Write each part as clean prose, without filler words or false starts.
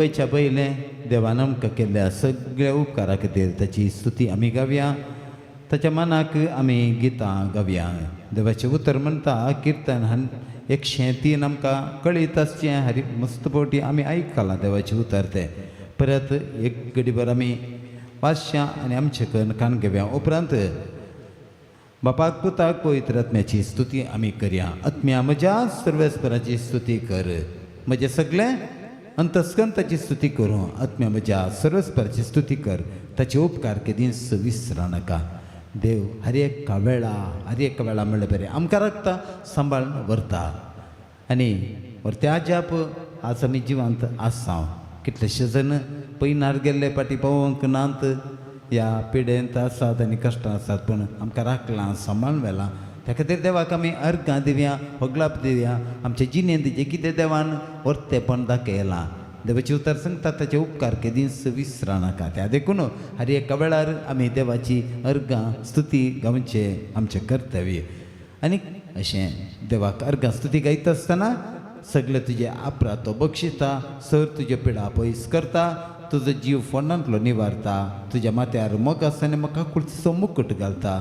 वयच्या पयलें देवान आमकां केल्ल्या सगळ्या उपकारा खातीर ताची स्तुती आमी गावया, ताच्या मनाक आमी गितां गावया. देवाचें उतर म्हणटा किर्तन हन 103 आमकां कळीत आसचें. हरी मस्त फावटी आमी आयकलां देवाचें उतर तें. परत एक घडीभर आमी वाचशां आनी आमचे कन कान घेवया. उपरांत बापाक पुताक पवित्र आत्म्याची स्तुती आमी करया. आत्म्या म्हज्या सर्वेस्पराची स्तुती कर, म्हजें सगळें अंतस्कन ताची स्तुती करूं. आत्म्या म्हज्या सर्वेस्पराची स्तुती कर, ताचे उपकार केदींच विसरा नाका. देव हर एका वेळा, हर एका वेळा म्हणल्यार बरें आमकां राखता, सांबाळून व्हरता आनी व्हरत्या जाप आज आमी जिवंत आसा. कितलेशे जण पयनार गेल्ले पाटी पावोवंक नात, ह्या पिडेंत आसात आनी कश्टां आसात, पूण आमकां राखलां, सांबाळून व्हेलां. त्या खातीर देवाक आमी अर्गां दिवया, होगलाप दिवया. आमचे जिणेंत जें कितें देवान व्हरतेपण दाखयलां, देवाचें उतर सांगता ताचे उपकार केदींच विसरा नाका. त्या देखून हर एका वेळार आमी देवाची अर्गां स्तुती गावचें आमचें कर्तव्य. आनी अशें देवाक अर्गां स्तुती गायता आसतना सगळे तुजे अपराध तो बक्षिता, सर तुज्यो पिडा पयस करता, तुजो जीव फोंडांतलो निवारता, तुज्या माथ्यार मोगास आनी म्हाका कुळचो मुकूट घालता.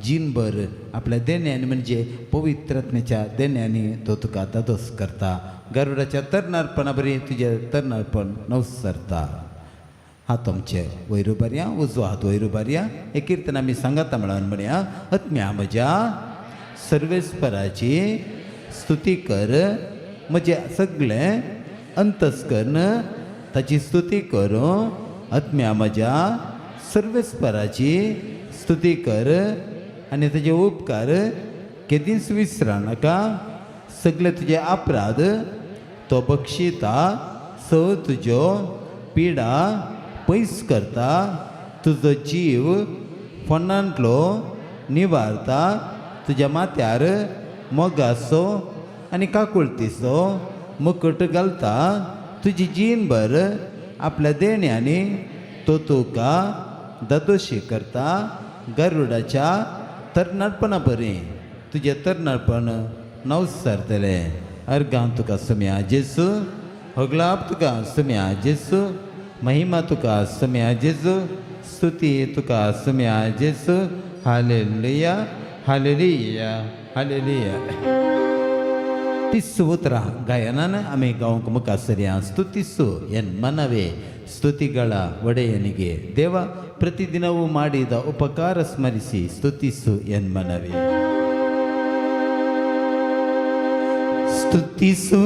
जीणभर आपल्या देण्यांनी म्हणजे पवित्र आत्म्याच्या देण्यांनी तो तुका दादोस करता. गरुडाच्या तरणारपणा बरी तुजें तरणारपण नवसरता. हात आमचे वयर उबारया, उजवो हात वयर उबारया. हे किर्तन आमी सांगाता म्हणून म्हणया. आत्म्या म्हज्या सर्वेस्पराची स्तुती कर, म्हजें सगळें अंतस्कर्ण ताची स्तुती करूं. आत्म्या म्हज्या सर्वेस्पराची स्तुती कर आनी ताजे उपकार केदींच विसरा नाका. सगळे तुजे अपराध तो बक्षिता, स तुज्यो पिडा पयस करता, तुजो जीव फोंडांतलो निवारता, तुज्या माथ्यार मोगाचो आनी काकुळतीचो मुकूट घालता. तुजी जीणभर आपल्या देण्यांनी तो तुका दादोशी करता. गरुडाच्या तरणाटपणा बरी तुजें तरणाटपण नवसारतलें. अर्गां तुका सम्या जेसू, होगलाप तुका सम्या जेसू, महिमा तुका सम्या जेजू, स्तुती तुका सम्या जेसू. Hallelujah, hallelujah, hallelujah. तिस्सू उतरां गायनान आमी गावंक मुखार सरया. ಸ್ತುತಿಸು ಎನ್ ಮನವೇ ಸ್ತುತಿಗಳ ಒಡೆಯನಿಗೆ, ದೇವ ಪ್ರತಿದಿನವೂ ಮಾಡಿದ ಉಪಕಾರ ಸ್ಮರಿಸಿ ಸ್ತುತಿಸು ಎನ್ ಮನವೇ. ಸ್ತುತಿಸು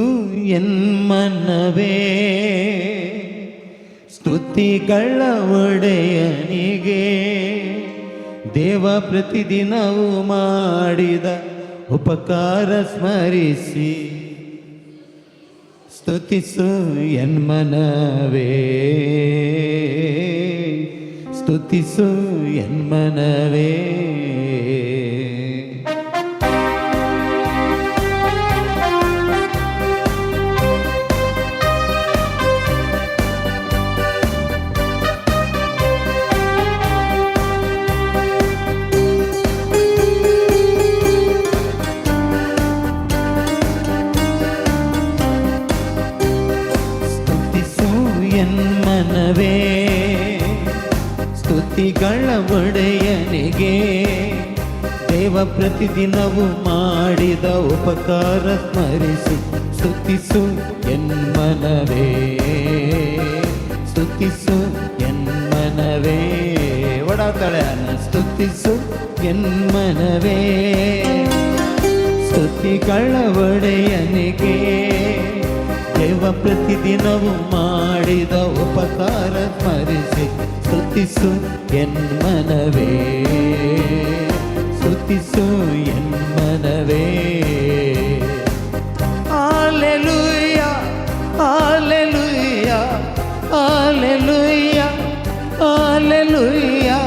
ಎನ್ ಮನವೇ ಸ್ತುತಿಗಳ ಒಡೆಯನಿಗೆ, ದೇವ ಪ್ರತಿದಿನವೂ ಮಾಡಿದ ಉಪಕಾರ ಸ್ಮರಿಸಿ ಸ್ತುತಿಸು ಎನ್ಮನವೇ, ಸ್ತುತಿಸು ಎನ್ಮನವೇ. ಸ್ತುತಿಸು ಎನ್ಮನವೇ ಸ್ತುತಿಗಳ ಒಡೆಯನಿಗೆ, ದೇವ ಪ್ರತಿದಿನವೂ ಮಾಡಿದ ಉಪಕಾರ ಸ್ಮರಿಸಿ ಸ್ತುತಿಸು ಎನ್ಮನವೇ, ಸ್ತುತಿಸು ಎನ್ಮನವೇ. ಒಡಾತಳೆಯನ್ನ ಸ್ತುತಿಸು ಎನ್ಮನವೇ ಸ್ತುತಿಗಳ ಒಡೆಯನಿಗೆ, ದೇವ ಪ್ರತಿದಿನವೂ ಮಾಡಿದ ಉಪಕಾರ ಸ್ಮರಿಸಿ ಸ್ತುತಿಸು ಎನ್ಮನವೇ, ಸ್ತುತಿಸು ಎನ್ಮನವೇ. Hallelujah, hallelujah, hallelujah, hallelujah,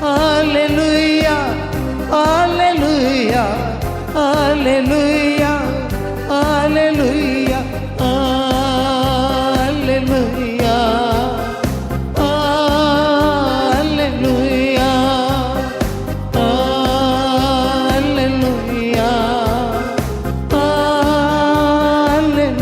hallelujah, hallelujah, hallelujah, hallelujah, hallelujah, hallelujah, hallelujah, hallelujah.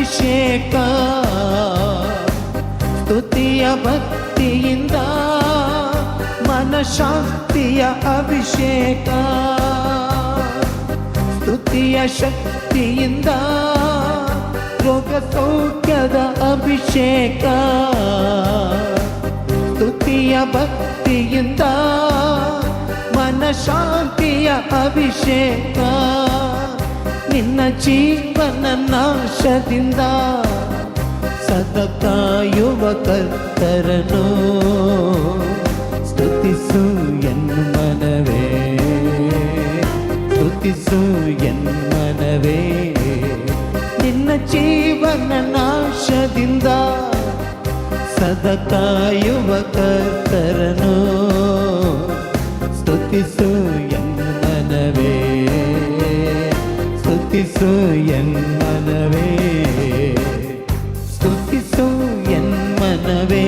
ಅಭಿಷೇಕ, ಸ್ತುತಿಯ ಭಕ್ತಿಯಿಂದ ಮನಶಾಂತಿಯ ಅಭಿಷೇಕ, ಸ್ತುತಿಯ ಶಕ್ತಿಯಿಂದ ರೋಗ ಸೌಖ್ಯದ ಅಭಿಷೇಕ, ಸ್ತುತಿಯ ಭಕ್ತಿಯಿಂದ ಮನಶಾಂತಿಯ ಅಭಿಷೇಕ, ನಿನ್ನ ಜೀವನ ನಾಶದಿಂದ ಸದಾ ಕಾಯುವ ಕರ್ತರನು ಸ್ತುತಿಸು ಎನ್ಮನವೇ, ಸ್ತುತಿಸು ಎನ್ಮನವೇ. ನಿನ್ನ ಜೀವನ ನಾಶದಿಂದ ಸದಾ ಕಾಯುವ ಕರ್ತರನು ಸ್ತುತಿಸು ಎನ್ಮನವೇ, ಸ್ತುತಿಸು ಎನ್ಮನವೇ, ಸ್ತುತಿಸು ಎನ್ಮನವೇ.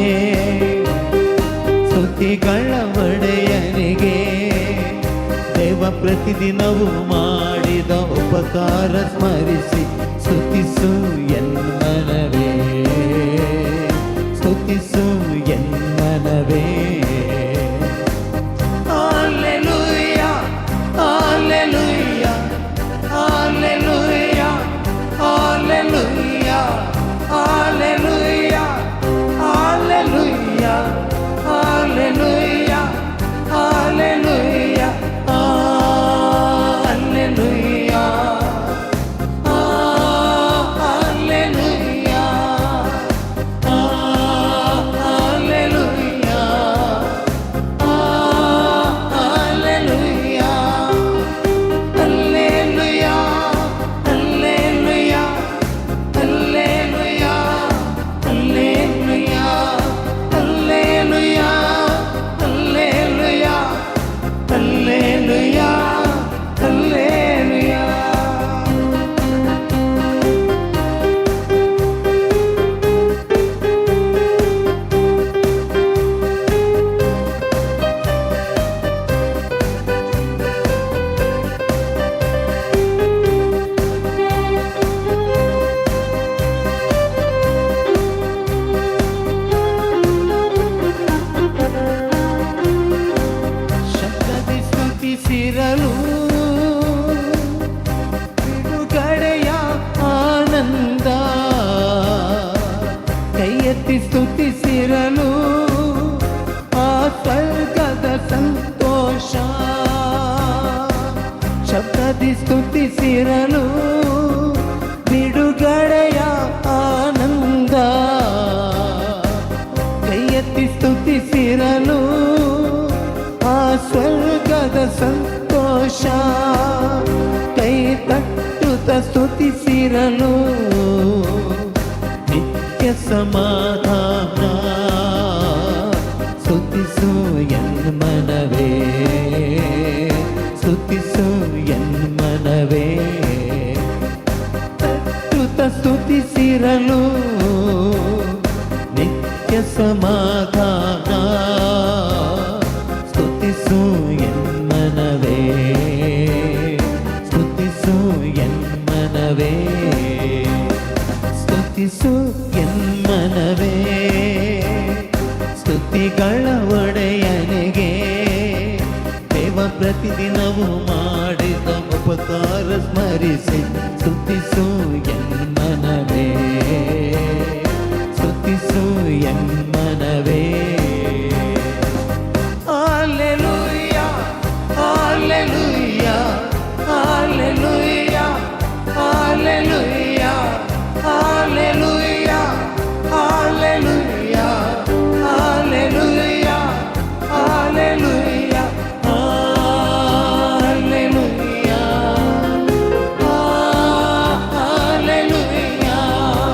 ಸ್ತುತಿಗಳ ಒಡೆಯನಿಗೆ ದೇವ ಪ್ರತಿದಿನವೂ ಮಾಡಿದ ಉಪಕಾರ ಸ್ಮರಿಸಿ ಸ್ತುತಿಸು ಎನ್ಮನವೇ, ಸ್ತುತಿಸು ಎನ್ಮನವೇ. Hallelujah, hallelujah, hallelujah, hallelujah, hallelujah, hallelujah, hallelujah, hallelujah, hallelujah, hallelujah, hallelujah, hallelujah, hallelujah, hallelujah, hallelujah, hallelujah, hallelujah, hallelujah, hallelujah, hallelujah. ಶಬ್ದದಿ ಸ್ತುತಿಸಿರಲು ಬಿಡುಗಡೆಯ ಆನಂದ, ಕೈಯೆತ್ತಿ ಸ್ತುತಿಸಿರಲು ಆ ಸ್ವರ್ಗದ ಸಂತೋಷ. ಶಬ್ದದಿ ಸ್ತುತಿಸಿರಲು ಬಿಡುಗಡೆಯ ಆನಂದ, ಕೈಯೆತ್ತಿ ಸ್ತುತಿಸಿರಲು ಆ ಸ್ವರ್ಗದ ಸಂತೋಷ. ಕೈ ತಟ್ಟುತ್ತ ಸ್ತುತಿಸಿರಲು ನಿತ್ಯ ಸಮಾಧಾನ. ಸ್ತುತಿಸು ಎನ್ಮನವೇ, ಸ್ತುತಿಸು ಎನ್ಮನವೇ. ತಟ್ಟುತ್ತ ಸ್ತುತಿಸಿರಲು ನಿತ್ಯ ಸಮಾಧಾನ. ಸ್ತುತಿಸು ಎನ್ಮನವೇ, ಸ್ತುತಿಸು ಎನ್ಮನವೇ, ಸ್ತುತಿಸು ಎನ್ಮನವೇ. ಸ್ತುತಿಗಳ ಒಡೆಯನಿಗೆ ದೇವ ಪ್ರತಿದಿನವೂ ಮಾಡಿದ ಉಪಕಾರ ಸ್ಮರಿಸಿ ಸ್ತುತಿಸು ಎನ್ಮನವೇ, ಸ್ತುತಿಸು ಎನ್ಮನವೇ. Hallelujah, hallelujah, hallelujah, hallelujah, hallelujah, hallelujah, hallelujah, hallelujah, hallelujah, hallelujah.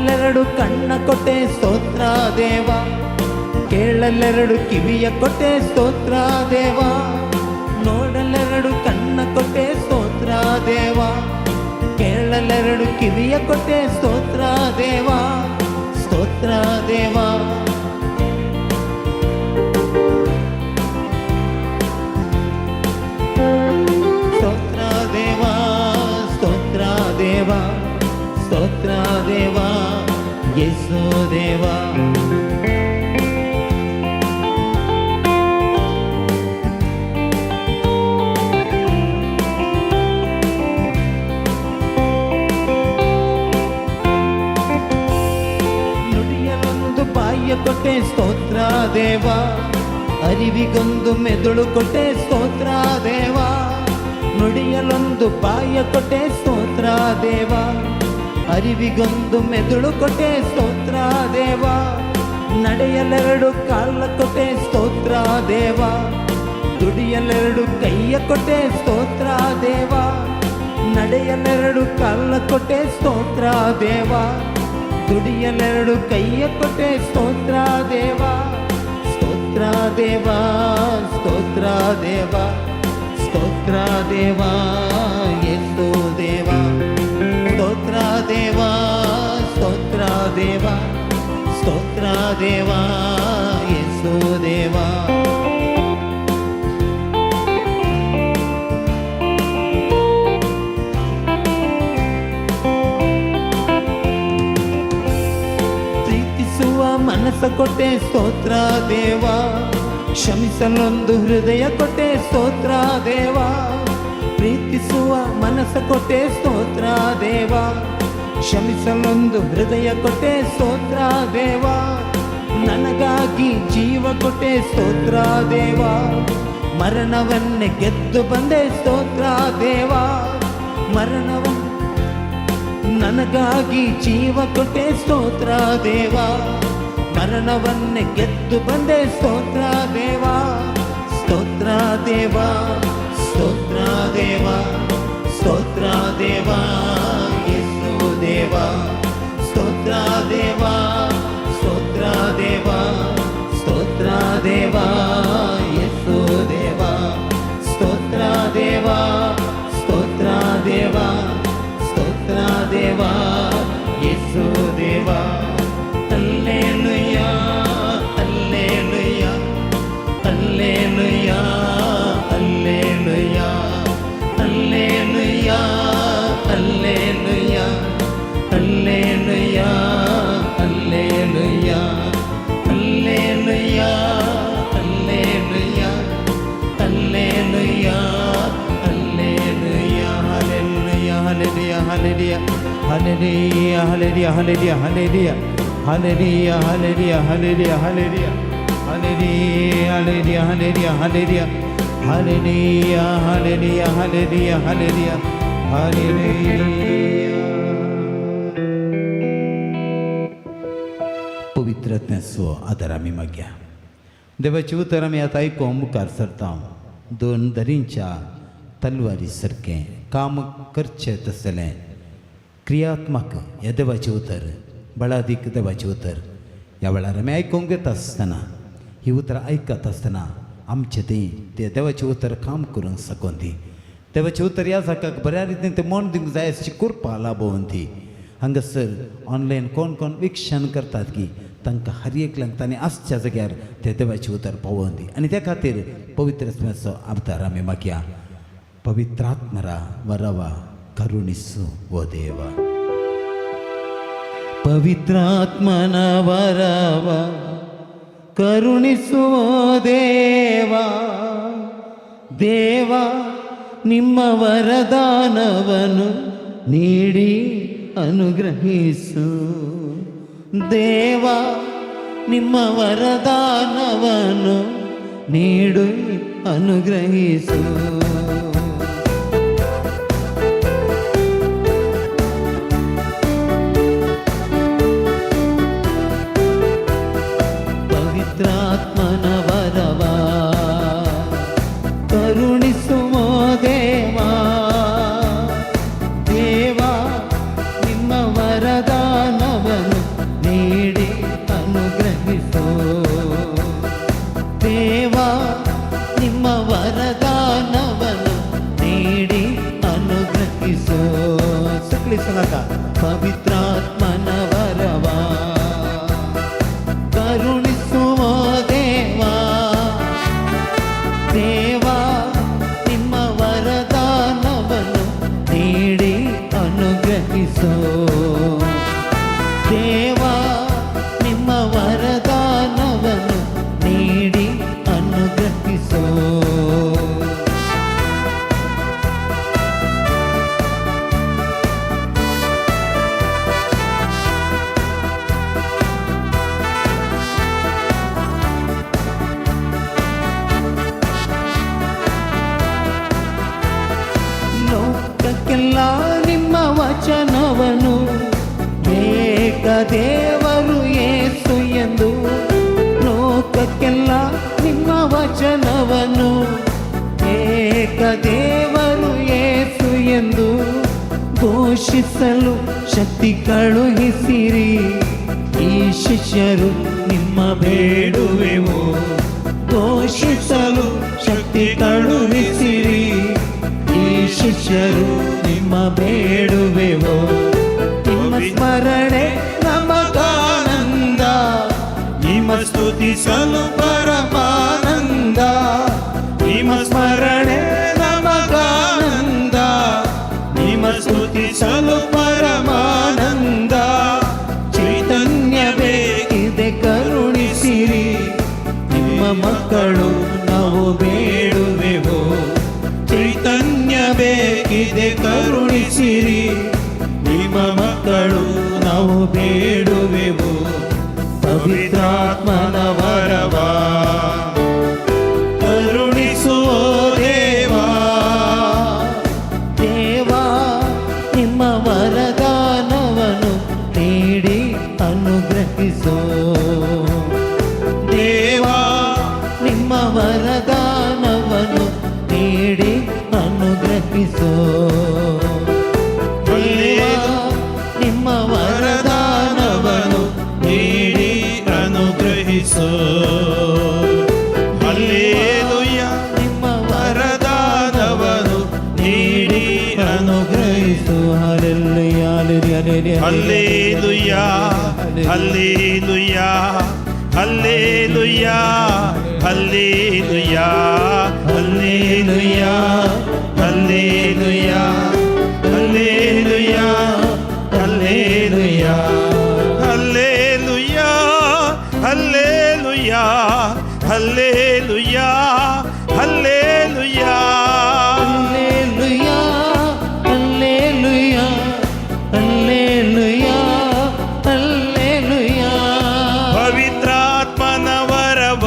ನೋಡಲೆರಡು ಕಣ್ಣ ಕೊಟ್ಟೆ ಸ್ತೋತ್ರ ದೇವ, ಕೇಳಲೆರಡು ಕಿವಿಯ ಕೊಟ್ಟೆ ಸ್ತೋತ್ರ ದೇವ. ನೋಡಲೆರಡು ಕಣ್ಣ ಕೊಟ್ಟೆ ಸ್ತೋತ್ರ ದೇವ, ಕೇಳಲೆರಡು ಕಿವಿಯ ಕೊಟ್ಟೆ ಸ್ತೋತ್ರ ದೇವ, ಸ್ತೋತ್ರ ದೇವ. ಸ್ತೋತ್ರ ದೇವ, ಸ್ತೋತ್ರ ದೇವ, ಸ್ತೋತ್ರ ದೇವ, ಯೇಸು ದೇವ. ನುಡಿಯಲೊಂದು ಬಾಯಿಯ ಕೊಟ್ಟೆ ಸ್ತೋತ್ರ ದೇವ, ಅರಿವಿಗೊಂದು ಮೆದುಳು ಕೊಟ್ಟೆ ಸ್ತೋತ್ರ ದೇವ. ನುಡಿಯಲೊಂದು ಬಾಯ ಕೊಟ್ಟೆ ಸ್ತೋತ್ರ ದೇವ, ಅರಿವಿಗೊಂದು ಮೆದುಳು ಕೊಟ್ಟೆ ಸ್ತೋತ್ರ ದೇವ. ನಡೆಯಲೆರಡು ಕಾಲ ಕೊಟ್ಟೆ ಸ್ತೋತ್ರ ದೇವ, ದುಡಿಯಲೆರಡು ಕೈಯ ಕೊಟ್ಟೆ ಸ್ತೋತ್ರ ದೇವ. ನಡೆಯಲೆರಡು ಕಾಲ ಕೊಟ್ಟೆ ಸ್ತೋತ್ರ ದೇವ, ದುಡಿಯಲೆರಡು ಕೈಯ ಕೊಟ್ಟೆ ಸ್ತೋತ್ರ ದೇವ. ಸ್ತೋತ್ರ ದೇವ, ಸ್ತೋತ್ರ ದೇವ, ಸ್ತೋತ್ರ ದೇವ, ಯೇಸು ದೇವ. ಸ್ತೋತ್ರ ದೇವ, ಸ್ತೋತ್ರ ದೇವ, ಸ್ತೋತ್ರ ದೇವ, ಯೇಸು ದೇವ. ಪ್ರೀತಿಸುವ ಮನಸ್ಸ ಕೊಟ್ಟೆ ಸ್ತೋತ್ರ ದೇವ, ಕ್ಷಮಿಸಲೊಂದು ಹೃದಯ ಕೊಟ್ಟೆ ಸ್ತೋತ್ರ ದೇವ. ಪ್ರೀತಿಸುವ ಮನಸ್ಸ ಕೊಟ್ಟೆ ಸ್ತೋತ್ರ ದೇವ, ಕ್ಷಮಿಸಲೊಂದು ಹೃದಯ ಕೊಟ್ಟೆ ಸ್ತೋತ್ರ ದೇವ. ನನಗಾಗಿ ಜೀವ ಕೊಟ್ಟೆ ಸ್ತೋತ್ರ ದೇವ, ಮರಣವನ್ನೇ ಗೆದ್ದು ಬಂದೆ ಸ್ತೋತ್ರ ದೇವ. ಮರಣವನ್ನು ನನಗಾಗಿ ಜೀವ ಕೊಟ್ಟೆ ಸ್ತೋತ್ರ ದೇವ, ಮರಣವನ್ನೇ ಗೆದ್ದು ಬಂದೆ ಸ್ತೋತ್ರ ದೇವ. ಸ್ತೋತ್ರ ದೇವ, ಸ್ತೋತ್ರ ದೇವ, ಸ್ತೋತ್ರ ದೇವ, ಯೇಸು ದೇವ. ಸ್ತೋತ್ರ ದೇವ, ಸ್ತೋತ್ರ ದೇವ, ಸ್ತೋತ್ರ ದೇವ, ಯೇಸು ದೇವ. ಸ್ತೋತ್ರ ದೇವ, ಸ್ತೋತ್ರ ದೇವ, ಸ್ತೋತ್ರ ದೇವ, ಯೇಸು ದೇವ. Alleluia, alleluia, alleluia, alleluia, alleluia, alleluia, alleluia, alleluia, alleluia, alleluia, alleluia, alleluia, hallelujah, hallelujah, hallelujah, hallelujah, hallelujah, hallelujah, hallelujah, hallelujah, hallelujah, hallelujah, hallelujah, hallelujah, hallelujah, hallelujah, hallelujah, hallelujah, hallelujah, hallelujah. पवित्रत्याचो आदार आमी मागया. देवाचें उतर आमी आतां आयकूंक मुखार सरता. दोन दरींच्या तलवारी सारकें काम करचें तसलें क्रियात्मक ह्या देवाचें उतर, बळादीक देवाचें उतर ह्या वेळार आमी आयकूंक घेता आसतना, ही उतरां आयकत आसतना आमचें थंय तें देवाचें उतर काम करूंक सकून दी. देवाचें उतर ह्या जाकाक बऱ्या रितीन तें मन दिवंक जाय अशी कृपा लाभोवन दी. हांगासर ऑनलायन कोण कोण विक्षण करतात की तांकां हर एकल्यांक तांणी आसच्या जाग्यार ते देवाचें उतर पावोवन दी आनी त्या खातीर पवित्र आत्म्याचो आबदार आमी मागया. ಪವಿತ್ರಾತ್ಮರ ವರವ ಕರುಣಿಸು ಓ ದೇವ. ಪವಿತ್ರಾತ್ಮನ ವರವ ಕರುಣಿಸುವ ದೇವ. ದೇವ ನಿಮ್ಮ ವರದಾನವನ್ನು ನೀಡಿ ಅನುಗ್ರಹಿಸು. ದೇವ ನಿಮ್ಮ ವರದಾನವನ್ನು ನೀಡು ಅನುಗ್ರಹಿಸು. ಪವಿತ್ರಾತ್ಮನ ವರವ ಕರುಣಿಸುವ ದೇವ. ದೇವ ನಿಮ್ಮ ವರದಾನವನ್ನು ಅನುಗ್ರಹಿಸೋ. ದೇವಾ, ನಿಮ್ಮ ವರದಾನವನ್ನು ನೀಡಿ ಅನುಗ್ರಹಿಸೋ. ಲೋಕಕ್ಕೆಲ್ಲ ನಿಮ್ಮ ವಚನವನು, ಏಕ ದೇವರು ಏಸು ಎಂದು. ಲೋಕಕ್ಕೆಲ್ಲ ನಿಮ್ಮ ವಚನವನು, ಏಕ ದೇವರು ಏಸು ಎಂದು ಘೋಷಿಸಲು ಶಕ್ತಿ ಕಳುಹಿಸಿರಿ. ಈ ಶಿಷ್ಯರು ನಿಮ್ಮ ಬೇಡುವೆವು. ಘೋಷಿಸಲು ಶಕ್ತಿ ಕಳುಹಿಸಿರಿ. ಈ ಶಿಷ್ಯರು ನಿಮ್ಮ ಬೇಡುವೆವು. ನಿಮ್ಮ ಸ್ಮರಣೆ ನಮಗಾನಂದ, ನಿಮ್ಮ ಸ್ತುತಿಸಲು ಪರಮಾನಂದ. ನಿಮ್ಮ ಸ್ಮರಣೆ ನಮಗಾನಂದ, ನಿಮ್ಮ ಸ್ತುತಿಸಲು ಪರಮಾನಂದ. ಚೈತನ್ಯ ಬೇಕಿದೆ, ಕರುಣಿಸಿರಿ. ನಿಮ್ಮ ಮಕ್ಕಳು ನಾವು ಬೇಡುವೆವು. ಚೈತನ್ಯ ಬೇಕಿದೆ, ಕರುಣಿಸಿರಿ. ನಿಮ್ಮ ಮಕ್ಕಳು ನಾವು ಬೇಡುವೆವು. ಪವಿತ್ರಾತ್ಮನ ವರವ ಕರುಣಿಸುವ ದೇವಾ. ದೇವಾ, ನಿಮ್ಮ ವರದಾನವನ್ನು ನೀಡಿ ಅನುಗ್ರಹಿಸೋ. ದೇವಾ, ನಿಮ್ಮ ವರದಾನವನ್ನು ನೀಡಿ ಅನುಗ್ರಹಿಸೋ. ದೇವಾ, ನಿಮ್ಮ ವರದಾನವನ್ನು ನೀಡಿ ಅನುಗ್ರಹಿಸೋ. ಹಲ್ಲೇಲುಯ್ಯ. ನಿಮ್ಮ ವರದಾನವನ್ನು ನೀಡಿ ಅನುಗ್ರಹಿಸು. Hallelujah, hallelujah. Hallelujah, hallelujah, hallelujah, hallelujah, hallelujah, hallelujah, hallelujah, hallelujah, hallelujah, hallelujah, hallelujah, hallelujah. Hallelujah, hallelujah, hallelujah, hallelujah. ಪವಿತ್ರಾತ್ಮನ ವರವ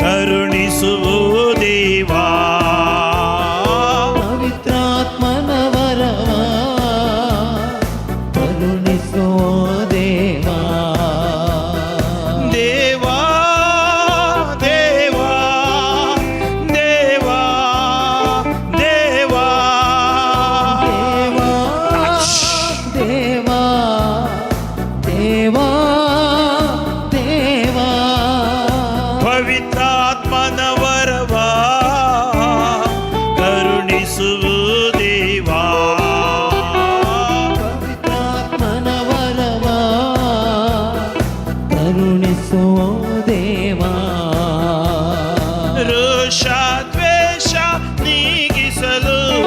ಕರುಣಿಸುವು ದೇವಾ. ಪವಿತ್ರಾತ್ಮನ ವರವ ಕರುಣಿಸೋ ದೇವಾ. ದೇವಾ, ದೇವಾ, ದೇವಾ, ದೇವಾ. ದೇವಾ, ದೇವಾ, ದೇವಾ, ದೇವಾ. ಪವಿತ್ರಾತ್ಮನ ವರವ ಕರುಣಿಸುವು ದೇವಾ. ಪವಿತ್ರಾತ್ಮನ ವರವ ಕರುಣಿಸೋ ದೇವಾ. ರೋಷ ದ್ವೇಷ ನೀಗಿಸಲು,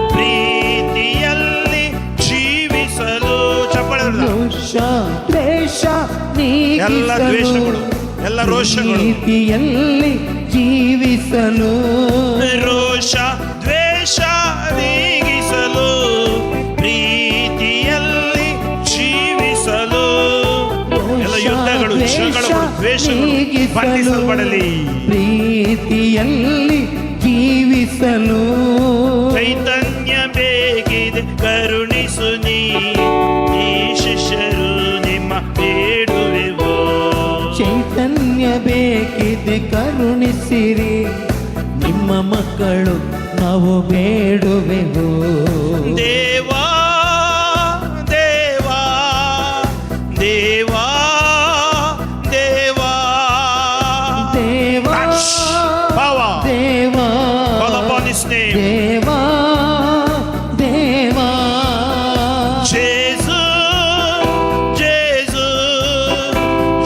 ಪ್ರೀತಿಯಲ್ಲಿ ಜೀವಿಸಲು. ಚಪ್ಪಾಳೆ ಹೊಡೆದ. ರೋಷ ದ್ವೇಷ ಎಲ್ಲ ನೀಗಿಸಲು, ದ್ವೇಷಗಳು, ಎಲ್ಲ ರೋಷಗಳು, ಪ್ರೀತಿಯಲ್ಲಿ ಜೀವಿಸಲು. ರೋಷ ದ್ವೇಷ ನೀಗಿಸಲು, ಪ್ರೀತಿಯಲ್ಲಿ ಜೀವಿಸಲು. ಎಲ್ಲ ಯುದ್ಧಗಳು, ಜಗಳಗಳು, ದ್ವೇಷಗಳು ಬಂಧಿಸಲ್ಪಡಲಿ. ಪ್ರೀತಿಯಲ್ಲಿ ಜೀವಿಸಲು. ಚೈತನ್ಯ ಬೇಕಿದೆ, ಕರುಣಿಸು ನೀ. ಈ ಶಿಷ್ಯರು ನಿಮ್ಮ ಬೇಡುವೆವು. ಚೈತನ್ಯ ಬೇಕಿದೆ, ಕರುಣಿಸಿರಿ. ನಿಮ್ಮ ಮಕ್ಕಳು ನಾವು ಬೇಡುವೆವು. ದೇವಾ, ದೇವಾ, ದೇವಾ, ದೇವಾ. ದೇವಾ, Touch. Power. ದೇವಾ, Call upon his name. ದೇವಾ, ದೇವಾ. Gesù, Gesù,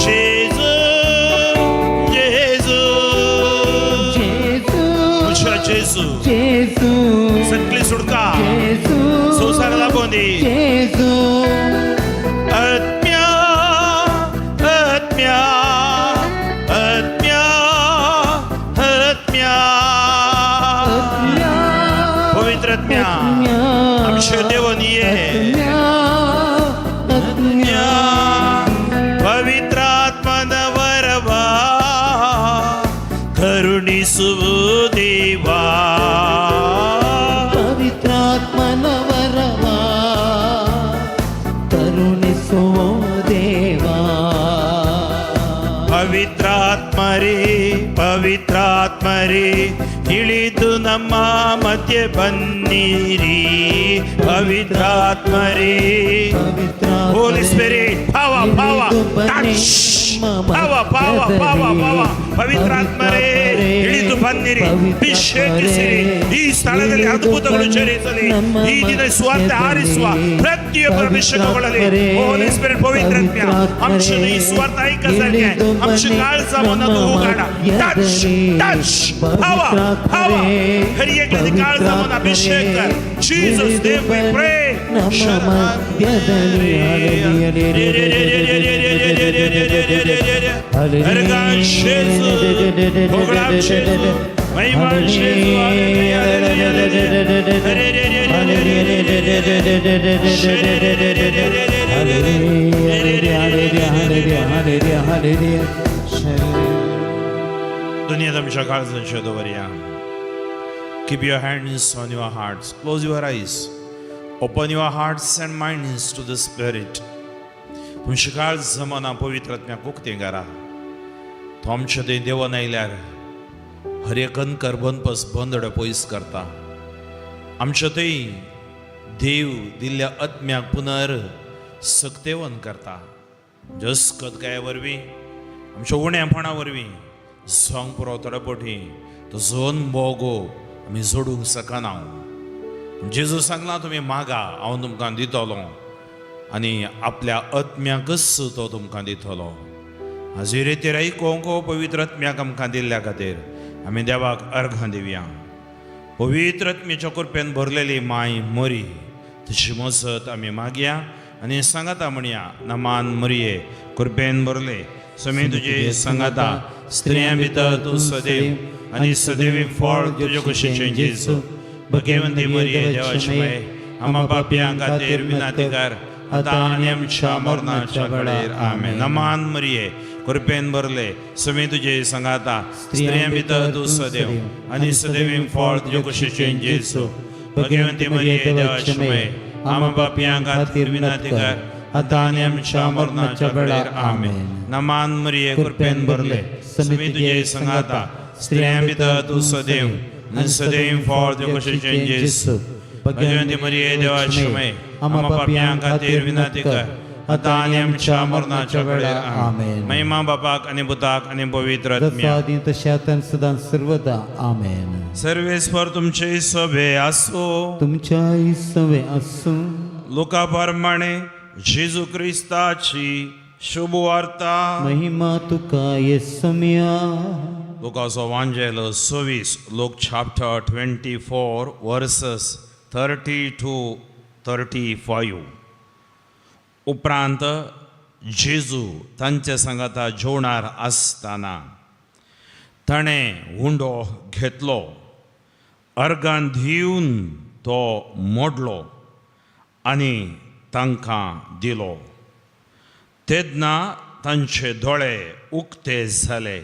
Gesù, Gesù. Gesù, Mucha Gesù. Gesù, सगळी सुटका. जेजू, संसाराला पण देवा. ಪವಿತ್ರಾತ್ಮರೇ, ಪವಿತ್ರಾತ್ಮರೇ, ಇಳಿದು ನಮ್ಮ ಮಧ್ಯೆ ಬನ್ನಿರಿ. ಪವಿತ್ರಾತ್ಮರೇ. Holy Spirit, power, power, touch, power, power, power, power. ಪವಿತ್ರಾತ್ಮರೇ, ಇಳಿದು ಬನ್ನಿರಿ, ಅಭಿಷೇಕಿಸಿರಿ. ಈ ಸ್ಥಳದಲ್ಲಿ ಅದ್ಭುತಗಳು ಜರುಗಲಿ. ಈ ದಿನ ಸುವಾರ್ತೆ ಆರಿಸುವ ಪ್ರತಿಯೊಬ್ಬರ ಅಭಿಷೇಕಗೊಳ್ಳಲಿ. ಹೋಲಿ ಸ್ಪಿರಿಟ್, ಪವಿತ್ರಾತ್ಮ ಅಂಶದ ಈ ಸುವಾರ್ತೆ ಐಕಸಾರಿಗೆ ಅಂಶ ಕಾಳಸವನ್ನು ಹೂಗಾಡ. Touch, touch, power, power. ಹರಿಯಗಳಿಗೆ ಕಾಳಸವನ್ನು ಅಭಿಷೇಕ. ಜೀಸಸ್ ದೇವ್, we pray. ನಮ್ಮ ಮಧ್ಯದಲ್ಲಿ. Ergan Jesu, Hogram Jesu, Maiman Jesu, hallelujah, hallelujah. Hallelujah, hallelujah. दुनिया तुमच्या काळजांच्या दवरया. Keep your hands on your hearts. Close your eyes. Open your hearts and minds to the Spirit. तुमची काळज मनां पवित्र आत्म्याक उक्तें करा. तो आमच्या थंय देवान आयल्यार हर एक अंकर बंदपस बंदड पयस करता. आमच्या थंय देव दिल्ल्या आत्म्याक पुनर सक्तेवन करता. जस्कतकाये वरवीं, आमच्या उणेपणा वरवीं जावंक पुरो थोडे पटी तो जोन भोगो आमी जोडूंक शकना. जेजू सांगला, तुमी मागा, हांव तुमकां दितलो आनी आपल्या आत्म्याकच तो तुमकां दितलो. हाजेर आयकोंक पवित्र आत्म्याक आमकां दिल्ल्या खातीर आमी देवाक अर्घां दिवया. पवित्र आत्म्याच्या कृपेन भरलेली माय मरी, तशी मजत आमी मागया आनी सांगाता म्हणया. नमान मरिये, कृपेन भरले, समी तुजे सांगाता. स्त्रियां भितर तूं सदैव आनी सदैवी फळ तुजे कुशीचें जेजू. भगवंती मरिये, देवाची माये, आम्हा पापयां खातीर विनंती कर, आतां आनी आमच्या मरणाच्या वेळेर. आमेन. नमान मरिये, कृपेन भरले, समी तुजे सांगाता. स्त्रियां भितर तूं सदैव आनी सदैवी फळ तुजे कुशीचें जेजू. भगवंती मरिये, देवाची माये, आम्हा पापयां खातीर विनंती कर, आतां आनी आमच्या मरणाच्या वेळेर. आमेन. नमान मरिये, कृपेन भरले, समी तुजे सांगाता. स्त्रियां भितर तूं सदैव आनी सदैव फळ तुजे कुशीचें जेजू. भगवंती मरिये, देवाची माये, आम्हा पापयां खातीर विनंती कर, आतां आनी आमच्या मरणाच्या वेळेर. आमेन. महिमा बापाक आनी पुताक आनी पवित्र जसो आत्म्याक. आदी तशें आतां सदां सर्वदा. आमेन. सर्वेस्पर तुमचे सभे आसो. तुमच्याय सवे आसूं. लुका प्रमाणे जेजू क्रिस्ताची शुभ वार्ता. महिमा तुका येसम्या. लुकाचो वांजेल 26, Luke chapter 24, verses 30 to 35. उपरांत जेजू तांचे सांगाता जेवणार आसतना ताणें उंडो घेतलो, अर्गान दिवन तो मोडलो आनी तांकां दिलो. तेन्ना तांचे दोळे उक्ते जाले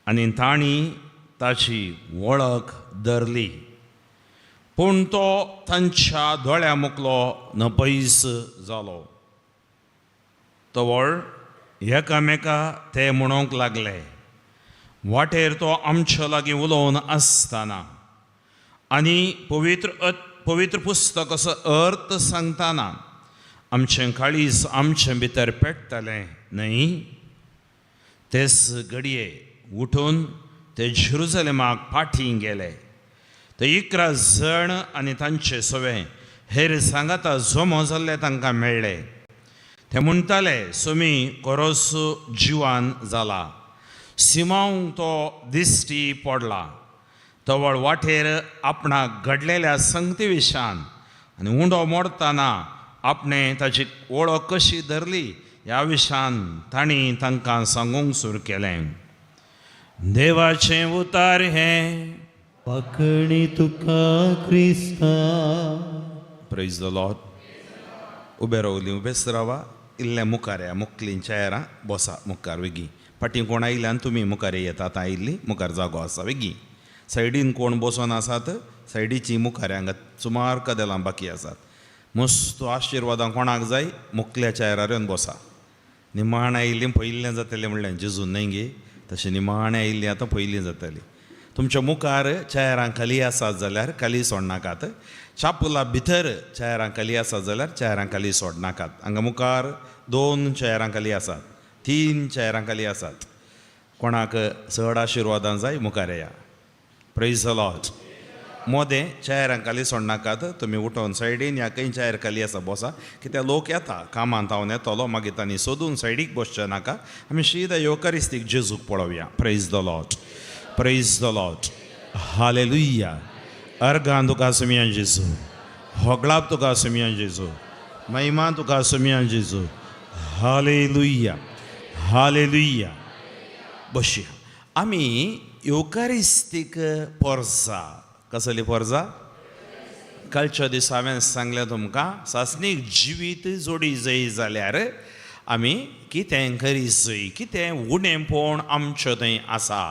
आनी तांणी ताची वळख धरली, पूण तो तांच्या दोळ्या मुखलो नपयस जालो. तवळ एकामेका ते म्हणूंक लागले, वाटेर तो आमच्या लागीं उलोवन आसतना आनी पवित्र पुस्तक असो अर्थ सांगतना आमचें काळीज आमचे भितर पेट्टलें न्हय? तेच घडये उठून ते जेरुजलेमाक फाटीं गेले. ते 11 जण आनी तांचे सवे हेर सांगाता जमो जाल्ले तांकां मेळ्ळे. ते म्हणटाले, सोमी कोरोस जिवान जाला, सिमांव तो दिश्टी पडला. तवळ वाटेर आपणाक घडलेल्या संगती विशान आनी उंडो मोडताना आपणें ताची वळख कशी धरली ह्या विशान तांणी तांकां सांगूंक सुरू केलें. देवाचें उतार हें. पाखणी तुका क्रिस्ता. Praise the Lord. उबे रावली, उबेच रावा. इल्लें मुखार या, मुखलीं चेयरां बसा मुखार वेगीं. फाटीं कोण आयिल्ल्यान तुमी मुखार येता. आतां आयिल्ली मुखार जागो आसा, वेगीं. सायडीन कोण बसोन आसात, सायडीची मुखार हांगा सुमार कदेलां बाकी आसात. मस्त आशिर्वादां कोणाक जाय, मुखल्या चेयरार येवन बसा. निमाणें आयिल्लीं पयलें जातलें म्हणलें जेजून न्हय गे, तशें निमाणें आयिल्लीं आतां पयलीं जातली. तुमच्या मुखार चेरां खाली आसात जाल्यार खाली सोडनाकात, चापुला भितर चेरां खाली आसात जाल्यार चेरां खाली सोडनाकात. हांगा मुखार 2 चेरां खाली आसात, 3 चेरां खाली आसात. कोणाक चड आशिर्वादां जाय मुखार येया. Praise the Lord. मोदें चेरां खाली सोडनाकात, तुमी उठोवन सायडीन या खंय चेर खाली आसा बसा, कित्याक लोक येता कामांत हांव येतलो, मागीर तांणी सोदून सायडीक बसचें नाका. आमी शीदा येवकारिस्तीक जेजूक पळोवया. Praise the Lord, praise the Lord, hallelujah. Organ तुका सुमयान जेजू, होगळाप तुका सुमयान जेजू, महिमा तुका सुमयान जेजू. Hallelujah, hallelujah. बसया आमी येवकारिस्तीक पोरसा. कसली पोरसा? कालच्या दिसा हांवें सांगलें तुमकां, सासणीक जिवीत जोडी जाय जाल्यार आमी कितें करी जाय, कितें उणेंपण आमचें थंय आसा.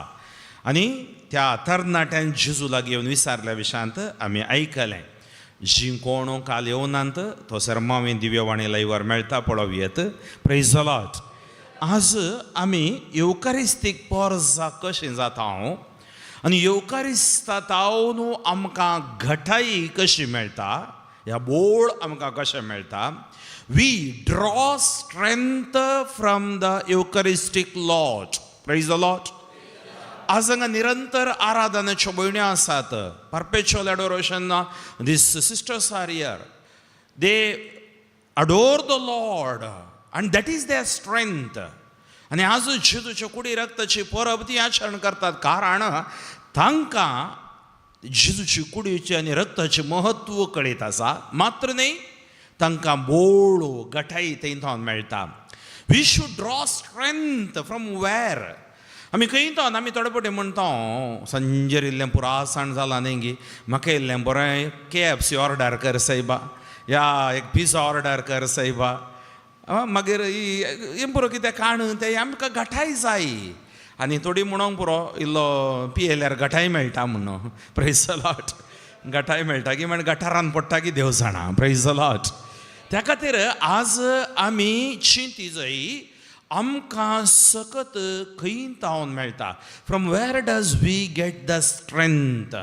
आनी त्या तरणाट्यान जेजू लागीं येवन विचारल्या विशांत आमी आयकलें. जीं कोण काल येवनात तो सरमावी दिव्यवाणी लायव्हार मेळटा पळोवयेत. Praise the Lord. आज आमी येवकारिस्तीक पोरसा कशें जाता हांव आनी येवकारिस्ता तावन आमकां घटाई कशी मेळटा, ह्या बोळ आमकां कशें मेळटा. We draw strength from the Eucharistic Lord. Praise the Lord. आज हांगा निरंतर आराधनेच्यो भयण्यो आसात. Perpetual adoration, these sisters are here. They adore the Lord and that is their strength. आनी आज जेजूच्या कुडी रक्ताची परब ती आचरण करतात, कारण तांकां जेजूची कुडीची आनी रक्ताचें म्हत्व कळीत आसा. मात्र न्हय, तांकां बोळ गठाई थंय थोन मेळटा. We should draw strength from where? आमी खंय तो आमी थोडे फावटी म्हणटा, सांजेर इल्लें पुरासाण जालां न्ही गी, म्हाका इल्लें बरें केएफसी ऑर्डर कर सायबा, या एक पिझ्झा ऑर्डर कर सायबा. मागीर हें पुरो कितें काण तें आमकां घटाय जाय. आनी थोडी म्हणोंक पुरो इल्लो पियेल्यार घटाय मेळटा म्हणून. Praise the Lord. घटाय मेळटा की मागीर गटारान पडटा की देव जाणा. Praise the Lord. त्या खातीर आज आमी चिंती जाय, आमकां सकत खंय तावन मेळटा. From where does we get the strength?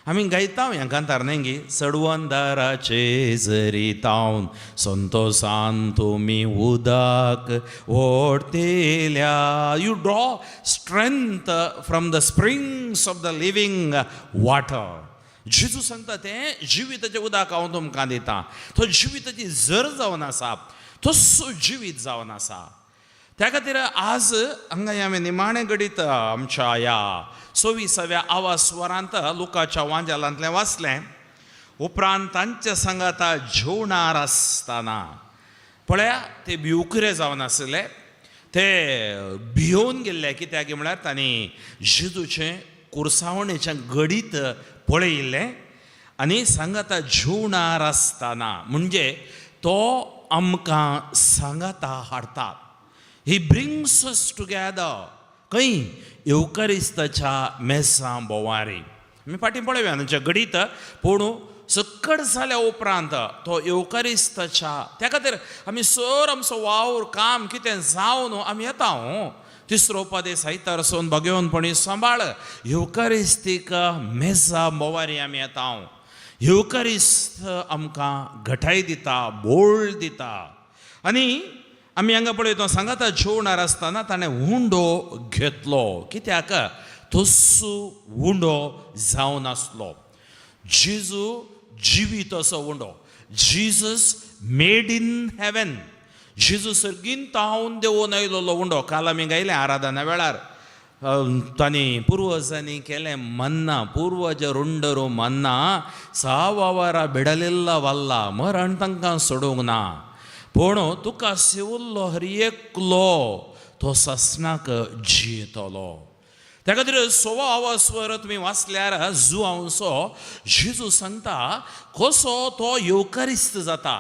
आमी गायता ह्या कांतार न्ही गी, सडवंदाराचे जरी तावन संतोसान तुमी उदक ओडतेल्या. You draw strength from the springs of the living water. जेजू सांगता तें जिविताचें उदक हांव तुमकां दितां. तो जिविताची झर जावन आसा, तसो जिवीत जावन आसा. त्या खातीर आज हांगा हांवें निमाणें घडीत आमच्या ह्या 26व्या आवास्वरांत लुकाच्या वांजालांतलें वाचलें. उपरांत तांच्या सांगाता जेवणार आसतना पळया ते भिवकुरे जावन आसले, ते भियोवन गेल्ले. कित्याक म्हळ्यार तांणी जेजूचें कुर्सावणेचें घडीत पळयिल्लें. आनी सांगाता जेवणार आसतना म्हणजे तो आमकां सांगाता हाडटा. He brings us together. खंय? येवकारिस्ताच्या मेसां भोंवारी. आमी फाटीं पळोवया तांच्या घडीत. पूण सकट जाल्या उपरांत तो येवकारिस्ताच्या, त्या खातीर आमी सर आमचो वावर काम कितें जावन आमी येता. हांव तिसरो उपादेस आयतार सोन भगेवनपणी सांबाळ. येवकारिस्तीक मेजा भोंवारी आमी येता. हांव येवकारिस्त आमकां घटाय दिता, बोळ दिता. आनी आमी हांगा पळयता, सांगाता जेवणार आसतना ताणें उंडो घेतलो. कित्याक? तस्सो उंडो जावन आसलो जेजू, जिवीत असो उंडो. Jesus made in heaven. जेजू सर्गीन तावन देवून आयलोलो उंडो. काल आमी गायलें आराधना वेळार, तांणी पुर्वजांनी केलें मन्ना, पूर्वज रुंडरो मन्ना सावावारा बिडलिल्लवल्ल, मरण तांकां सोडूंक ना, पूण तुका सेवल्लो हर एकलो तो ससनाक जियेतलो. त्या खातीर सोवा आवास्वर तुमी वाचल्यार जुआंवचो जेजू सांगता कसो तो येवकारिस्त जाता,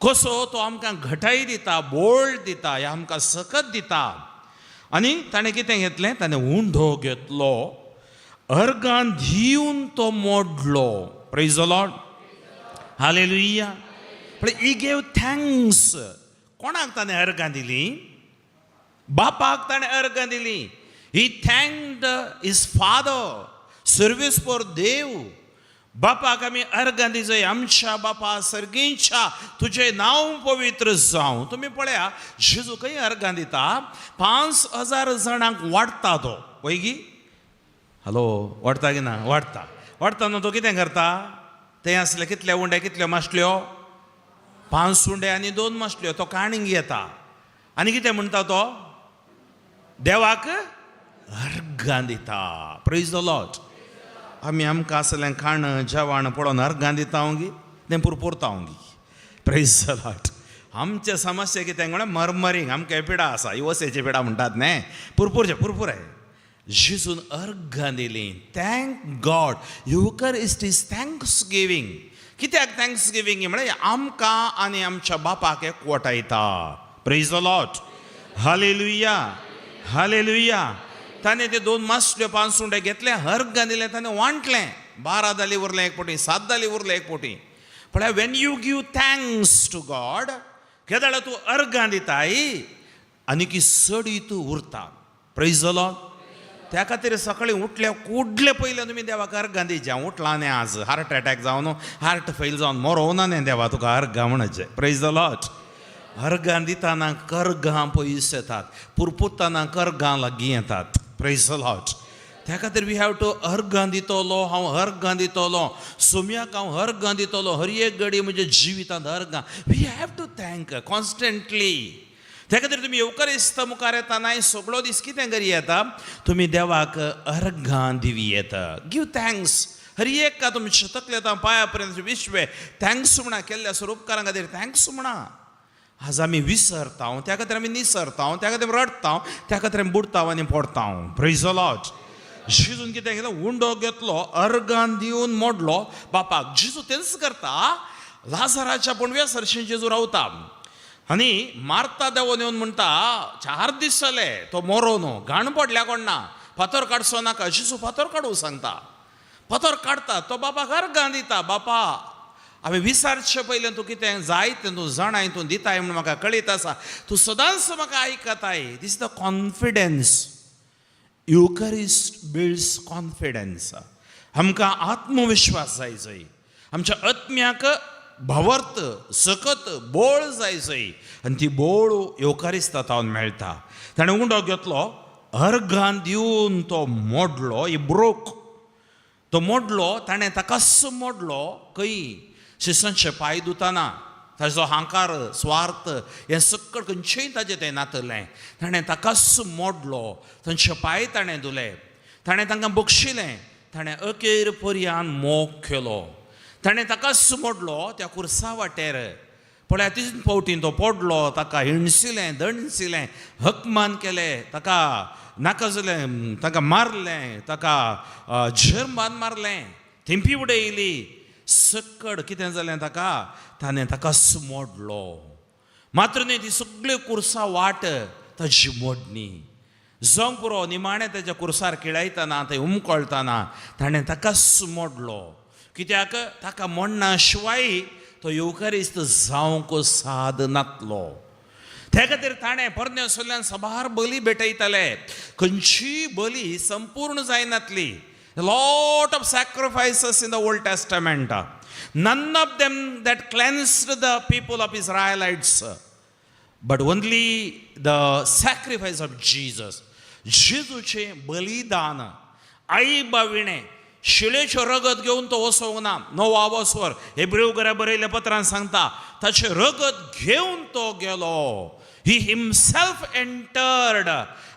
कसो तो आमकां घटाय दिता, बोळ दिता, ह्या आमकां सकत दिता. आनी ताणें कितें घेतलें? ताणें उंडो घेतलो, अर्गान दिवन तो मोडलो. Praise the Lord, hallelujah. पण he gave thanks. कोणाक ताणें अर्गां दिली? बापाक ताणें अर्गां दिली. He thanked his Father, सर्वेस्पर देव. बापाक आमी अर्गां दिजय. आमच्या बापा सर्गींच्या, तुजें नांव पवित्र जावं. तुमी पळया, जेजू खंय अर्गां दिता? 5000 जाणांक वाडटा तो, वयगी? हॅलो, वाडटा की ना? वाडटा. वाडटा तो कितें करता? थंय आसले कितले उंडे, कितल्यो मासल्यो? पांच उंडे आनी दोन मासल्यो. तो काणींग येता आनी कितें म्हणटा तो? देवाक अर्गां दिता. Praise the Lord. आमी आमकां आसलें खाण जेवण पळोवन अर्गां दिता गी, तें पुरपुरता गी. Praise the Lord. आमचे समस्या कितें म्हळ्यार मरमरींग. आमकां पिडा आसा, युवसेची पिडा म्हणटात न्ही, पुरपुरचे पुरपूर आहे. जेजून अर्गां दिली. Thank God. Eucharist is thanksgiving. कित्याक thanks giving? म्हळ्यार आमकां आनी आमच्या बापाक एकवटायता. Praise the Lord. Hallelujah, hallelujah. ताणें ते दोन मासल्यो, पांच उंडे घेतले, अर्गां दिलें, ताणें वांटलें. 12 दाली उरलें एक पोटी, सात दाली उरलें एक पोटी. पळय, when you give thanks to God, केदाळा तूं अर्गां दिताय आनी की सडी तूं उरता. Praise the Lord. त्या खातीर सकाळीं उठल्या कुडले पयलें तुमी देवाक अर्गां दिवचें. हांव उठला न्ही आज, हार्ट एटॅक जावन, हार्ट फेल जावन मरोवना न्ही, देवा तुका अर्गां म्हणचें. Praise the Lord. अर्गां दिताना कर्गां पयस येतात, पुरपुरताना कर्गां लागीं येतात. Praise the Lord. त्या खातीर we have to अर्गां दितलो. हांव अर्गां दितलो सोम्याक, हांव अर्गां दितलो. हर एक घडी म्हज्या जिवितांत अर्गां. We have to thank constantly. त्या खातीर तुमी येवकारिस्त मुखार येता, सगळो दीस कितें करी येता? तुमी देवाक अर्गां दिवी येता. Give thanks. हर एक तुमच्या तकलेंत पांया पर्यंत विश्वे thanks म्हणा. केल्ल्या स्वरूपकारां खातीर thanks म्हणा. आज आमी विसरता, त्या खातीर आमी निसरता, त्या खातीर रडटा, त्या खातीर आमी बुडता आनी पडता. Praise the Lord. जेजून कितें केलें? उंडो घेतलो, अर्गान दिवन मोडलो बापाक. जेजू तेंच करता. लाजराच्या पणव्या सरशीं जेजू रावता आनी मारता देवोन येवन म्हणटा, 4 दीस जाले तो मोरो, घाण पडल्या कोण ना, फातर काडचो नाका. जेजू फातर काडूं सांगता. फातर काडटा. तो बापाक अर्गां दिता. बापा, हांवें विसारचें पयलें तूं कितें जाय तें तूं जाणाय, तूं दिताय म्हूण म्हाका कळीत आसा. तूं सदांच म्हाका आयकताय. This the confidence. Eucharist builds confidence. आमकां आत्मविश्वास जाय जय, आमच्या आत्म्याक भावार्थ, सकत, बोळ जाय जय आनी ती बोळ येवकारिस्ता तावन मेळटा. ताणें उंडो घेतलो, अर्गान दिवन तो मोडलो. He broke. तो मोडलो, ताणें ताकाच मोडलो. खंय? शिसांचे पांय धुताना. ताजो हांकार, स्वार्थ हें सकळ खंयचेय ताजें तें नातलें. ताणें ताकाच मोडलो. तांचे पांय ताणें धुले. ताणें तांकां बक्षिलें. ताणें अखेर पर्यान मोग केलो. ताणें ताकाच मोडलो त्या कुर्सा वाटेर. पळया, तीन फावटीन तो पडलो. ताका हिणसिलें, दणसिलें, हकमान केलें, ताका नाका जालें, ताका मारलें, ताका झेरमान मारलें, थेंपी उडयली. सकड कितें जालें ताका? ताणें ताकाच मोडलो. मात्र न्ही, ती सगळी कुर्सा वाट ताजी मोडणी जावंक पुरो. निमाणें ताच्या कुर्सार किळायतना, थंय हुमकळटाना ताणें ताकाच मोडलो. कित्याक? ताका मोडना शिवाय तो येवकारिस्त जावंक साद नातलो. त्या खातीर ताणें पोरण्या सोल्यान साबार बली भेटयताले. खंयचीय बली संपूर्ण जायनातली. Lot of sacrifices in the Old Testament, none of them that cleansed the people of Israelites, but only the sacrifice of Jesus. जेजूचें बलिदान आई बाविणें. शिळेचें रगत घेवन तो वसोवंक ना. नवो आवस्वर हेब्रेव घरा बरयल्ल्या पत्रान सांगता, ताचें रगत घेवन तो गेलो. He himself entered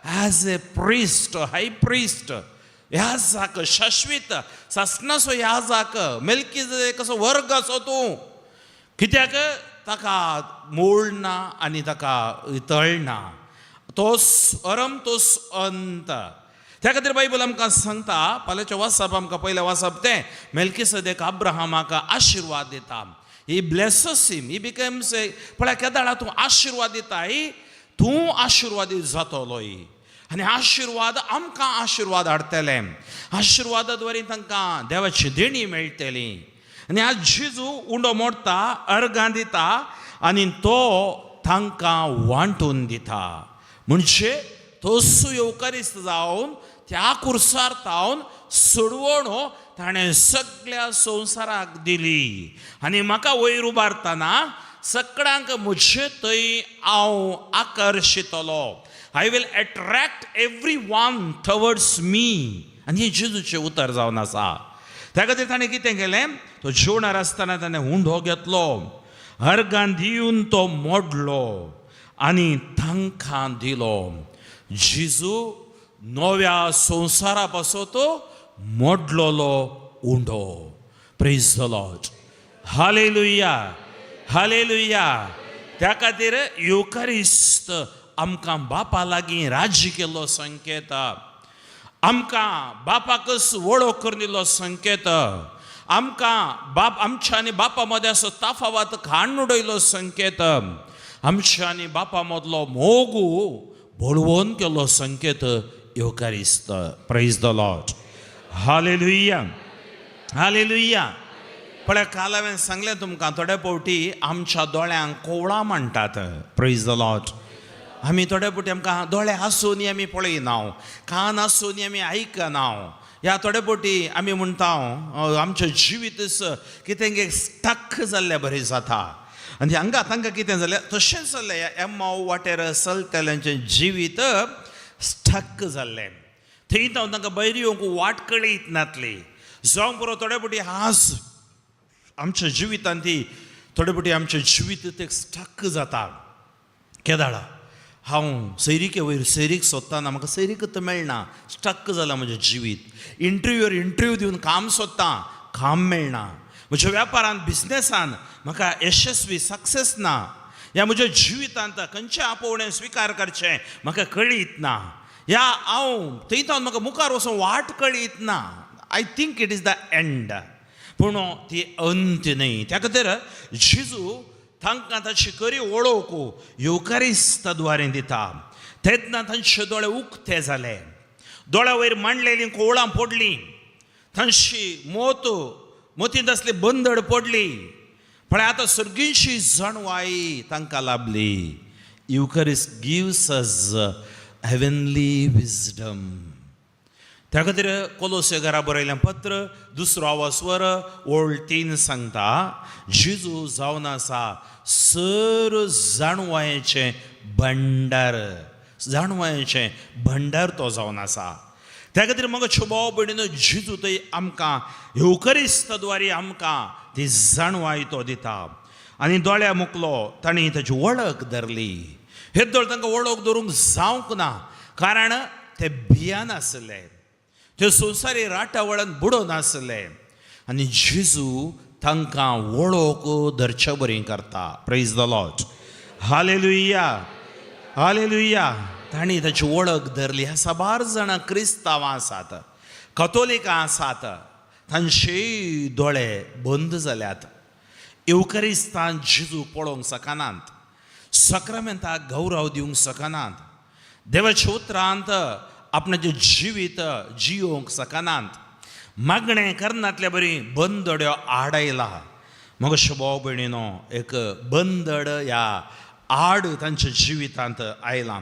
as a priest, high priest, याजाक, शाश्वीत सासणाचो याजाक, मेलकी कसो वर्ग असो तूं. कित्याक? ताका मूळ ना आनी ताका तळ ना. तोच अरम, तोच अंत. त्या खातीर बायबल आमकां सांगता, फाल्यांचें वाचप आमकां पयलें वाचप तें, मेलकी अब्राहमाक आशिर्वाद दिता. He blesses him. He becomes a पळय, केदाळा तूं आशिर्वाद दिताय, तूं आशिर्वादीत जातलोय आनी आशिर्वाद आमकां आशिर्वाद हाडटले. आशिर्वादा द्वारे तांकां देवाची देणी मेळटली. आनी आज जेजू उंडो मोडटा, अर्गां दिता आनी तो तांकां वांटून दिता. म्हणजे तसो येवकारिस्त जावन त्या कुर्सार तावन सोडवण ताणें सगळ्या संवसाराक दिली. आनी म्हाका वयर उबारतना सगळ्यांक म्हजे थंय हांव आकर्शितलो. I will attract every one towards me. आनी हें जेजूचें उतर जावन आसा. त्या खातीर ताणें कितें केलें, तो जेवणार आसतना ताणें हुंडो घेतलो, अर्गान दिवन तो मोडलो आनी तांकां दिलो. जेजू नव्या संवसारा पासत मोडलोलो उंडो. Praise the Lord. Hallelujah, hallelujah. त्या खातीर येवकारिस्त आमकां बापा लागीं राज्य केल्लो संकेत, आमकां बापाकच वळख करून दिल्लो संकेत, आमकां बाप आमच्या आनी बापा मदें असो ताफावत खाण उडयलो संकेत, आमच्या आनी बापा मदलो मोगू बळवंत केल्लो संकेत येवकारिस्त. Praise the Lord. Hallelujah, hallelujah. पळय, काल हांवें सांगलें तुमकां, थोडे फावटी आमच्या दोळ्यांक कोवळां म्हणटात. Praise the Lord. आमी थोडे फावटी आमकां दोळे आसून आमी पळयना, कान आसून आमी आयकना. ह्या थोडे फावटी आमी म्हणटा आमचें जिवीत कितें स्टक जाल्लें बरें जाता. आनी हांगा तांकां कितें जालें तशेंच जालें. ह्या एम्माव वाटेर चलतल्यांचें जिवीत स्टक जाल्लें. थंय तावन तांकां भायर येवंक वाट कळयत नासली. जावं पुरो, थोडे फावटी आज आमच्या जिवितांत ती थोडे फावटी आमचें जिवीत तें स्टक जाता. केदाळा हांव सैरिके वयर सैरीक सोदताना म्हाका सैरीकच मेळना, स्टक जालां म्हजें जिवीत. इंटरव्यूर इंटरव्यू दिवन काम सोदतां, काम मेळना. म्हज्या वेपारान बिजनेसान म्हाका यशस्वी सक्सेस ना. ह्या म्हज्या जिवितांत खंयचें आपोवणें स्विकार करचें म्हाका कळीत ना. ह्या हांव थंय तावन म्हाका मुखार वचून वाट कळीत ना. I think it is the end. पूण ती अंत न्हय. त्या खातीर जेजू तांकां ताची खरी वळख येवकारिस्ता द्वारे दिता. तेन्ना तांचे दोळे उक्ते जाले, दोळ्या वयर मांडलेलीं कोवळां पडलीं, तांची मोत मोतींत आसली बंदड पडली. पळय, आतां सर्गींची जाणवाय तांकां लाभली. Eucharist gives us heavenly wisdom. त्या खातीर कोलोसे घरा बरयलें पत्र दुसरो आवास्वर ओळ 3 सांगता, जेजू जावन आसा सर जाणवायेचें भंडार. जाणवायेचें भंडार तो जावन आसा. त्या खातीर मग भाव भयणीनो, जेजू थंय आमकां येवकरिस्ताद्वारे आमकां ती जाणवाय तो दिता. आनी दोळ्या मुकलो तांणी ताची वळख धरली. हे दोळ तांकां वळख धरूंक जावंक ना, कारण ते भियान आसले, ते संवसारी राटावळान बुडोवन आसले. आनी जेजू तांकां वळख धरचे बरी करता. Praise the Lord. Hallelujah, hallelujah. तांणी ताची वळख धरली. ह्या साबार जाणां क्रिस्तांवां आसात, कतोलिकां आसात, तांचे दोळे बंद जाल्यात. येवकरिस्तान जेजू पळोवंक शकनात, सक्रमेंताक गौरव दिवंक शकनात, देवाच्या उतरांत आपणाचें जिवीत जियोवंक शकनात, मागणें करनातल्या बरी बंदड्यो आड आयला. मग भाव भयणीनो, एक बंदड ह्या आड तांच्या जिवितांत आयलां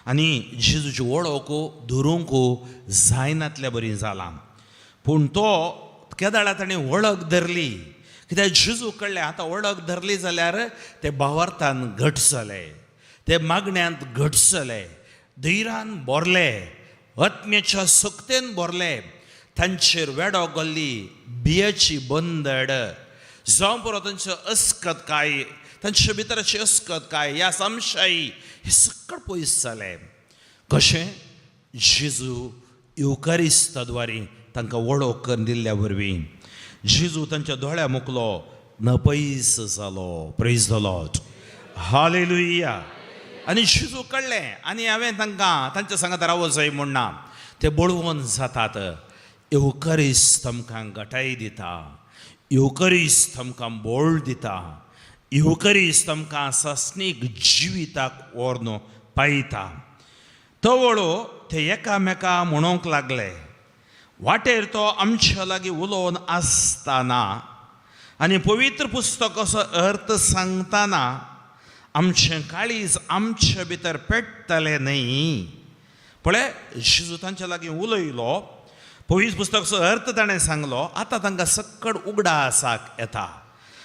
आनी जेजूची वळख धरूंक जायनातल्या बरी जालां. पूण तो केदाळा ताणें वळख धरली, कित्याक जेजू कळ्ळें आतां वळख धरली जाल्यार ते भावार्थान घट जाले, ते मागण्यांत घट जाले, धैरान भरले, आत्म्याच्या सक्तेन भरले. तांचेर वेडो गल्ली बियाची बंदड जावं पुरो, तांच्यो अस्कत काय, तांचे भितराची अस्कत काय ह्या संशयी हे सगळें पयस जालें. कशें? जेजू येवकारिस्ताद्वारे तांकां वळख करून दिल्ल्या वरवीं. जेजू तांच्या दोळ्या मुकलो नपयस जालो. Praise the Lord. Hallelujah. आनी जेजू कळ्ळें आनी हांवें तांकां तांच्या सांगात रावो जाय म्हूण ना, ते बळवंत जातात. येवकारिस्त आमकां घटाय दिता, येवकरिस्त आमकां बोळ दिता, येवकरिस्त आमकां सासणीक जिविताक व्हरून पायता. तवळो ते एकामेका म्हणूंक लागले, वाटेर तो आमच्या लागीं उलोवन आसतना आनी पवित्र पुस्तक असो अर्थ सांगतना आमचें काळीज आमचे भितर पेट्टलें न्हय. पळय जेजू तांच्या लागीं उलयलो, पवित्र पुस्तकाचो अर्थ ताणें सांगलो, आतां तांकां सक्कड उगडासाक येता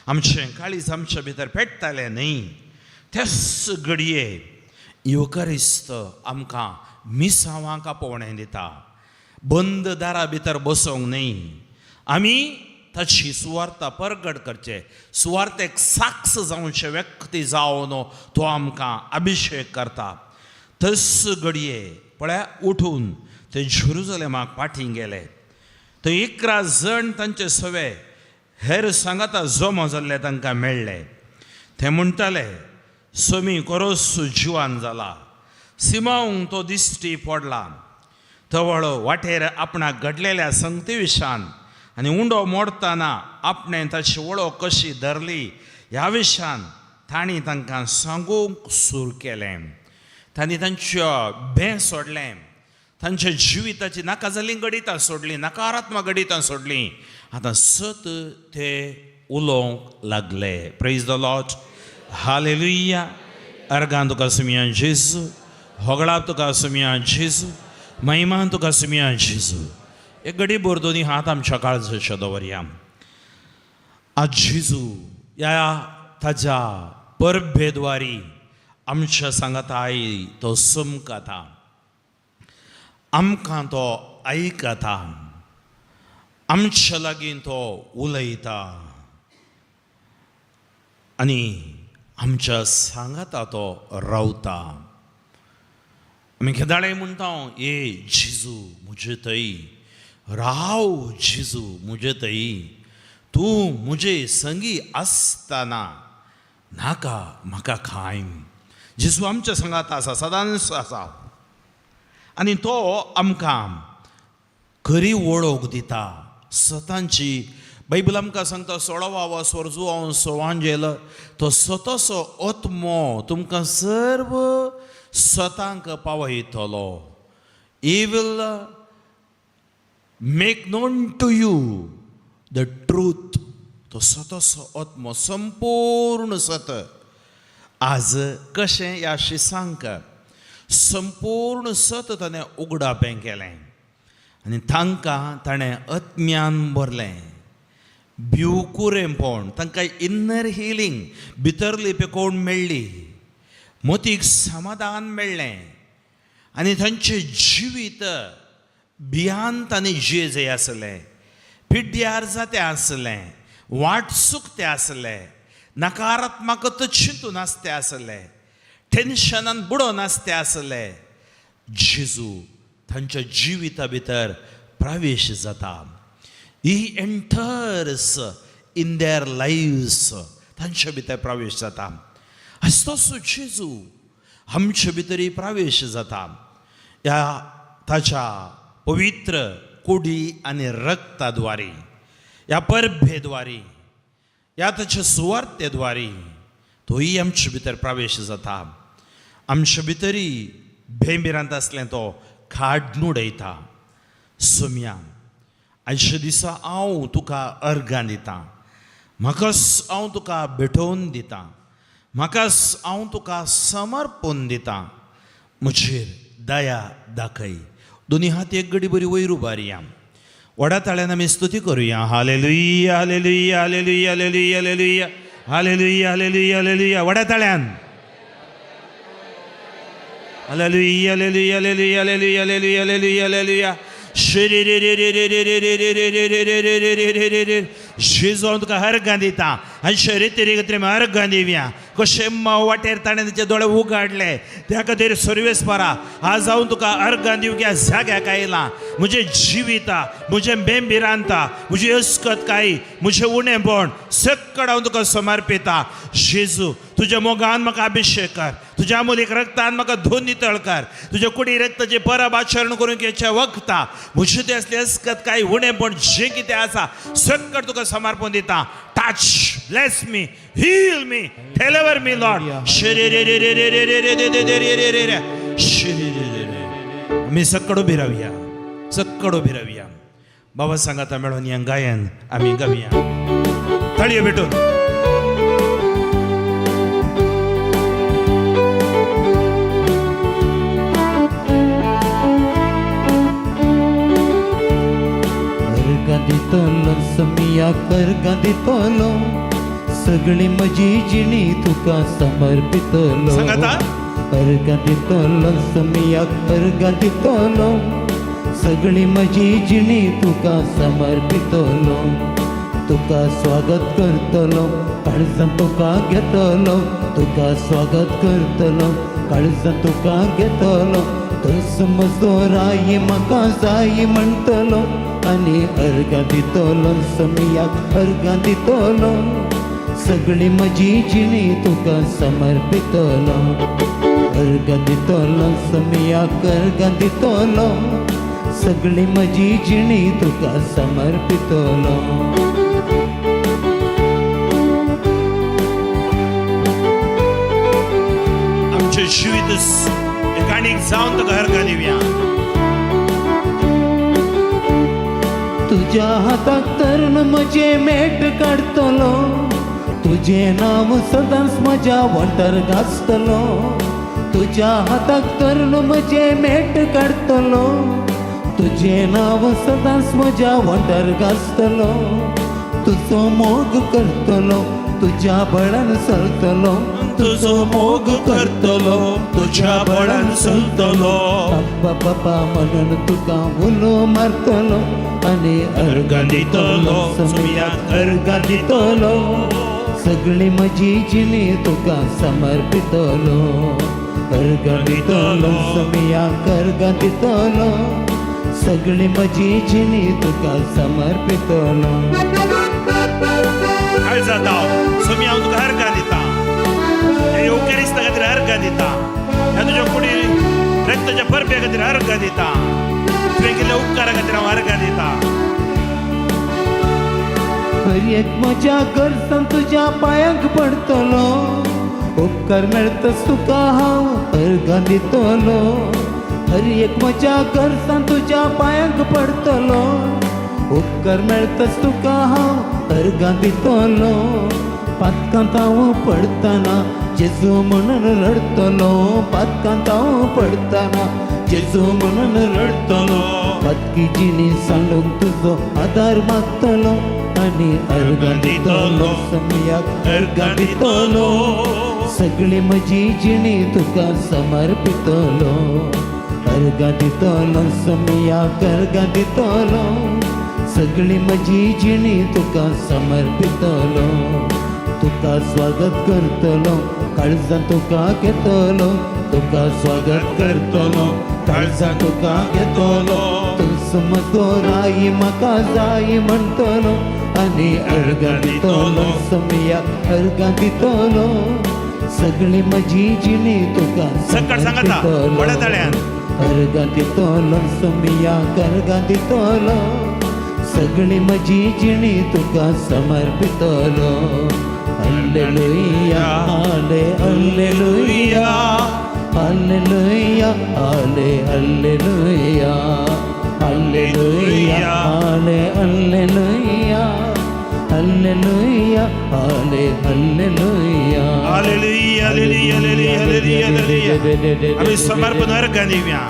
आमचें काळीज आमचे भितर पेट्टलें न्हय. तेच घडये येवकारिस्त आमकां मिसावांक आपोवणें दिता, बंद दारा भितर बसोंक न्हय, आमी ताची सुवार्ता परगट करचे, सुवार्तेक साक्ष जावचे व्यक्ती जावन तो आमकां अभिशेक करता. तस घडये पळया उठून ते जेरुजलेमाक फाटीं गेले. थंय 11 जण तांचे सवे हेर सांगाता जमो जाल्ले तांकां मेळ्ळे. ते म्हणटाले सोमी कोरोस जिवान जाला, सिमावंक तो दिश्टी पडला. तवळ वाटेर आपणाक घडलेल्या संगती विशान आनी उंडो मोडताना आपणें ताची वळख कशी धरली ह्या विशान तांणी तांकां सांगूंक सुरू केलें. तांणी तांच्या भें सोडलें, तांच्या जिविताची नाका जाल्लीं गणितां सोडलीं, नकारात्मक गणितां सोडलीं. आतां सत ते उलोवंक लागले. Praise the Lord, hallelujah. Organ तुका सुमया जेजू, होगळाप तुका सुमया जेजू, महिमान तुका सुमया जेजू. एक घडी भर दोनी हात आमच्या काळजाच्या दवरया. आज जेजू ह्या ताज्या परबेद्वारी आमच्या सांगाताय तो समकता, आमकां तो आयकता, आमच्या लागीं तो उलयता आनी आमच्या सांगाता तो रावता. आमी केदाळे म्हणटा, ए जेजू म्हजे थंय राव, जेजू म्हजे थंय, तूं म्हजे संगी आसतना नाका म्हाका खाय. जेजू आमच्या सांगात आसा, सदांच आसा आनी तो आमकां खरी वळख दिता सतांची. बायबल आमकां सांगता 16वा सोरजुआंव सोवांजेल, तो स्वताचो आत्मो तुमकां सर्व सतांक पावयतलो. He will make known to you the truth. तो स्वताचो आत्मो संपूर्ण सत. आज कशें ह्या शिसांक संपूर्ण सत ताणें उगडापें केलें आनी तांकां ताणें अज्ञान भरलें, भिवकुरेंपण, तांकां इनर हिलींग, भितरली पेकोवण मेळ्ळी, मोतीक समाधान मेळ्ळें आनी तांचें जिवीत भियांत आनी जिये आसलें, पिड्ड्यार जातें आसलें, वाट चुकतें आसलें, नकारात्मकत चिंतून आसतें आसलें, टेन्शनान बुडोवन आसतें आसलें. जेजू तांच्या जिविता भितर प्रवेश जाता. He enters in their lives. तांच्या भितर प्रवेश जाता. तसो जेजू आमचे भितरय प्रवेश जाता ह्या ताच्या पवित्र कुडी आनी रक्ताद्वारी, ह्या परबेद्वारी, ह्या ताच्या सुवार्तेद्वारी तोय आमचे भितर प्रवेश जाता. आमचे भितरय भेंभिरांत आसलें तो खाड उडयता. सोम्या, आयच्या दिसा हांव तुका अर्गां दितां, म्हाकाच हांव तुका भेटोवन दितां, म्हाकाच हांव तुका समर्पण दितां, म्हजेर दया दाखय. दोनी हात एक घडी बरी वयर उबारया, व्हडा ताळ्यान आमी स्तुती करुया. Hallelujah, hallelujah, hallelujah, hallelujah, hallelujah, hallelujah, hallelujah, hallelujah. व्हडा ताळ्यान hallelujah, hallelujah, hallelujah, hallelujah, hallelujah, hallelujah, hallelujah. जेजू हांव तुका अर्गां दितां आनी शरीर खातीर अर्गां दिवया. कशें वाटेर ताणें ताचे दोळे उगाडले त्या खातीर सर्वेस्परा आज हांव तुका अर्गां दिवंक ह्या जाग्याक आयलां. म्हजें जिविता, म्हजें बेंभिरांता, म्हजी अस्कतकाय, म्हजें उणेपण सक्कड हांव तुका समर्पिता. जेजू तुज्या मोगान म्हाका अभिशेक कर, तुज्या मुलीक रक्तान म्हाका धुवन नितळ कर, तुज्या कुडी रक्ताची परब आचरण करूंक हेच्या वखता म्हजें तें असलें अस्कत काय उणेपण जें कितें आसा सक्कड तुका समर्पण दिता. Touch, bless me, heal me, deliver me Lord. आमी सक्कड उबी रावया, सक्कड उबी रावया. बाबा सांगाता मेळोन या गायन आमी गावया, ताळयो भेटून. सोमियाक अर्गां दितलो, सगळी म्हजी जिणी तुका समर्पितलो. सांगाता. अर्गां दितलो सोमियाक अर्गां दितलो, सगळी म्हजी जिणी तुका समर्पितलो. तुका स्वागत करतलो, काळजान तुका घेतलो. तुका स्वागत करतलो, काळजान तुका घेतलो. तूंच म्हजो राय म्हाका जाय म्हणटलो आनी अर्गां दितलो सोमियाक अर्गां दितलो, सगळी म्हजी जिणी तुका समर्पितलो. अर्गां दितलो सोमियाक अर्गां दितलो, सगळी म्हजी जिणी तुका समर्पितलो. आमचें जिवीत एकाणीक जावन तुका अर्गां दिवया. तुज्या हाताक धरून म्हजें मेट काडटलो, तुजें नांव सदांच म्हज्या वंठार गाजतलो. तुज्या हाताक धरून म्हजें मेट काडटलो, तुजें नांव सदांच म्हज्या वंठार गाजतलो. तुजो मोग करतलो, तुज्या बळान चलतलो. तुजो मोग करतलो, तुज्या बळान चलतलो. बाप्पा बाबा म्हणून तुका उलो मारतलो आनी अर्गां दितलो सोमियाक अर्गां दितलो. सगळी म्हजी जिणी तुका समर्पितलो. अर्गां दितलो सोमियाक अर्गां दितलो, सगळी म्हजी जिणी तुका समर्पितलो. काळजा धांव. सोमी, हांव तुका अर्गां दिता. ह्या येवकारिस्ता खातीर अर्गां दिता. ह्या तुज्या कुडी रक्ताच्या परब्या खातीर अर्गां दिता. तुवें केल्ल्या उपकारा खातीर हांव अर्गां दिता. हर एक म्हज्या गरजान तुज्या पांयांक पडटलो, उपकार मेळतच तुका हांव अर्गां दितलो. हर एक म्हज्या गरजान तुज्या पांयांक पडटलो, उपकार मेळतच तुका हांव अर्गां दितलो. पातकांत हांव पडटना जेजू म्हणून रडटलो. पातकांत हांव पडटना जेजू म्हणून रडटलो. पातकी जिणी सांडूंक तुजो आदार मागतलो आनी अर्गां दितलो सोमियाक अर्गां दितलो, सगळी म्हजी जिणी तुका समर्पितलो. अर्गां दितलो सोमियाक अर्गां दितलो, सगळी म्हजी जिणी तुका समर्पितलो. तुका स्वागत करतलो, काळजान तुका घेतलो. तुका स्वागत करतलो, काळजान तुका घेतलो. तूंच म्हजो राय म्हाका जाय म्हणटलो आनी अर्गां दितलो सोमियाक अर्गां दितलो, सगळी म्हजी जिणी तुका सकट सांगाता, समर्पितलो. व्हडा ताळ्यान. अर्गां दितलो सोमियाक अर्गां दितलो, सगळी म्हजी जिणी तुका समर्पितलो. हल्लेलुया, हाले हल्लेलुया, हल्लेलुया, हाले हल्लेलुया, हल्लेलुया, हाले हल्लेलुया, हल्लेलुया, हाले hallelujah. Hallelujah, hallelujah, hallelujah, hallelujah, hallelujah. आमी समर्पण अर्गां दिवया.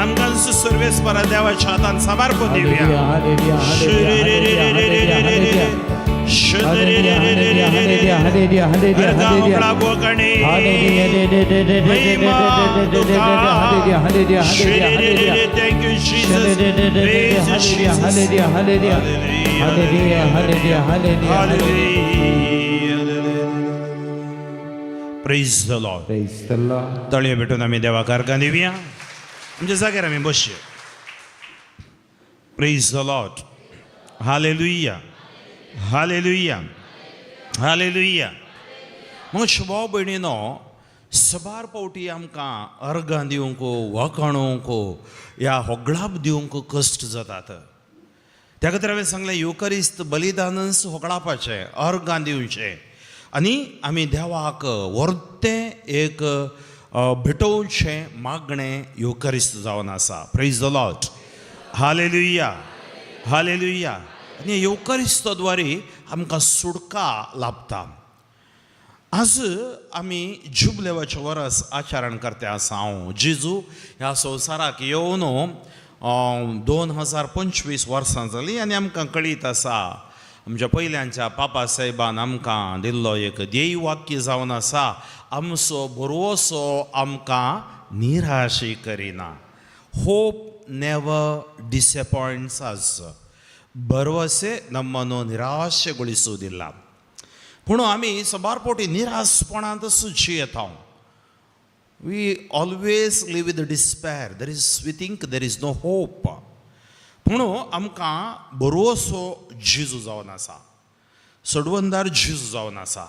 आमकां सर्वेस्परा देवाच्या हातान समर्पण दिवया. Hallelujah, hallelujah, hallelujah, hallelujah, hallelujah, hallelujah, अर्गां hallelujah. होगडावप महिमा तुका. Hallelujah, hallelujah, hallelujah. Thank you, Jesus. Praise you, Jesus. Hallelujah, hallelujah, hallelujah, hallelujah, hallelujah. Hallelujah. Praise the Lord. Praise the Lord. तळये भेटून आमी देवाक अर्गां दिवया. आमच्या जाग्यार आमी बसया. Praise the Lord. Hallelujah, hallelujah, hallelujah. मग भाव भयणीनो, सबार पावटी आमकां अर्गां दिवंक, वखाणूंक ह्या होगळाप दिवंक कश्ट जातात. त्या खातीर हांवें सांगलें, येवकारिस्त बलिदानच होगळापाचें, अर्गां दिवचें आनी आमी देवाक व्हरतें एक भेटोवचें मागणें येवकारिस्त जावन आसा. Praise the Lord. Hallelujah, hallelujah. आनी येवकारिस्ता द्वारे आमकां सुटका लाभता. आज आमी जुबलेवाचें वरस आचरण करता आसा. हांव जेजू ह्या संवसाराक येवन 2025 वर्सां जालीं आनी आमकां कळीत आसा, आमच्या पयल्यांच्या पापा साहेबान आमकां दिल्लो एक ध्येय वाक्य जावन आसा, आमचो भरवसो आमकां निराशी करिना. Hope never disappoints us. ಭರವಸೆ ನಮ್ಮನ್ನು ನಿರಾಶೆಗೊಳಿಸುವುದಿಲ್ಲ. पूण आमी सबार फावटी निराशपणांत जियेता. We always live with despair. There is we think there is no hope. पूण आमकां भरवसो जेजू जावन आसा, सोडवंदार जेजू जावन आसा.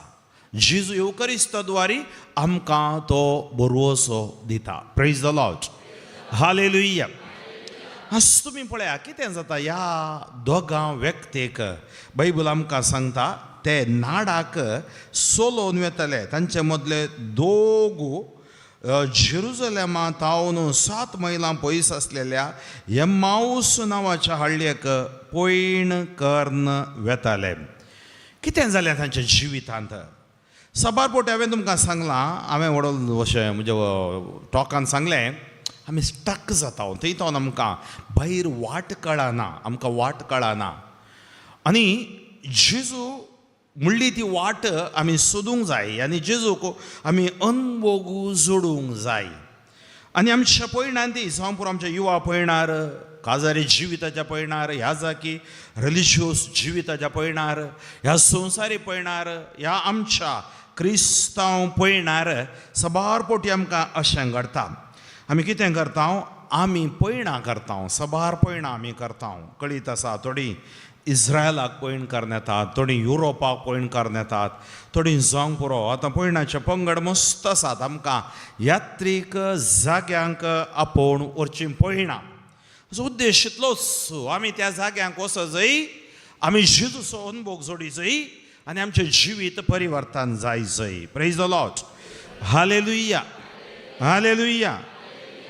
जेजू येवकरिस्ता द्वारी आमकां तो भरवसो दिता. Praise the Lord. Hallelujah. आज तुमी पळया कितें जाता ह्या दोगां व्यक्तीक. बायबल आमकां सांगता ते नाडाक सोलोवन वेताले. तांचे मदले दोग जेरुजलेमा तावन 7 मैलां पयस आसलेल्या एम्माऊस नांवाच्या हळ्ळेक पयण कर्न वेताले. कितें जालें तांच्या जिवितांत? साबार फावटी हांवें तुमकां सांगलां, हांवें व्हडल अशें म्हज्या टॉकान सांगलें, आमी स्टक जाता थंय तो आमकां भायर वाट कळना, आमकां वाट कळना. आनी जेजू म्हणली ती वाट आमी सोदूंक जाय आनी जेजूक आमी अनभोग जोडूंक जाय. आनी आमच्या पयणान ती जावं पुरो आमच्या युवा पयणार, काजारी जिविताच्या पयणार, ह्या जाकी रिलिजियस जिविताच्या पयणार, ह्या संवसारी पयणार, ह्या आमच्या क्रिस्तांव पयणार साबार फावटी आमकां अशें घडटा. आमी कितें करता? आमी पयणां करता, साबार पयणां आमी करता. कळीत आसा, थोडीं इस्रायलाक पयण करून येतात, थोडीं युरोपाक पयण करून येतात, थोडीं जावंक पुरो आतां पयणाचे पंगड मस्त आसात. आमकां यात्रीक जाग्यांक आपोवन व्हरचीं पयणां. असो उद्देश इतलोच, आमी त्या जाग्यांक वचत जय, आमी जेजूचो अनुभव जोडी जय आनी आमचें जिवीत परिवर्तन जाय जय. Praise the Lord. Hallelujah, hallelujah.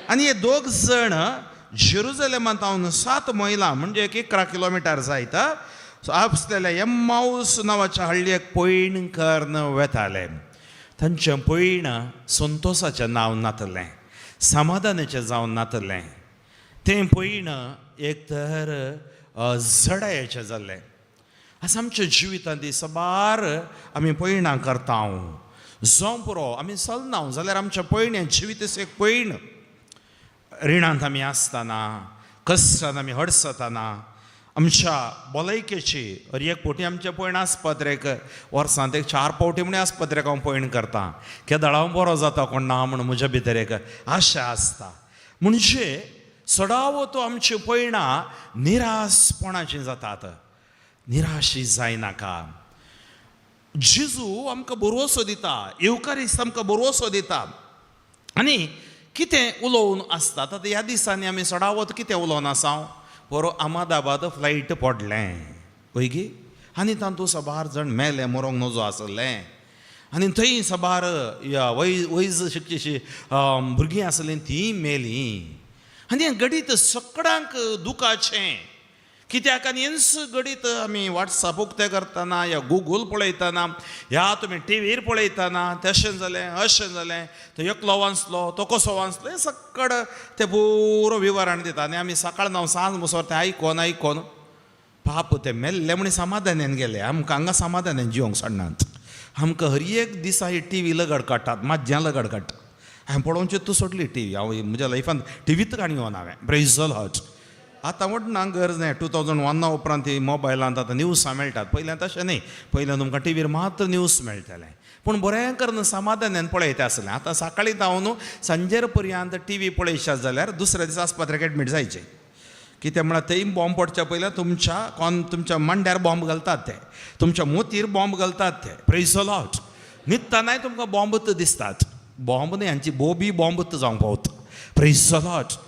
आनी हे दोग जण जेरुजलेमांत हांव 7 मैलां म्हणजे एक 11 किलोमिटर जायत आसलेल्या एम्माऊस नांवाच्या हळ्ळेक पयण कर्न वेताले. तांचें पयण संतोसाचें नांव नातलें, समाधानाचें जावन नातलें. तें पयण एक तर जडायेचें जाल्लें. आसा आमच्या जिवितांत ती साबार आमी पयणां करता. जावं पुरो आमी चलना जाल्यार आमच्या पयणें जिवीत एक पयण. रिणांत आमी आसतना, कश्टान आमी हडसतना, आमच्या भलायकेची हर एक फावटी आमचें पयण आस्पत्रेक वर्सांत एक 4 फावटी म्हण आस्पत्रेक हांव पयण करता. केदळ हांव बरो जाता कोण ना म्हण म्हज्या भितर एक आशा आसता. म्हणजे चडावो तो आमची पयणां निराशपणाचीं जातात. निराशी जायनाका. जेजू आमकां भरवसो दिता, येवकारीस्त आमकां भरवसो दिता. आनी कितें उलोवन आसता आतां ह्या दिसांनी आमी चडावत कितें उलोवन आसा? बरो अहमदाबाद फ्लायट पडलें वयगी आनी तातूंत साबार जाण मेले, मरोंक नजो आसलें. आनी थंय साबार वैज शिकचीशी भुरगीं आसलीं तीं मेलीं. आनी हें घडीत सगळ्यांक दुखाचें कित्याक? आनी हेंच घडीत आमी वॉट्सॅप उक्तें करतना या गुगल पळयतना ह्या तुमी टिवीर पळयतना तशें जालें अशें जालें, तो एकलो वांचलो, तो कसो वांचलो, हें सगळें ते पुरो विवरण दिता. आनी आमी सकाळ णव सांज मुसर तें आयकोन आयकोन पाप ते मेल्ले म्हण समाधानान गेले. आमकां हांगा समाधानान जिवंक सोडनात. आमकां हर एक दिसा ही टिवी लगड काडटात, माज्जां लगड काडटा. हांवें पळोवची तूं सोडली टिवी. हांव म्हज्या लायफान टिवीत काणी येवना हांवें. Praise the Lord. आतां म्हणना गरज न्हय. 2001 उपरांत ही मोबायलांत आतां न्यूजां मेळटात. पयल्यां तशें न्हय, पयल्यां तुमकां टिवीर मात्र न्यूज मेळटलें. पूण बरें करून समाधानान पळयता आसलें. आतां सकाळीं धांवन सांजेर पर्यंत टिवी पळयशात जाल्यार दुसऱ्या दिसा आस्पत्रेक एडमीट जायचें. कितें म्हळ्यार थंय बॉम्ब पडच्या पयलीं तुमच्या कोन तुमच्या मांड्यार बॉम्ब घालतात ते, तुमच्या मोतीर बॉम्ब घालतात ते. Praise the Lord. न्हिदतनाय तुमकां बॉम्बच दिसतात. बॉम्ब न्हय, हांची बोबी बॉम्बच जावंक पावता. Praise the Lord.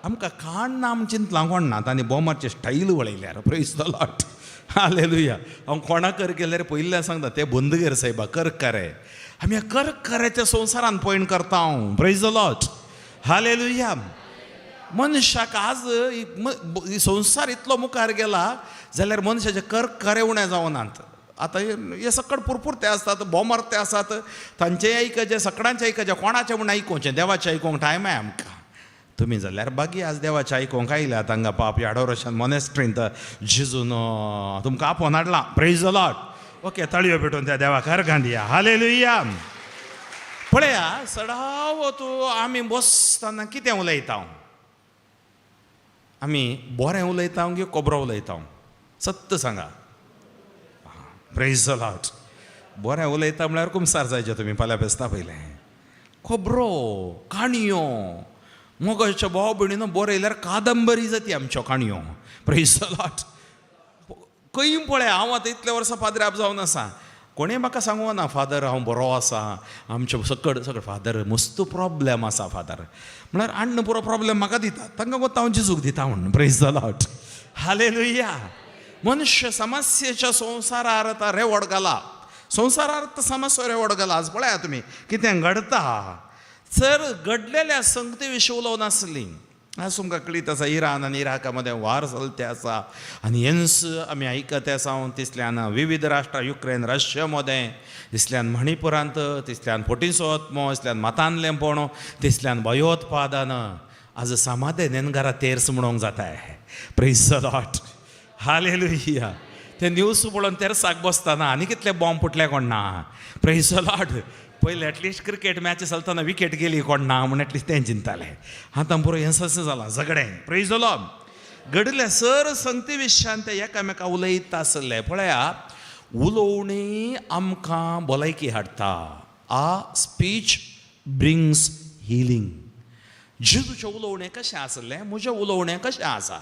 आमकां काण ना आम चिंतलां कोण ना आनी बॉम्बाचे style वळयल्यार. Praise the Lord. Hallelujah. हांव कोणाक गेल्यार पयलीं सांगता ते बंद कर सायबा, कर करे. आमी ह्या कर कराच्या संवसारान पयण करता. हांव. Praise the Lord. Hallelujah. मनशाक आज संवसार इतलो मुखार गेला जाल्यार मनशाचे कर करे उणें जावनात. आतां हे सकट पुरपुरते आसतात, बोमारते आसात, तांचें आयकचें, सकडांचें आयकचें, कोणाचें म्हूण आयकुचें, देवाचें आयकूंक टायम आहे आमकां. तुमी जाल्यार बागी आज देवाचें आयकूंक आयल्यात हांगा पाप अडोरेशन मोनेस्ट्रींत जेजून तुमकां आपोवन हाडलां. प्रेज the Lord. Okay, ताळयो पेटोवन त्या देवाक अर्गां दिया. हालेलुया. पळया, सडाव तूं आमी बसतना कितें उलयता? आमी बरें उलयता की कोबरो उलयता? सत्य सांगा. प्रेज the Lord. बरें उलयता म्हळ्यार कुमसार जायचें तुमी फाल्यां फेस्ता पयलें. खबरो, काणयो, मोगाच्या भाव भयणीनो, बरयल्यार कादंबरी जाती आमच्यो काणयो. प्रेज the Lord. खंय पळय, हांव आतां इतल्या वर्सां पाद्राब जावन आसा, कोणें म्हाका सांगूं ना, फादर हांव बरो आसा, आमचे सकड सगळे फादर मस्त प्रॉब्लेम आसा फादर. म्हळ्यार अण्ण पुरो प्रॉब्लेम म्हाका दिता, तांकां कोत्ता हांव जेजूक दिता म्हूण. प्रेज the Lord. Hallelujah. मनुष्य समस्येच्या संवसारार आतां रेवड घाला. संवसारार आतां समस्या रेवड घाला. आज पळया तुमी कितें घडता. सर घडलेल्या संगती विशीं उलोवं नासली. आज तुमकां कळीत आसा, इराण आनी इराका मदें वार चलते आसा आनी हेंच आमी आयकत आसा. तिसल्यान विविध राष्ट्रां, युक्रेन रशिया मदें, तिसल्यान मणिपुरांत, तिसल्यान फोटीचो आत्मो, तिसल्यान मतानलेंपण, तिसल्यान भयोत्पादन. आज सामादे नेनघरा तेर्स म्हणूंक जाताय. प्रेज the Lord. Hallelujah. ते न्यूज पळोवन तेर्साक बसतना आनी कितले बॉम्ब फुटले कोण ना. प्रेज the Lord. पयले एटलिस्ट क्रिकेट मॅच चलतना विकेट गेली कोण ना म्हूण एटलिस्ट तें चिंतताले. आतां पुरो हें सशें जालां झगडें. प्रेज the Lord. घडिल्ल्या सर संगती विशयान ते एकामेका उलयता आसले. पळया, उलोवणी आमकां भलायकी हाडटा. A speech brings healing. जेजूचें उलोवणें कशें आसलें? म्हजें उलोवणें कशें आसा?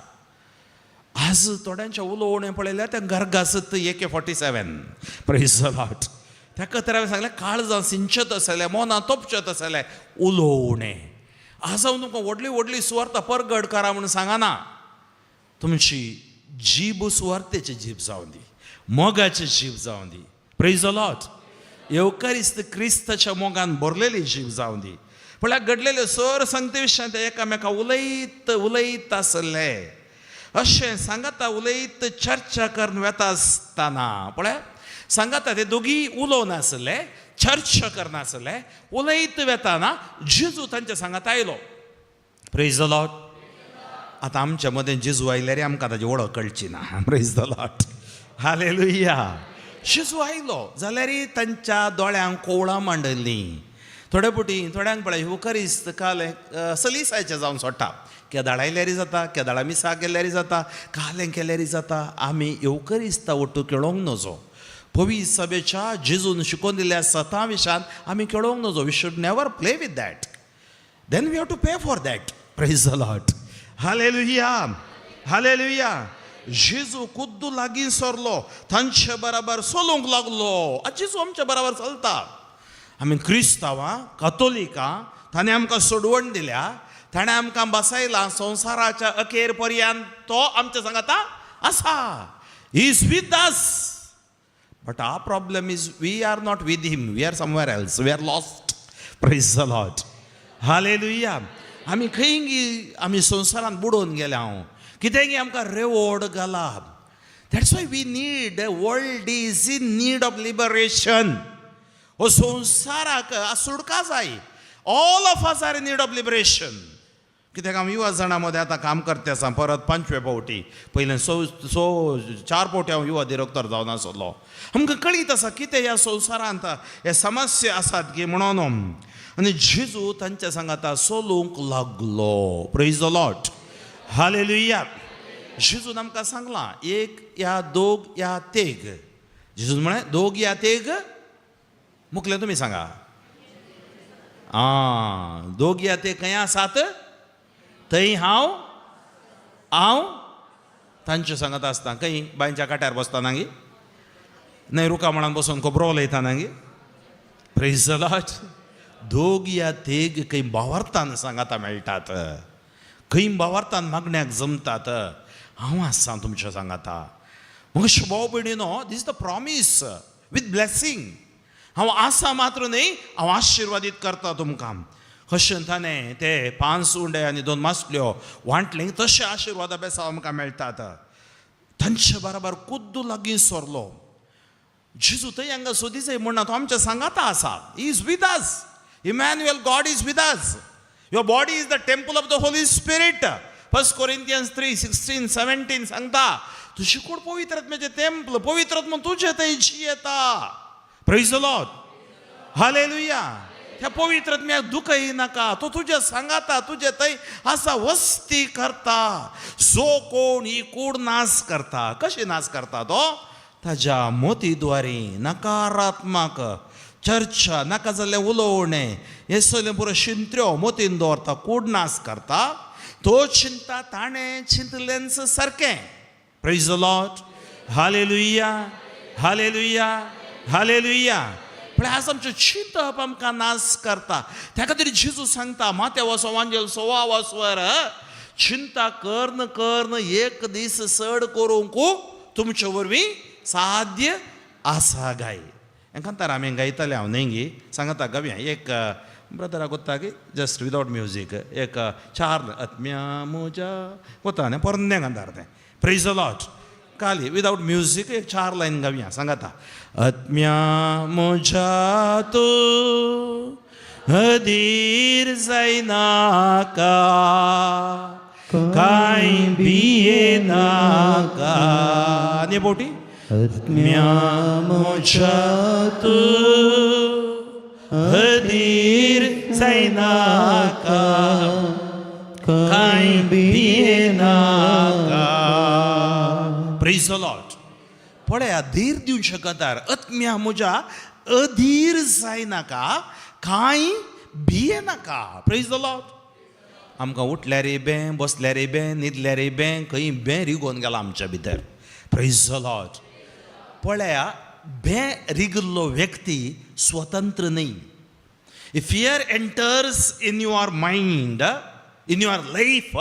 आज थोड्यांचें उलोवणें पळयल्यार तें गरगासत AK-47. Praise the Lord. ताका तर हांवें सांगलें, काळजां सिंचत आसलें, मनां तोपचत आसलें उलोवणें. आज हांव तुमकां व्हडली व्हडली सुवार्ता परगट करा म्हणून सांगना. तुमची जीब सुवार्तेची जीब जावं दी, मोगाची जीब जावं दी. प्रेज the Lord. येवकारिस्त क्रिस्ताच्या मोगान भरलेली जीब जावं दी. म्हळ्यार घडलेले सर संगते विशयान ते एकामेका उलयत उलयत आसले. अशें सांगाता उलयत चर्चा करून वेता आसतना, पळय, सांगाता ते दोगी उलोवन आसले, चर्चा करनासले. उलयत वेताना जेजू तांच्या सांगात आयलो. प्रेज the Lord. आतां आमच्या मदें जेजू आयल्यार आमकां ताजी वळख कळची ना. प्रेज the Lord. Hallelujah. जेजू आयलो जाल्यार तांच्या दोळ्यांक कोवळां मांडलीं थोडे पुटी थोड्यांक. पळय, युकरिस्त काल सलिसायचें जावन सोडटा. केदाळ आयल्यार जाता, केदाळा मिसाक गेल्यार जाता, कालें केल्यार जाता. आमी येवकरिस्ता ओट्टू खेळोंक नजो. पवित्र सभेच्या जेजून शिकोवन दिल्ल्या सतां विशयान आमी खेळोंक नजो. We should never play with that. Then we have to pay for that. Praise the Lord. Hallelujah. Hallelujah. जेजू खुद्दू लागीं सरलो, तांचे बराबर चलूंक लागलो. जेजू आमच्या बराबर चलता. आमी क्रिस्तांवां, कतोलिकां. ताणें आमकां सोडवण दिल्या, ताणें आमकां बसयला. संवसाराच्या अखेर पर्यंत तो आमच्या सांगाता आसा. Is with us. But our problem is we are not with him. We are somewhere else. We are lost. Praise the Lord. Hallelujah. आमी खंय आमी संवसारांत बुडोवन गेल्या. हांव कितें आमकां रेवोड घाला. That's why we need, world is in need of liberation. हो संवसाराक सुटका जाय. All of us are in need of liberation. कित्याक हांव युवा जाणां मदें आतां काम करते आसा परत पांचवे फावटी. पयलें स स चार फावटी हांव युवा दिरक्तर जावन आसलो. आमकां कळीत आसा कितें ह्या संवसारांत हे समस्या आसात की म्हणून. आनी जेजू तांच्या सांगाता चलूंक लागलो. प्रेज the Lord. Hallelujah. जेजून आमकां सांगलां, एक या दोग या तेग. जेजून म्हळें, दोग या तेग. मुखलें तुमी सांगा. आं, दोग या ते खंय आसात थंय हांव हांव तांचे सांगत आसता. खंय बांयच्या काट्यार बसता नागी? न्हय, रुखा मुळान बसून खबरो उलयता नागी? प्रेज the Lord. दोग या तेग खंय बावरतान सांगाता मेळटात, खंय बावरतान मागण्याक जमतात, हांव आसा तुमच्या सांगाता. मग भाव भयणीनो, this the promise with blessing. हांव आसा मात्र न्हय, हांव आशिर्वादीत करता तुमकां. कशें ताणें ते पांच उंडे आनी दोन मासल्यो वांटले, तशे आशिर्वादा बेसांव आमकां मेळटात. तांचे बराबर कुद्दू लागीं सरलो जेजू. थंय हांगा सोदीचय म्हणना, तो आमच्या सांगाता आसा. Is with us. Emmanuel, God is with us. Your body is the temple of the Holy Spirit. First Corinthians 3:16-17 सांगता, तुजी कूड पवित्र आत्म्याचें टेम्पल, पवित्र आत्मा तुजे थंय जियेता. Praise the Lord, hallelujah. त्या पवित्र आत्म्याक दुखय नाका, तो तुज्या सांगाता, तुजे थंय आसा, वस्ती करता. जो कोण ही कूड नाश करता, कशी नाश करता तो? ताज्या मोतीद्वारी नकारात्मक चर्चा, नाका जाल्लें उलोवणें, हें सगळें पुरो शिंत्र्यो मोतीन दवरता, कूड नाश करता. तो चिंता ताणें चिंतलेंच सारकें. Praise the Lord, hallelujah, hallelujah, hallelujah. म्हळ्यार आज आमचें चिंतप आमकां नाश करता. त्या खातीर जेजू सांगता मातेवास वांजेल 16 वर, चिंता कर्न कर्न एक दीस चड करूंक तुमचे वरवीं साध्य आसा गाय. कांतार आमी गायताले हांव न्हय गी सांगता गावया एक ब्रदराक कोत्ता की जस्ट विदावट म्युजीक एक चार आत्म्या म्हज्या कोता न्ही, पोरन्या कांतार तें. Praise the Lord. Kali without music एक चार लायन गावया. सांगता, आत्म्या म्हज्या तूं अधीर जायनाका, कांय भियेनाका. आनी बोटी, आत्म्या म्हज्या तूं अधीर जायनाका, कांय भियेनाका. Praise the Lord. पळया, धीर दिवंक शकतार, आत्म्या म्हज्या अधीर जायनाका, कांय भियेनाका. Praise the Lord. आमकां उठल्यार बें, बसल्यार बें, न्हिदल्यार बें, खंय बें रिगोवन गेला आमच्या भितर. Praise the Lord. पळया, बें रिगिल्लो व्यक्ती स्वतंत्र न्ही. If fear enters in your mind, in your life,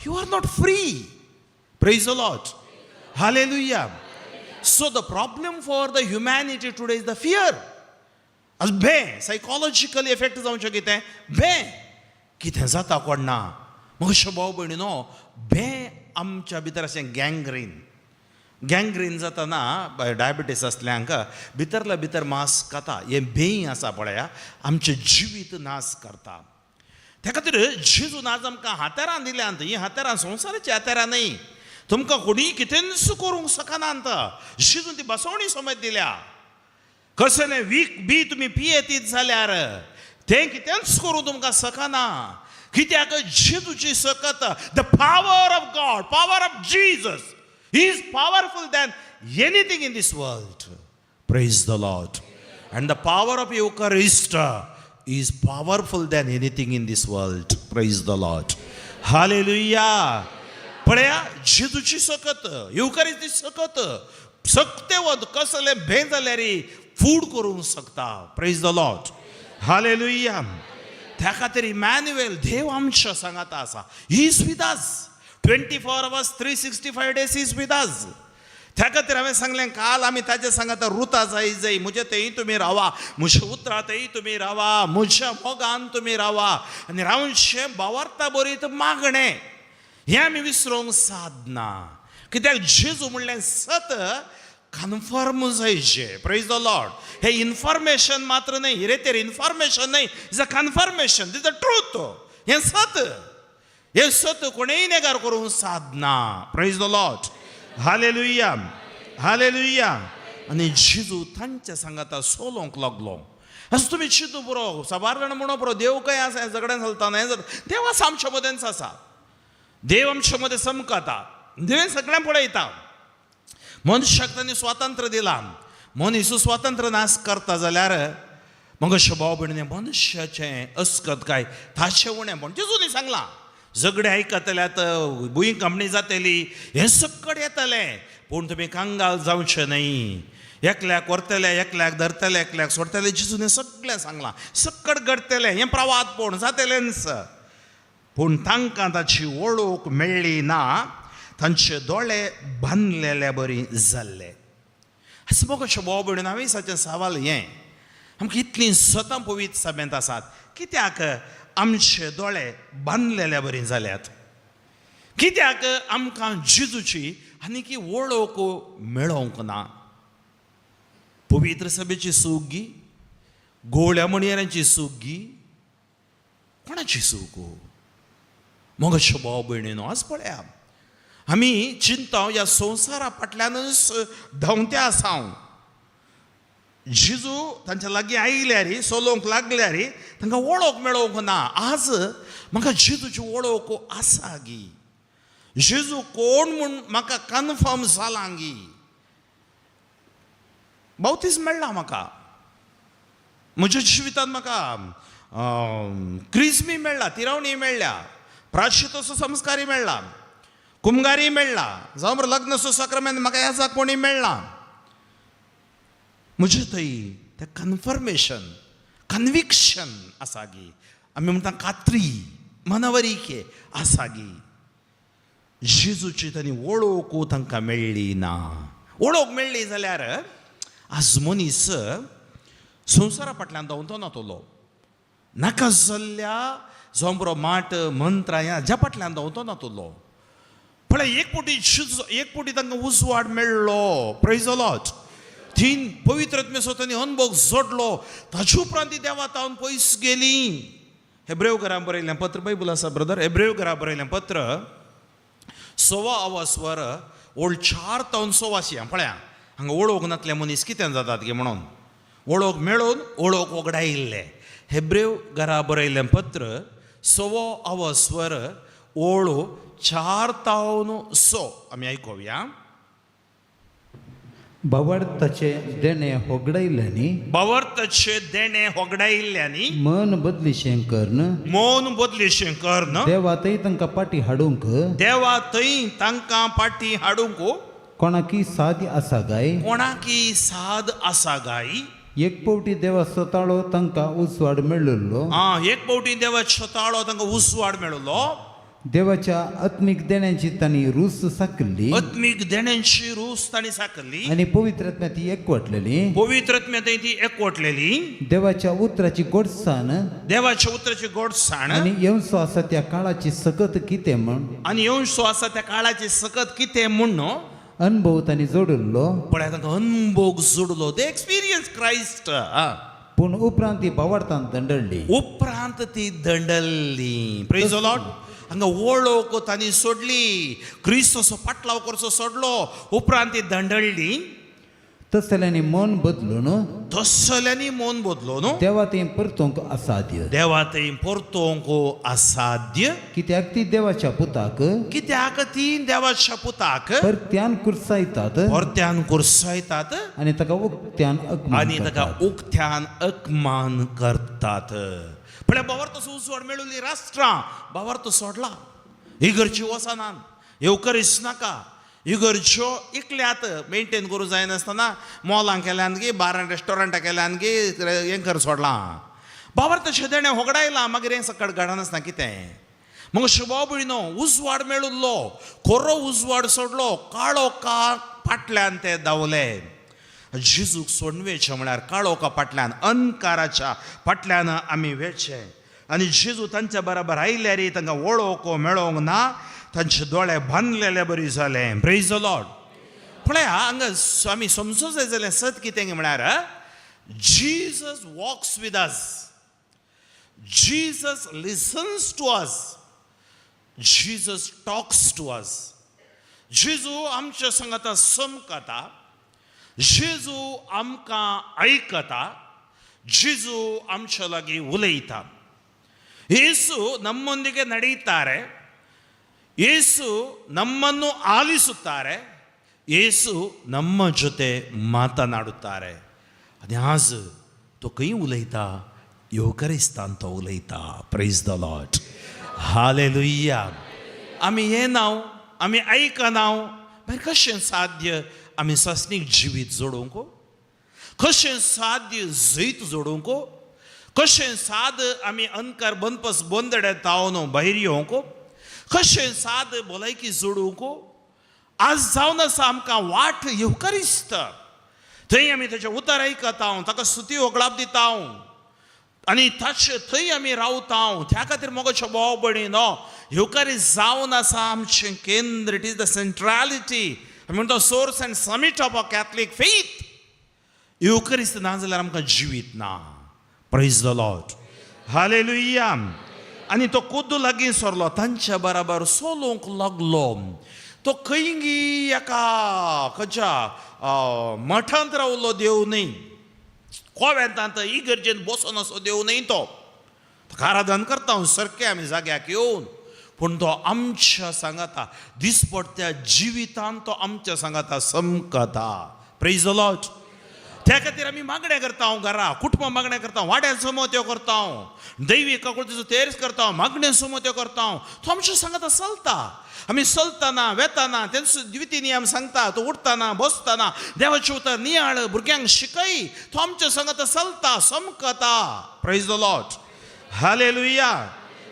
you are not free. Praise the Lord. Hallelujah. So the problem for the humanity today is the fear. आज भें सायकोलॉजिकली इफेक्ट जावचें कितें, भें कितें जाता कोण ना. मग भाव भयणी नो, भें आमच्या भितर अशें गँग्रीन, गँग्रीन जाताना डायबिटीस आसल्यांक भितरल्या भितर मास खाता. हें भें आसा पळया, आमचें जिवीत नाश करता. त्या खातीर जेजून आज आमकां हातेरां दिल्यांत. हीं हातेरां संवसाराचीं हातेरां न्हय. तुमकां कोणीय कितेंच करूंक शकनात. जेजून ती बसवणी समेत दिल्या. कसलें वीख बी तुमी पियेतीत जाल्यार तें कितेंच करूं तुमकां शकना. कित्याक? जेजूची सकत, the power of God, power of Jesus is powerful than anything in this world. Praise the Lord. And the power of Eucharist is powerful than anything in this world. Praise the Lord. Hallelujah. पळया, जेजूची सकत, युकरिस्ती सकत, सक्तेवत कसले भें जाल्यार food करूंक शकता. Praise the Lord. Hallelujah. त्या खातीर इमॅन्युएल देव आमच्या सांगाता आसा. He is with us 24 hours, 365 days is with us. त्या खातीर हांवें सांगलें काल, आमी ताजे सांगाता रुता जाय जाय. म्हजे थंय तुमी रावा, म्हज्या उतरां थंय तुमी रावा, म्हज्या मोगान तुमी रावा आनी रावनशें बावार्ता बरीत मागणें हें आमी विसरूंक सादना. कित्याक? जेजू म्हणलें सत कन्फर्म जायचें. Praise the Lord. हे इन्फॉर्मेशन मात्र न्हय, हिरे तेर इन्फॉर्मेशन न्हय, is a confirmation, is a truth. हें सत, हें सत कोणेय नेगार करूंक सादना. Praise the Lord. Hallelujah, hallelujah. आनी जेजू तांच्या सांगाता सोलोंक लागलो. असो तुमी चिंतू पुरो, साबार जाणां म्हणो पुरो, देव खंय आसा, हें झगड्यान चलता, हें जाता. देव आसा, आमच्या मदेंच आसा. देव आमच्या मदें चमकता. देव सगळ्यांक पळयता. मनशाक तांणी स्वातंत्र्य दिलां. मनीस स्वातंत्र्य नाश करता जाल्यार मग अशें भाव भयणीने, मनशाचें अस्कत काय ताचें उणें. म्हण जेजूनी सांगलां, झगडें आयकतल्यात, भूंय कंपनी जातली, हें सकट येतलें, पूण तुमी कंगाल जावचें न्हय. एकल्याक व्हरतले, एकल्याक धरतले, एकल्याक सोडटले. जेजून सगळें सांगलां, सकट घडटलें. हें प्रवादपण जातलेंच. पूण तांकां ताची वळख मेळ्ळी ना, तांचे दोळे बांदलेले बरी जाल्ले. आसा मगो अशें भाव भयणीन, हांवें साचें सवाल हें, आमकां इतलीं सतां पवित्र सभेंत आसात, कित्याक आमचे दोळे बांदलेल्या बरी जाल्यात? कित्याक आमकां जेजूची आनी की वळख मेळोवंक ना? पवित्र सभेची सुगी, गोळ्या मणयेरांची सुगी, कोणाची सूख? मोगाच्यो भाव भयणीनो, आज पळया आमी चिंता ह्या संवसारा फाटल्यानच धांवते आसा. हांव जेजू तांच्या लागीं आयल्यार, चलोवंक लागल्यार तांकां वळख मेळोवंक ना. आज म्हाका जेजूची वळख आसा गी? जेजू कोण म्हूण म्हाका कन्फर्म जालां गी? बावतीस मेळ्ळा म्हाका, म्हज्या जिवितांत म्हाका क्रिज्मी मेळ्ळा, तिरावणी मेळ्ळ्या, प्रायश्चिताचो संस्कारी मेळ्ळा, कुमगारी मेळ्ळा, जावं बरें लग्न साक्रामेंत म्हाका ह्या कोणी मेळ्ळा. म्हजे थंय तें कन्फर्मेशन, कन्विक्शन आसा गी? आमी म्हणटा खात्री, मनवरिके आसा गी? जेजूची तांणी वळख तांकां मेळ्ळी ना. वळख मेळ्ळी जाल्यार आज मनीस संवसारा फाटल्यान धांवतो नातलो, नाका जाल्ल्या जावं बरो माट मंत्रां ह्या फाटल्यान धांवतो नातलो. पळय, एक फावटी एक फावटी तांकां उजवाड मेळ्ळो. प्रेज the Lord. थी पवित्र आत्म्याचो तांणी अनुभव जोडलो. ताचे उपरांत ती देवा तावन पयस गेली. हेब्रेव घरा बरयलें पत्र, बायबल आसा ब्रदर? हेब्रेव घरा बरयलें पत्र सवा आवासवर ओळ 4 तावन 6 पळया. हांगा वळख नातले मनीस कितें जातात गे म्हणून वळख मेळोवन वळख वगडायिल्ले. हेब्रेव घरा बरयलें पत्र सवो अवस्वर ओळ 4 तावन 6 आमी आयकोया. भावार्थाचे देणें होगडायल्यांनी, भावार्थाचे देणें होगडायिल्ल्यांनी, मन बदलिशें करून, मन बदलिशें करून, देवा थंय तांकां पाटी हाडूंक, देवा थंय तांकां पाटी हाडूंक, कोणाकी साद आसा काय? कोणाकी साद आसा गाय? एक फावटी देवाचो ताळो तांकां उजवाड मेळिल्लो. आं, एक फावटी देवाचो ताळो तांकां उजवाड मेळलो. देवाच्या आत्मीक देण्याची तांणी रूच साकल्ली. आत्मीक देण्यांची रूच तांणी साकल्ली. आनी पवित्र आत्म्या ती एकवटलेली. पवित्र आत्म्या ती एकवटलेली. देवाच्या उतराची गोडसाण, देवाच्या उतराची गोडसाण, आनी येवचो आसा त्या काळाची सकत कितें म्हण, आनी येवचो आसा त्या काळाची सकत कितें म्हूण अनुभव तांणी जोडिल्लो. पळय, तांकां अनभोग जोडलो. दे एक्सपिरियन्स क्रायस्ट. पूण उपरांत ती भावार्थान दंडडली. उपरांत ती दंडल्ली. प्रेज the Lord. हांगा वळख तांणी सोडली, क्रिस्तचो पाटलाव करचो सोडलो, उपरांत ती दंडळ्ळी. तसल्यांनी मन बदलून, तसल्यांनी मन बदलो न्हू, देवा थंय परतूंक असाध्य. देवा थंय परतोंक असाध्य. कित्याक ती देवाच्या पुताक, कित्याक ती देवाच्या पुताक, परत्यान कुर्सायतात, परत्यान कुर्सायतात, आनी ताका उक्त्यान अपमान आनी ताका करतात. उक्त्यान अपमान करतात. पळय, बावार्थ उजवाड मेळुली राष्ट्रां बावार्थ सोडला. इगर्जी वचनान, येवकरीस नाका, इगर्ज्यो इकल्यात मेंटेन करूं जायनासतना मॉलां केल्यान गी, बारां रेस्टॉरंटां केल्यान गी, हें कर सोडलां. बावार्थाचें देणें होगडायलां. मागीर हें सकट घडनासतना कितें मग शिवा भयणो, उजवाड मेळुल्लो, खरो उजवाड सोडलो, काळोखा फाटल्यान ते धांवले. जेजूक सोडून वेचें म्हळ्यार काळोखा फाटल्यान, अंधकाराच्या फाटल्यान आमी वेचें. आनी जेजू तांच्या बराबर आयल्यार तांकां वळख मेळोंक ना. तांचे दोळे बांदलेले बरी जाले. प्रेज the Lord. पळया, हांगा आमी समजूं जाय जाल्यार सत कितें म्हळ्यार Jesus walks with us, Jesus listens to us, Jesus talks to us. जेजू आमच्या संगाता समकता, जेजू आमकां आयकता, जेजू आमच्या लागीं उलयता. ಯೇಸು ನಮ್ಮೊಂದಿಗೆ ನಡೆಯುತ್ತಾರೆ, ಯೇಸು ನಮ್ಮನ್ನು ಆಲಿಸುತ್ತಾರೆ, ಯೇಸು ನಮ್ಮ ಜೊತೆ ಮಾತನಾಡುತ್ತಾರೆ. आनी आज तो खंय उलयता? येवकरिस्तान तो उलयता. प्रेज the Lord. Hallelujah. आमी येनाव, आमी आयकनाव, मागीर कशें साध्य आमी सासणीक जिवीत जोडूंक? कशें साध्य जैत जोडूंक? कशें साद आमी अंधकार बंदपस बंदडे तावन भायर येवंक? कशें साद भलायकी जोडूंक? आज जावन आसा आमकां वाट येवकरिस्त. थंय आमी तेजें उतर आयकता, ताका स्तुती होगडाप दिता आनी ताचे थंय आमी रावता. त्या खातीर मोगाच्यो भाव भयणी न्हू, येवकारिस्त जावन आसा आमचें केंद्र. It is the centrality. आमी म्हणटा source and summit of a Catholic faith. येवकरिस्त ना जाल्यार आमकां जिवीत ना. प्रेज the Lord. Hallelujah. आनी तो कोद्दू लागीं सरलो, तांच्या बराबर चलोवंक लागलो. तो खंयगी एका खंयच्या मठांत रावलो देव न्हय, कोवेंतांत इगर्जेन बसोन असो देव न्हय. तो आराधन करता हांव सारकें आमी जाग्याक येवन, पूण तो आमच्या सांगाता दिसपडत्या जिवितान तो आमच्या सांगाता समकता. Praise the Lord. त्या खातीर आमी मागणें करता हांव, घरा कुटुंबां मागणें करता, वाड्यान समोत्यो करता हांव, दैवी काकुळतीचो तेर्स करता हांव, मागण्यो समोत्यो करता हांव. तो आमच्या सांगाता चलता. आमी चलतना वेताना तेंचो द्विती नियम सांगता, तो उठताना बसतना देवाचें उतर नियाळ, भुरग्यांक शिकय. तो आमच्या सांगाता चलता, समकता. Praise the Lord. Hallelujah,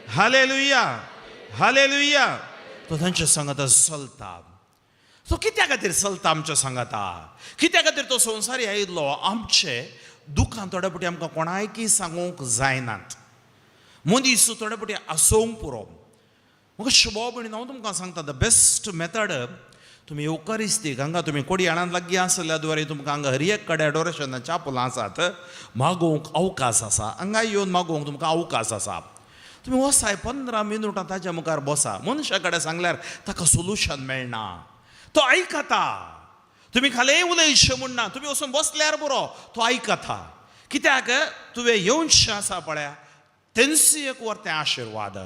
hallelujah, hallelujah. तो तांच्या सांगाता चलता. तो कित्या खातीर चलता आमच्या सांगाता? कित्या खातीर तो संवसारी आयिल्लो? आमचे दुखां थोडे फावटी आमकां कोणायकी सांगूंक जायनात. मनीस थोडे फावटी आसोवंक पुरो. म्हाका शुभो भयणी, हांव तुमकां सांगता, the best method, तुमी येवकारिस्तीक हांगा तुमी कोडयाळांत लागीं आसल्या द्वारे तुमकां हांगा हर एक कडेन एडोरेशना चापलां आसात, मागोवंक अवकाश आसा. हांगा येवन मागोवंक तुमकां अवकाश आसा. तुमी वसाय, 15 मिनुटां ताच्या मुखार बसा. मनशा कडेन सांगल्यार ताका सोल्युशन मेळना. तो आयकता. तुमी खालेय उलयशें म्हूण ना, तुमी वचून बसल्यार पुरो, तो आयकता. कित्याक तुवें येवचें आसा पळया, तेंच एक वर तें आशिर्वाद.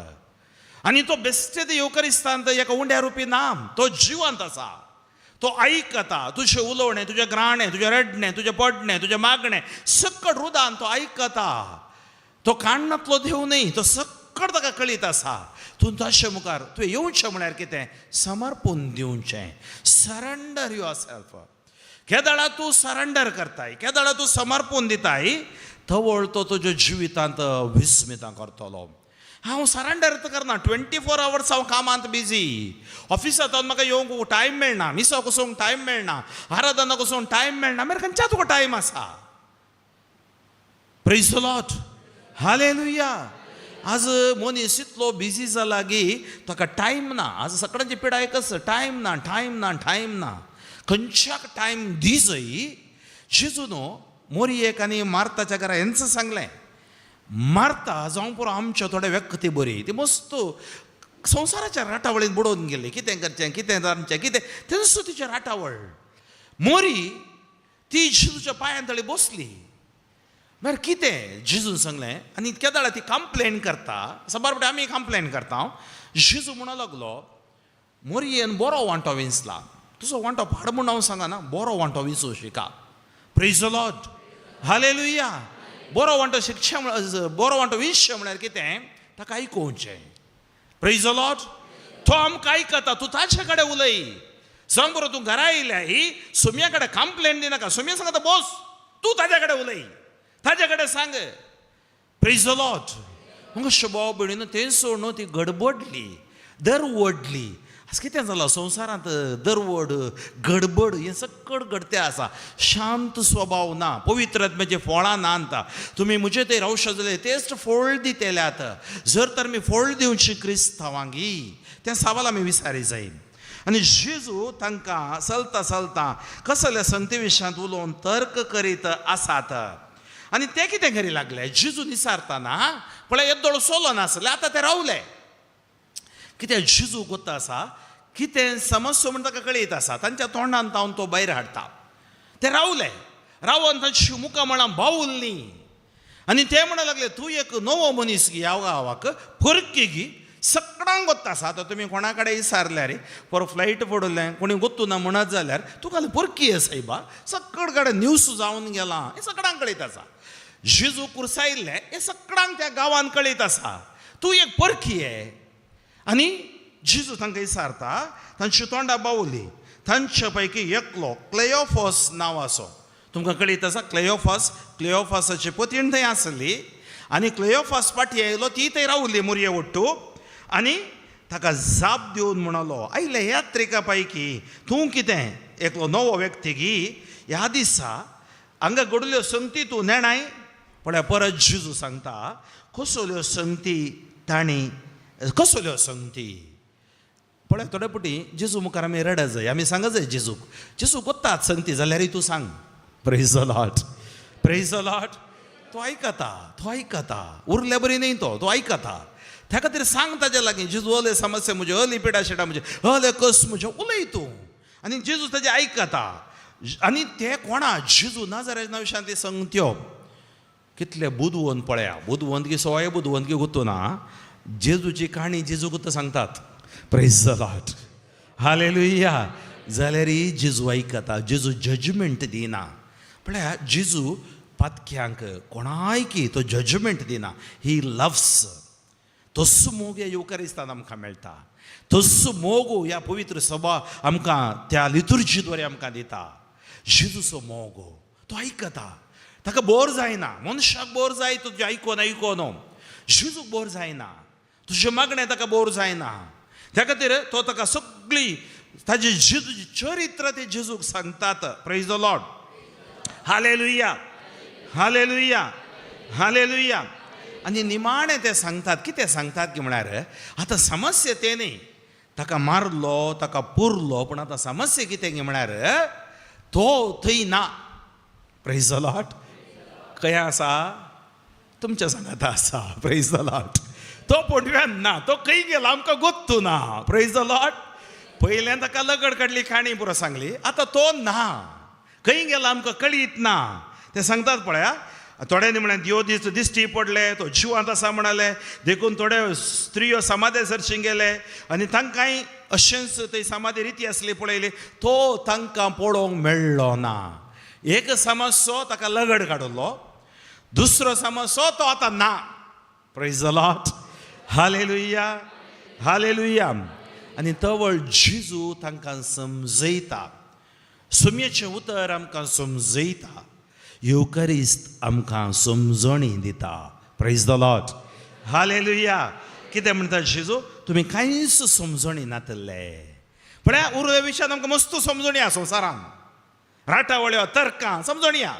आनी तो बेश्टे ते येवकरिस्तांत एका उंड्या रुपी नाम, तो जिवंत आसा. तो आयकता तुजें उलोवणें, तुजें ग्राणें, तुजें रडणें, तुजें पडणें, तुजें मागणें, सकट रुदान तो आयकता. तो काण्णांतलो देव न्हय, तो सकट ताका कळीत आसा. तूं ताचे मुखार तुवें येवचें म्हळ्यार कितें? समर्पून दिवचें. Surrender yourself. केदळा तूं सरंडर करताय, केदळा तूं समर्पून दिताय, तवळ तो तुज्या जिवितांत विस्मितां करतलो. हांव सरंडर करना. 24 आवर्स हांव कामांत बिजी. ऑफिसांत म्हाका येवंक टायम मेळना, मिसाक वचूंक टायम मेळना, आराधनाक वचूंक टायम मेळना. मागीर खंयच्या तुका टायम आसा? Praise the Lord. Hallelujah. आज मनीस इतलो बिजी जाला की ताका टायम ना. आज सगळ्यांची पिडाय कस, टायम ना, टायम ना, टायम ना. खंयच्याक टायम दी जय. जेजू न्हू मोरयेक आनी मार्ताच्या घरा हेंच सांगलें. मार्ता जावं पुरो, आमच्यो थोडे व्यक्ती बरी, ती मस्त संवसाराच्या राटावळीन बुडोवन गेली. कितें करचें, कितें रांदचें, कितें तेंच तिचें राटावळ. मोरी ती जेजूच्या पांयां तळी बसली. मागीर कितें जेजून सांगलें? आनी केदाळा ती कंप्लेन करता. साबार फावटी आमी कंप्लेन करता. जेजू म्हणूंक लागलो, मोरयेन बरो वांटो विंचला. तुजो वांटो पाड म्हूण हांव सांगना. बरो वांटो विंचू शिका. Praise the Lord. Hallelujah. बरो वांटो शिकचें, बरो वांटो विंचचें म्हळ्यार कितें? ताका आयकोवचें. Praise the Lord. तो आमकां आयकता. तूं ताचे कडेन उलय. सांग बरो, तूं घरा येयल्या ही सोम्या कडेन कंप्लेन दिनाका. सोम्या सांगता बोस, तूं ताज्या कडेन उलय, ताज्या कडेन सांग. Praise the Lord. मग भाव भयणीन, तें सोडून ती गडबडली, दरवडली. आज कितें जालां संवसारांत? दरवड, गडबड हें सकट घडते आसा. शांत स्वभाव ना, पवित्र आत्म्याचीं फळां ना. आतां तुमी म्हजे ते रावशा जाल्यार तेच फळ दितल्यात. जर तर मी फळ दिवची क्रिस्तांवांगी, तें सवाल आमी विचारी जाय. आनी जेजू तांकां चलता चलता कसल्या संगती विशयांत उलोवन तर्क करीत आसात. आनी ते कितें करी लागले? जेजू निसारतना पळय, येदोळ सोलो नासले, आतां ते रावले. कितें जेजू गोत्त आसा, कितें समस्या म्हण ताका कळयत आसा. तांच्या तोंडान तावन तो भायर हाडटा. ते रावले. रावन तांची मुखां म्हळां बावुल्लीं आनी ते म्हणूंक लागले, तूं एक नवो मनीस गी, ह्या गांवाक परकी गी, सगळ्यांक गोत्त आसा. आतां तुमी कोणा कडेन विचारल्यार, पर फ्लायट पडलें कोणी गोत्तू ना म्हणत जाल्यार, तुका परकी सायबा, सगळे कडेन न्यूज जावन गेला, हें सगळ्यांक कळयत आसा. जेजू कुर्सायल्लें हें सगळ्यांक त्या गांवान कळयत आसा. तूं एक परकी आहे. आनी जेजू तांकां विचारता. तांची तोंडां बावली. तांचे पैकी एकलो क्लेयोफॉस नांवाचो, तुमकां कळीत आसा क्लेयोफास, क्लेयोफासाची पतीण थंय आसली आनी क्लेयोफास फाटी आयलो, ती थंय रावली मुरये वट्टू. आनी ताका जाप दिवन म्हणलो, आयले यात्रिका पैकी तूं कितें एकलो नवो व्यक्ती गी? ह्या दिसा हांगा घडल्यो संगती तूं नेणाय? पळय, परत जेजू सांगता, कसल्यो संगती तांणी, कसल्यो संगती? पळय, थोडे फावटी जेजू मुखार आमी रडत जाय. आमी सांगत जाय जेजूक, जेजू कोत्तात संगती जाल्यारय तूं सांग. Praise the Lord. Praise the Lord. तो आयकता, तो आयकता. उरल्या बरी न्हय तो, तो आयकता. त्या खातीर सांग ताज्या लागीं, जेजू अले समस्या म्हजे, अली पिडा शिडा म्हजे, अले कस म्हजे, उलय तूं. आनी जेजू ताजें आयकता. आनी ते कोणा जेजू नाजाऱ्याच्या नांव ते संगत्यो कितले बुदवंत पळया, बुदवंत की सवाय बुदवंत की गुत्तू ना, जेजूची काणी जेजू गुत्त सांगतात. Praise the Lord, hallelujah. जाल्यार जेजू आयकता, जेजू जजमेंट दिना. पळया जेजू पातक्यांक कोणायकी तो जजमेंट दिना. He loves. तस्सो मोग ह्या येवकारिस्तान आमकां मेळटा, तस्सो मोग ह्या पवित्र सभा आमकां त्या लितुर्जी द्वारे आमकां दिता. जेजूचो मोग तो आयकता, ताका बोर जायना. मनशाक बोर जाय तुजें आयकोन आयकोन, जेजूक बोर जायना, तुजें मागणें ताका बोर जायना. त्या खातीर तो ताका सगळी ताजी जेजूची चरित्र ते जेजूक सांगतात. Praise the Lord, hallelujah, hallelujah, hallelujah. आनी निमाणें ते सांगतात, कितें सांगतात की म्हळ्यार आतां समस्या तें न्ही, ताका मारलो ताका पुरलो, पूण आतां समस्या कितें की म्हळ्यार तो थंय ना. Praise the Lord. खंय आसा? तुमच्या सांगाता आसा. Praise the Lord. तो पोटव्यान ना, तो खंय गेला आमकां गोत्तू ना. Praise the Lord. पयल्यान ताका लगड काडली, काणी पुरो सांगली, आतां तो ना, खंय गेला आमकां कळीत ना. ते सांगतात पळया, थोड्यांनी म्हळें दियो दीस दिश्टी पडले, तो जिवांत आसा म्हणाले, देखून थोड्यो स्त्रियो समाधे सरशी गेले आनी तांकांय अशेंच थंय समाधी रिती आसली पळयली, तो तांकां पळोवंक मेळ्ळो ना. एक समजसो ताका लगड काडलो, दुसरो समजसो तो आतां ना. Praise the Lord, hallelujah, hallelujah. आनी तवळ जेजू तांकां समजयता, सुमयेचें उतर आमकां समजयता, येवकारिस्त आमकां समजणी दिता. Praise the Lord, hallelujah. कितें म्हणटा जेजू? तुमी कांयच समजणी नातले. पळया उरल्या विशयान आमकां मस्त समजणी आसा, संवसारान राटावळ्यो तर्कां समजणी आहा,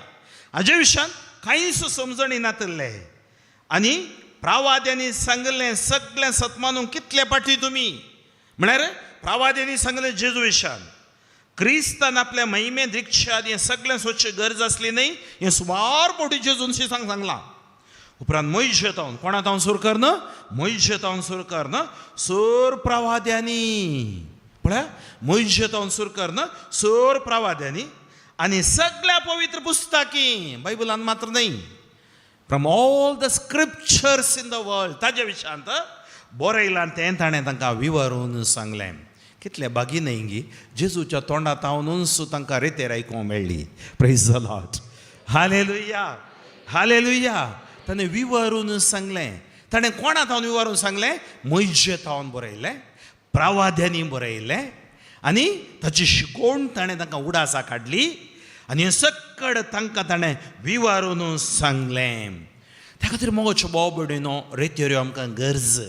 हाजे विशयान कांयच समजणी नातले. आनी प्रावाद्यांनी सांगलें सगळें सतमानूंक कितले पाटी तुमी, म्हळ्यार प्रावाद्यांनी सांगलें जेजू विशयान, क्रिस्तान आपल्या महिमे दीक्षा हें सगळें सोदची गरज आसली न्हय, हें सुमार फावटी जेजून सांगलां. उपरांत मोयजे तावन कोणा तावन सुरू कर, मोयजे तावन सुरू कर, सोर प्रवाद्यांनी, पळया मोयजे तावन सुरू कर, सोर प्रवाद्यांनी आनी सगळ्या पवित्र पुस्तकी, बायबलान मात्र न्हय, from all the scriptures in the world ताज्या विशयांत बरयलां तें ताणें तांकां विवरून सांगलें. कितले बागी न्हय गी, जेजूच्या तोंडा तावनूच तांकां रेतेर आयकूंक मेळ्ळी. Praise the Lord, hallelujah, hallelujah. ताणें विवरून सांगलें. ताणें कोणा तावन विवरून सांगलें? मोयजे तावन बरयलें, प्रावाद्यांनी बरयलें, आनी ताची शिकोवण ताणें तांकां उडासा काडली आनी हें सक्कड तांकां ताणें विवरून सांगलें. त्या खातीर मोगोचो बोव भयणीनो, रेतेऱ्यो आमकां गरज,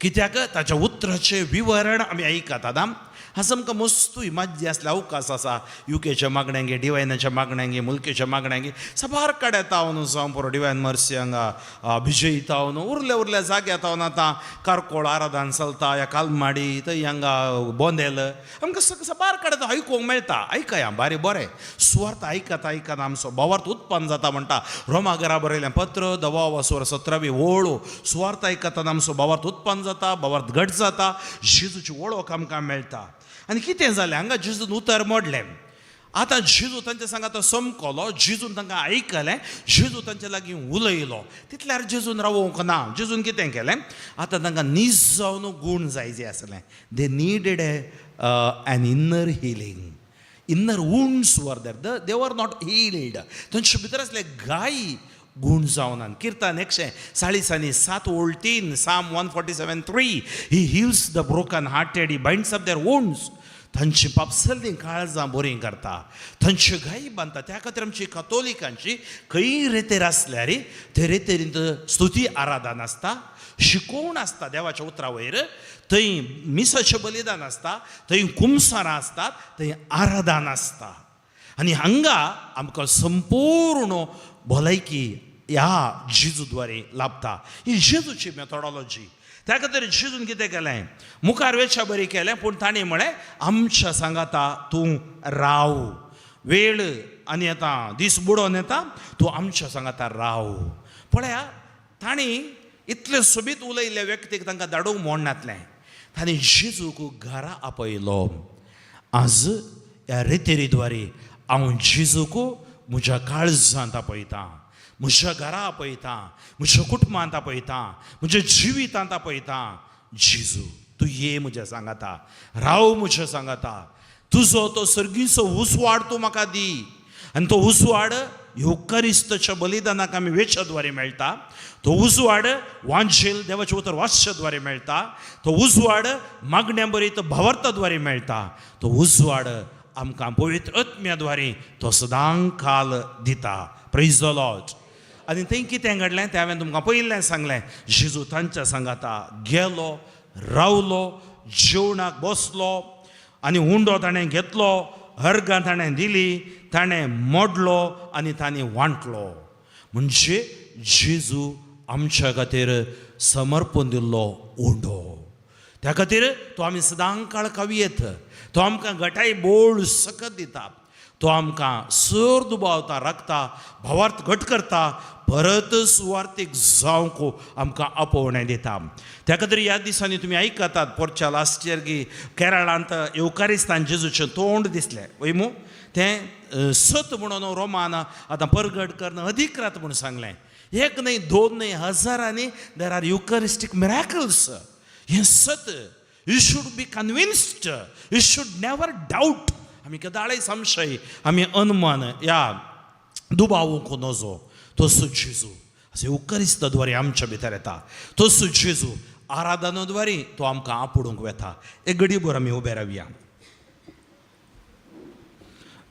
कित्याक ताच्या उतराचें विवरण आमी आयकतात. आं, हांगा आमकां मस्तूय माज्जी आसले अवकाश आसा, युकेच्या मागण्यांगे, डिवायनाच्या मागण्यांगे, मुलकेच्या मागण्यांगे साबार कडेन तावन जावं पुरो, डिवायन मर्सी हांगा विजयी तावन उरल्या उरल्या जाग्या तावन आतां कारकोळ आराधन चलता, ह्या कालमाडी थंय हांगा बोंदेल आमकां साबार कडेन आयकूंक मेळटा. आयकया बारी बरें सुवार्थ आयकता आयकता आमचो भावार्थ उत्पन्न जाता म्हणटा. रोमा घरा बरयलें पत्र 10वा 17वी ओळ, सुवार्थ आयकतना आमचो भावार्थ उत्पन्न जाता, भावार्थ घट जाता, जेजूची वळख आमकां मेळटा. आनी कितें जालें हांगा? जेजून उतर मोडलें. आतां जेजू तांच्या सांगाता समकलो, जेजून तांकां आयकलें, जेजू तांच्या लागीं उलयलो. तितल्यार जेजून रावोंक ना. जेजून कितें केलें? आतां तांकां नीज जावन गूण जाय जे आसलें. They needed an inner healing. Inner wounds were there, they were not healed. तांचे भितर आसले घाय गूण जावनात. किर्तन 147:3, Psalm 147:3, he heals the broken hearted, he binds up their wounds. तांची पापसल्लीं काळजां बरीं करता, तांच्यो घाई बांदता. त्या खातीर आमची कतोलिकांची खंय रेतेर आसल्यार ते रेतेरींत स्तुती आराधन आसता, शिकोवण आसता देवाच्या उतरा वयर, थंय मिसाचें बलिदान आसता, थंय कुमसारां आसतात, थंय आराधन आसता. आनी हांगा आमकां संपूर्ण भलायकी ह्या जेजू द्वारे लाभता. ही जेजूची मेथोडॉलॉजी. त्या खातीर जेजून कितें केलें? मुखार वेच्या बरी केलें, पूण तांणी म्हळें आमच्या सांगाता तूं राव, वेळ आनी आतां दीस बुडोवन येता, तूं आमच्या सांगाता राव. पळया तांणी इतलें सोबीत उलयल्ल्या व्यक्तीक तांकां धाडूंक मोडनातलें. तांणी जेजूक घरा आपयलो. आज ह्या रितीद्वारे हांव जेजूक म्हज्या काळजांत आपयतां, म्हज्या घरा आपयतां, म्हज्या कुटुंबांत आपयतां, म्हज्या जिवितांत आपयतां. जेजू तूं ये म्हज्या सांगाता, राव म्हज्या सांगाता, तुजो तो सर्गीचो उजवाड तूं म्हाका दी. आनी तो उजवाड येवकारिस्ताच्या बलिदानाक आमी वेच्या द्वारे मेळटा, तो उजवाड वांजेल देवाचें उतर वाचच्या द्वारे मेळटा, तो उजवाड मागण्या बरीत भावार्था द्वारे मेळटा, तो उजवाड आमकां पवित्र आत्म्या द्वारे तो सदां काल दिता. Praise the Lord. आनी थंय कितें घडलें तें हांवें तुमकां पयलें सांगलें. जेजू तांच्या सांगाता गेलो, रावलो, जेवणाक बसलो आनी उंडो ताणें घेतलो, अर्गां ताणें दिली, ताणें मोडलो आनी ताणें वांटलो. म्हणजे जेजू आमच्या खातीर समर्पण दिल्लो उंडो. त्या खातीर तो आमी सदां काळ खावयेत. तो आमकां घटाय बोळ सकत दिता, तो आमकां सर दुबावता राखता, भावार्थ घट करता, परत सुवार्थीक जावंक आमकां आपोवणें दिता. त्या खातीर ह्या दिसांनी तुमी आयकतात, पोरच्या लास्ट इयर गी केरळांत येवकारिस्तान जेजूचें तोंड दिसलें वय मू, तें सत म्हणून रोमान आतां परगट करून अधिकृत म्हूण सांगलें. एक न्हय, दोन न्हय, हजारांनी there are Eucharistic miracles. हें सत. You should be convinced, you should never doubt. आमी केदाळय संशय, आमी अनुमान या दुबावूंक नजो. तसो जेजू अशें येवकारिस्ताद्वारे आमच्या भितर येता, तसो जेजू आराधनाद्वारे तो आमकां आपोडूंक वेता. एक घडयेभर आमी उबे रावया,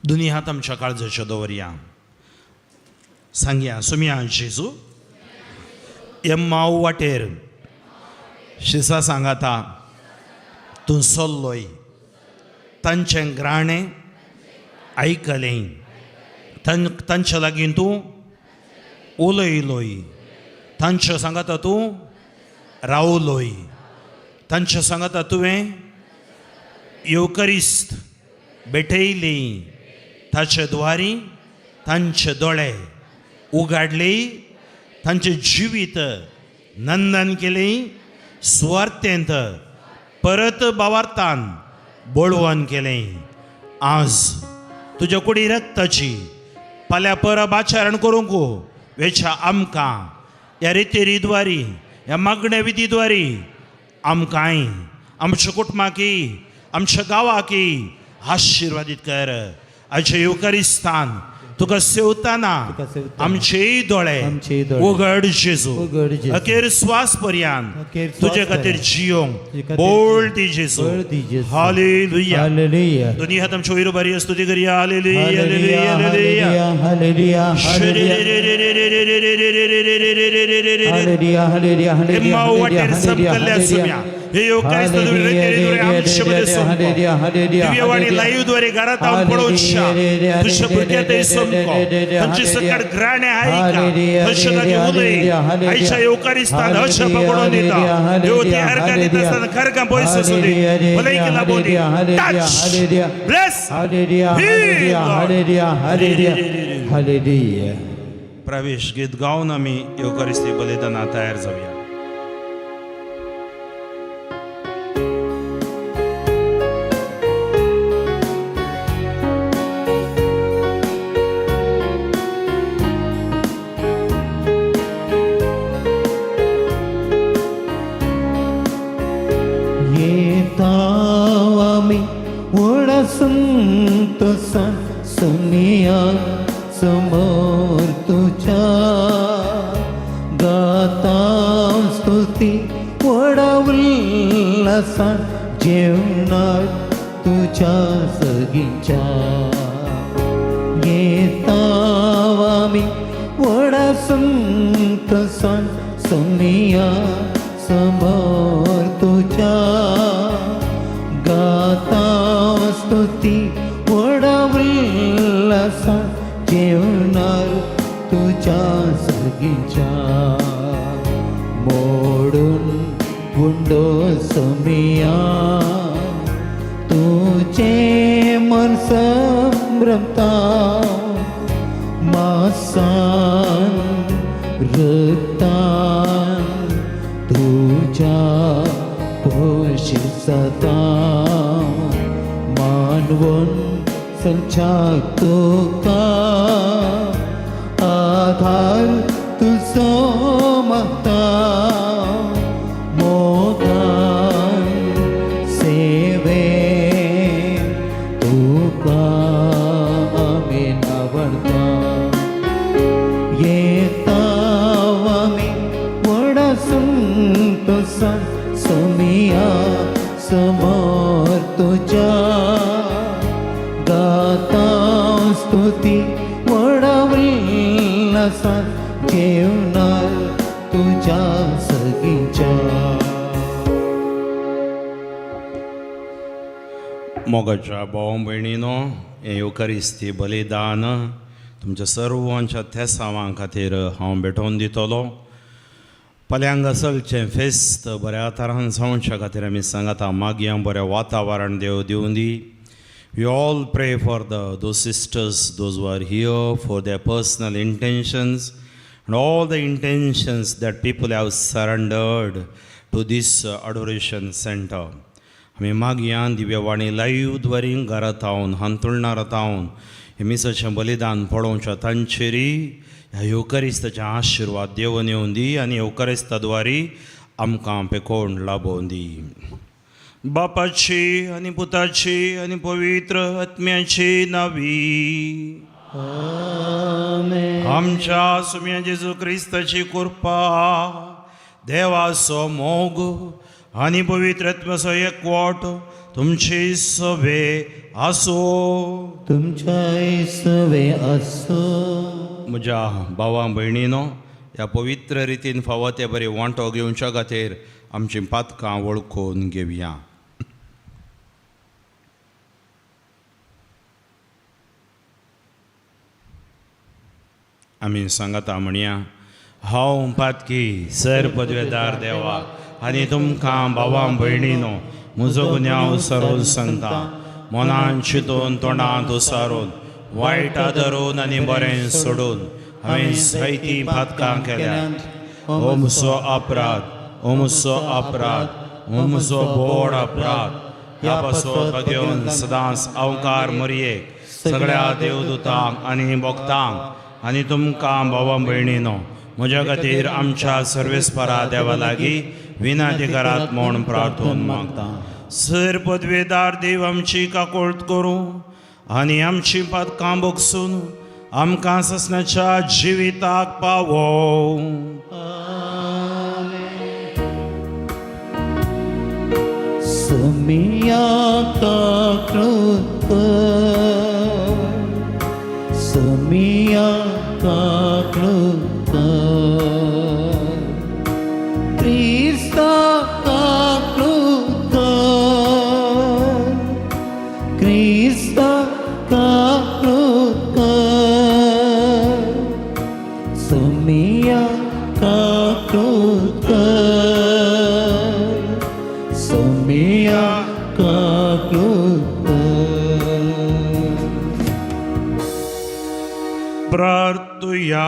दोनी हात आमच्या काळजाचेर दवरया, सांगया, सुमया जेजू एम्माव वाटेर शिसा सांगाता तूं सल्लोय, तांचें ग्राणें आयकलें, तांच्या लागीं तूं उलयलोय, तांच्या सांगाता तूं रावलोय, तांच्या सांगाता तुवें येवकरिस्त भेटयली, ताचे द्वारी तांचे दोळे उगाडले, तांचें जिवीत नंदन केलें, सुवार्थेंत परत भावार्थान बळवण केलें. आज तुज्या कुडी रक्ताची फाल्यां परब आचरण करूंक वेच्या आमकां ह्या रितीद्वारी, ह्या मागण्या विधीद्वारी आमकांय, आमच्या कुटुंबाकी, आमच्या गांवाकी आशिर्वादीत कर. आयच्या येवकारिस्तान तुका सेवताना आमचेय दोळे उघड जेजू, अखेर श्वास पर्यंत तुजे खातीर जियोंक बोल दी जेजू. हालेलुया. दोन्ही हात आमच्या वयर बरी स्तुती करूया. Hallelujah, hallelujah, hallelujah, hallelujah, hallelujah, hallelujah. वाटेर संपल्ल्या सुम्या हे दिव्यवाणी लाईव्हद्वारे घरात हांव पळोवच्या तुझ्या भुरग्यांतय समको तांची सकट ग्राणे आयका अशें लागीं उलय. आयच्या येवकारिस्तान अशें पकडून दिता देव ती अर्गां दिता आसतना खरगां पयस आसूं दी, भलायकी लाबूं दी. Touch, bless, hallelujah. प्रवेश गीत गावन आमी येवकारिस्ती बलिदाना तयार जावया. सुनिया समोर तुझ्या गाता स्तुती व्हडा उल्हासान जेवणार तुझ्या सगीच्या. येता आमी व्हडा संतसान सुनिया समोर तुझ्या गाता स्तुती व्हडा उल्हासान जेवणार तुझ्या सगीच्या. मोडून गुंडो समिया तुझे मन संभ्रमता मासान रक्तान जाता मानवून चलच्याक तुका आधार तुजो मागता मोगान सेवे तुका आमी आवडता येता आमी व्हडा संतोसान सोमिया समोर तुज्या गाता स्तुती व्हडा उल्हासान जेवणार तुज्या सगीच्या. मोगाच्या भाव भयणीनो, हें येवकारिस्ती बलिदान तुमच्या सर्वांच्या तेसांवां खातीर हांव भेटोवन दितलो. फाल्यां चलचें फेस्त बऱ्या तरान जावच्या खातीर आमी सांगाता मागया, बरें वातावरण देव दिवं दी. We all pray for those sisters, those who are here, for their personal intentions and all the intentions that people have surrendered to this adoration center. आमी मागया दिव्यवाणी लायव्ह द्वारी घरात हावन हांतुळणार हावन हे मिसाचें बलिदान पळोवच्या तांचेरी ह्या येवकारिस्ताचे आशिर्वाद देवन येवन दी आनी येवकारिस्ता द्वारी आमकां पेकोवन लाबोवन दी. बापाची आनी पुताची आनी पवित्र आत्म्याची नावी. आमेन. आमच्या सुम्या जेजू क्रिस्ताची कृपा, देवाचो मोग आनी पवित्र आत्म्याचो एकवट तुमची सवे आसूं. तुमच्या सवे असो. म्हज्या भावा भयणीनो, ह्या पवित्र रितीन फावो ते बरे वांटो घेवच्या खातीर आमचीं पातकां वळखून घेवया. आमी सांगाता म्हणया, हांव पातकी सर पदवेदार देवा आनी तुमकां भावां भयणीनो म्हजो गुन्यांव सरून सांगता. मनान चिंतून, तोंडांत उसारून, वायट धरून आनी बरें सोडून हांवें जायतीं पातकां केल्यात. हो म्हजो अपराध, हो म्हजो अपराध, हो म्हजो व्हड अपराध. ह्या पासत घेवन सदांच अवकार मरयेक, सगळ्या देवदूतांक आनी भक्तांक आनी तुमकां भावा भयणीनो म्हज्या खातीर आमच्या सर्वेस्परा देवा लागीं विनंती करात म्हूण प्रार्थून मागता. सर पदवेदार देव आमची काकोळत करूं आनी आमची पातकां भोगसून आमकां ससनाच्या जिविताक पावोवं. सोमिया काकळूत, सोमिया काकळूत, क्रिस्ता काकळूत, क्रिस्ता काकळूत, सोमिया काकळूत, सोमिया काकळूत. प्रार्थुया.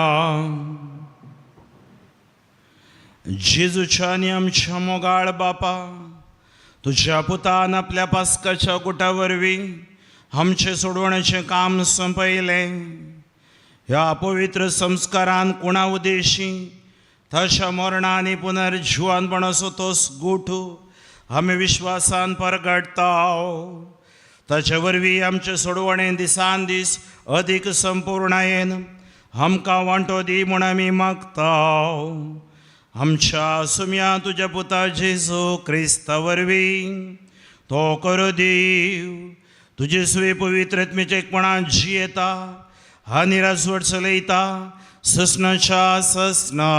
जेजूच्या आनी आमच्या मोगाळ बापा, तुज्या पुतान आपल्या पास्काच्या गुटा वरवीं आमचें सोडवण्याचें काम संपयलें. ह्या पवित्र संस्कारान कोणा उदेशी ताच्या मरणा आनी पुनर्जिवानपणाचो तोच गूठ आमी विश्वासान परगटता. ताचे वरवीं आमचें सोडवणें दिसान दीस अदीक संपूर्णायेन आमकां वांटो दी म्हूण आमी मागता, आमच्या सुम्या तुज्या पुता जेजू क्रिस्ता वरवीं. तो करो देव तुजे सुवे पवित्र आत्म्याच्या एकपणान जियेता आनी राजवट चलयता ससनाच्या ससना.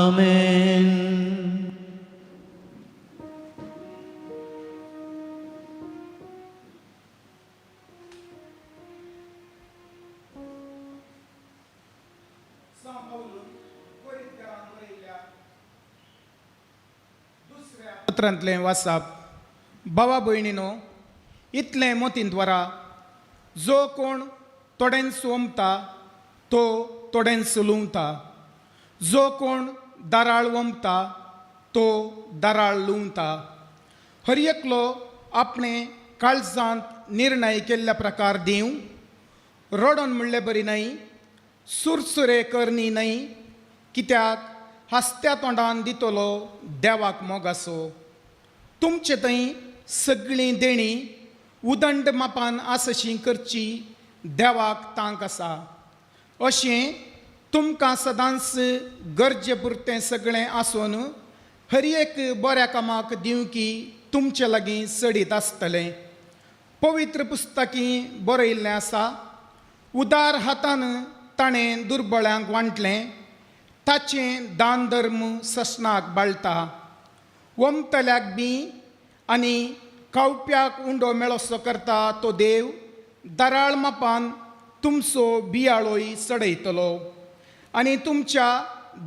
आमेन. पत्रांतलें वाचप. भावा भयणीनो, इतलें मोतींत वरा, जो कोण थोड्यांच ओंपता तो थोड्यांच लुंवता, जो कोण दाराळ ओंपता तो दाराळ लुंवता. हर एकलो आपणे काळजांत निर्णय केल्ल्या प्रकार दिवं, रडोन म्हणले बरी न्हय, सुरसुरे करणी न्हय, कित्याक हासत्या तोंडान दितलो देवाक मोग आसो. तुमचे थंय सगळीं देणीं उदंड मापान आसशी करची देवाक तांक आसा. अशें तुमकां सदांच गरजे पुरतें सगळें आसून हर एक बऱ्या कामाक दिवकी तुमचे लागीं चडीत आसतलें. पवित्र पुस्तकी बरयल्लें आसा, उदार हातान ताणें दुर्बळ्यांक वांटलें, ताचें दान धर्म ससनाक बाळटा. वमतल्याक बी आनी खावप्याक उंडो मेळसो करता तो देव दराळ मापान तुमचो बियाळोय चडयतलो आनी तुमच्या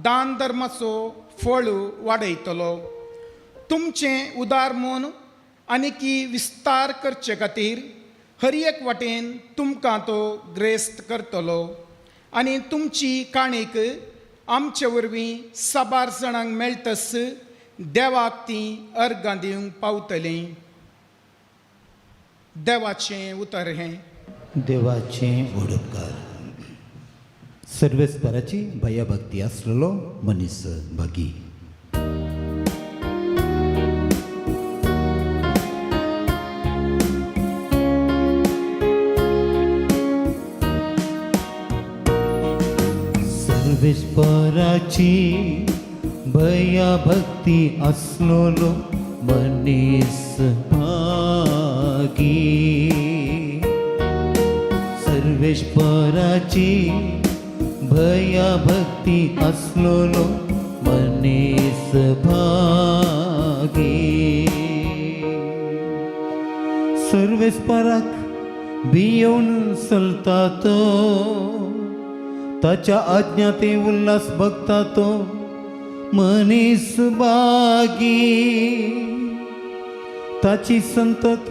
दान धर्माचो फळ वाडयतलो. तुमचें उदार मन आनीकी विस्तार करचे खातीर हर एक वाटेन तुमकां तो ग्रेस्त करतलो आनी तुमची काणीक आमचे वरवीं साबार जाणांक मेळटस देवाक तीं अर्गां दिवंक पावतलीं. देवाचें उतर हें. देवाचें उडपकार. सर्वेस्पराची भयभक्ती आसलेलो मनीस भागी. सर्वेस्पराची भयभक्ती आसलेलो मनीस भागी. सर्वेस्पराची भयभक्ती आसलेलो मनीस भागी. सर्वेस्पराक भियोवन चलता तो, ताच्या आज्ञा ते उल्हास बघता तो मनीस बागी. ताची संतत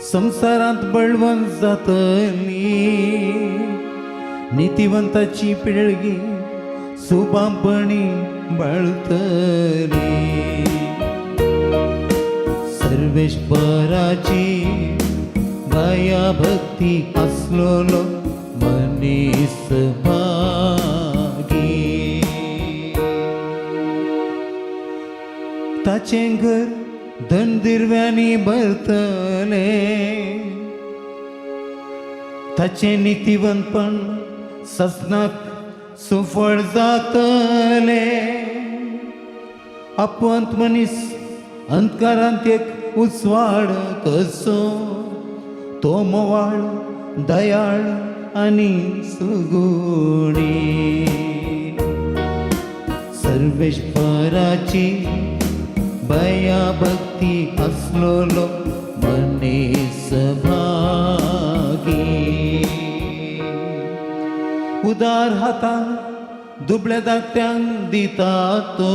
संवसारांत बळवंत जातली, नितिवंताची पिळगी सुबांपणी बाळतली. सर्वेस्पराची भयभक्ती आसलेलो मनीस भागी. ताचें घर धनदिरव्यांनी भरतलें, ताचें नितिवंतपण ससनाक सुफळ जातलें. अपवंत मनीस अंधकारांत एक उजवाड कसो, तो मोवाळ दयाळ आनी सुगुणी. सर्वेस्पराची भयभक्ती आसलेलो मनीस भागी. उदार हातान दुबळ्या धाकट्यांक दिता तो,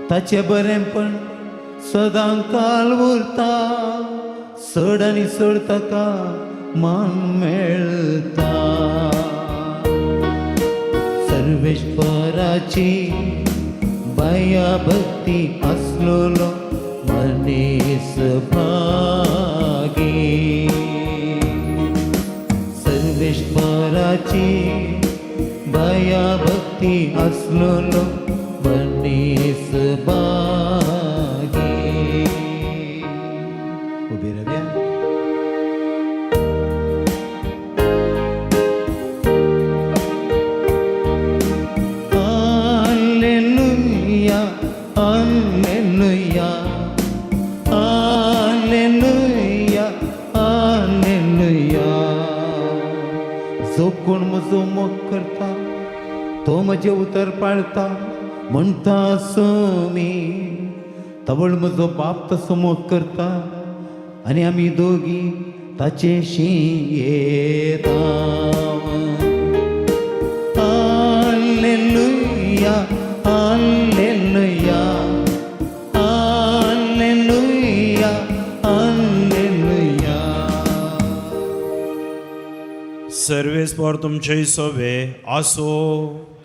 ताचें बरेंपण सदां काल उरता. चड आनी चड ताका मान मेळटा. सर्वेस्पराची भयभक्ती आसलेलो मनीस भागी. सर्वेस्पराची भयभक्ती आसलेलो मनीस भागी. उबी रावया. Alleluia, Alleluia, Alleluia, Alleluia. जो कोण म्हजो मोग करता तो म्हजें उतर पाळता म्हणटा मी. तवळ म्हजो बाप तसो मोग करता आनी आमी दोगी ताचेशी येता. Alleluia, Alleluia, Alleluia, Alleluia. सर्वेस्पर तुमचे सोवे आसो.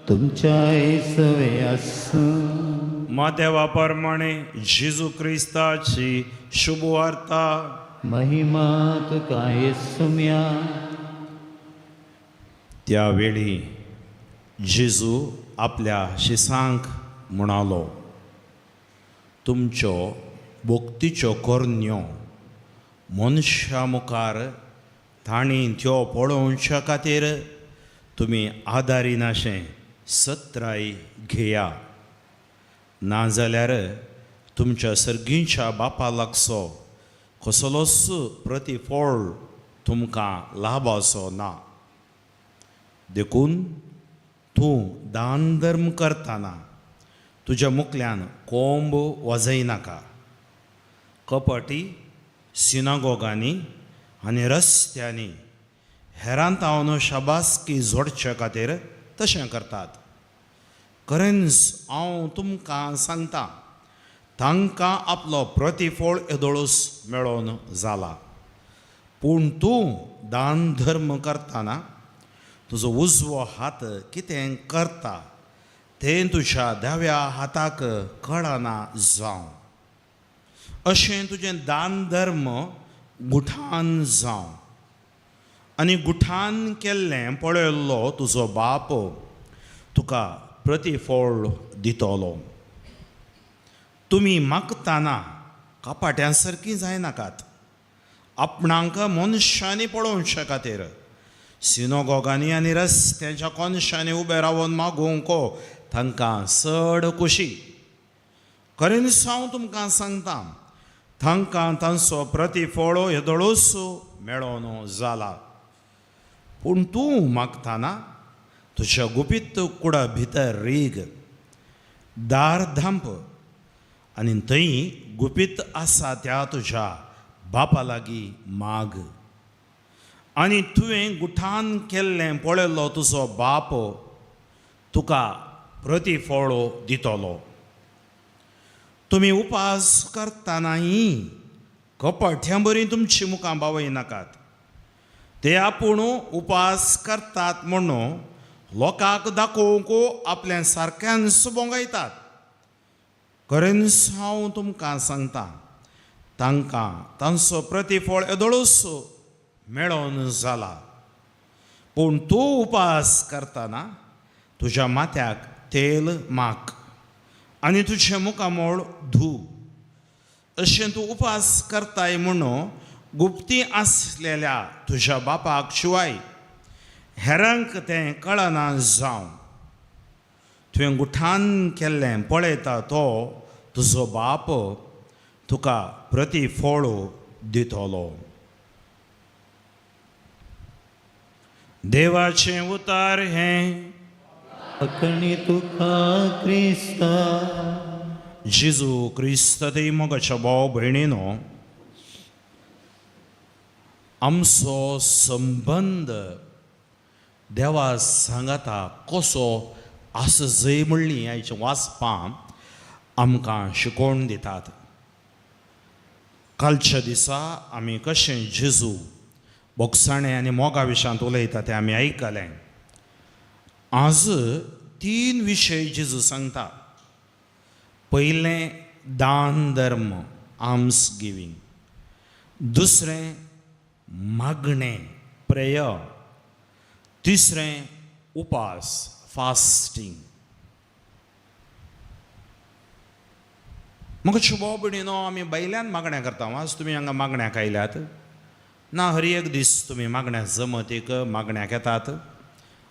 तुमच्या सवे आसूं. मातेवा प्रमाणे जेजू क्रिस्ताची शुभवार्ता. महिमा तुका येसुम्या. त्यावेळी जेजू आपल्या शिसांक म्हणालो, तुमच्यो भक्तीच्यो करण्यो मनशा मुखार तांणी त्यो पळोवच्या खातीर तुमी आदारिनाशें सत्राय घेया, नाजाल्यार तुमच्या सर्गींच्या बापा लागचो कसलोच प्रतिफळ तुमकां लाभाचो ना. देखून तूं दान धर्म करतना तुज्या मुखल्यान कोंब वाजयनाका. कपटी सिनागोगांनी आनी रस्त्यांनी हेरां तावन शाबासकी जोडचे खातीर तशें करतात. खरेंच हांव तुमकां सांगता, तांकां आपलो प्रतिफळ येदोळूस मेळोन जाला. पूण तूं दान धर्म करतना तुजो उजवो हात कितें करता तें तुज्या दाव्या हाताक कळना जावं. अशें तुजें दान धर्म गुठान जावं आनी गुठान केल्लें पळयल्लो तुजो बाप तुका प्रतिफळ दितलो. तुमी मागताना कपाट्यां सारकीं जायनाकात, आपणांक मनशांनी पळोवचे खातीर सिनोगोगांनी आनी रस्त्याच्या कोनशांनी उबे रावन मागूंक तांकां चड खोशी. खरेंच हांव तुमकां सांगता, तांकां तांचो प्रतिफळ येदोळूच मेळोन जाला. पूण तूं मागताना तुज्या गुपीत कुडा भितर रीग, दार धांप आनी थंय गुपीत आसा त्या तुज्या बापा लागीं माग, आनी तुवें गुठान केल्लें पळयल्लो तुजो बाप तुका प्रतिफळ दितलो. तुमी उपास करतनाय कपट्यां बरी तुमची मुखां बावयनाकात. ते आपूण उपास करतात म्हणून लोकांक दाखोवंक आपल्या सारक्यांच भोंगायतात. खरेंच हांव तुमकां सांगता, तांकां तांचो प्रतिफळ येदोळूच मेळोन जाला. पूण तूं उपास करतना तुज्या माथ्याक तेल माक आनी तुजें मुखामळ धू. अशें तूं उपास करताय म्हणून गुप्ती आसलेल्या तुज्या बापाक शिवाय हेरांक तें कळना जावं. तुवें गुठान केल्लें पळयता तो तुजो बाप तुका प्रतिफळ दितलो. देवाचें उतार हें. अकणी तुका क्रिस्ता. जेजू क्रिस्त ते मोगाच्या भाव भयणीनो, आमचो संबंद देवा सांगाता कसो आसा जय म्हणली आयच्या वाचपां आमकां शिकोवन दितात. कालच्या दिसा आमी कशें जेजू बोगसाणे आनी मोगा विशयांत उलयता तें आमी आयकलें. आज तीन विशय जेजू सांगता. पयलें दान धर्म, आर्म्स गिवींग. दुसरें मागणें, प्रेयर. तिसरें उपास, फास्टींग. म्हाका भाव भयणीनो, आमी भायल्यान मागण्या करता. आज तुमी हांगा मागण्याक आयल्यात ना, हर एक दीस तुमी मागण्या जमतीक मागण्याक येतात,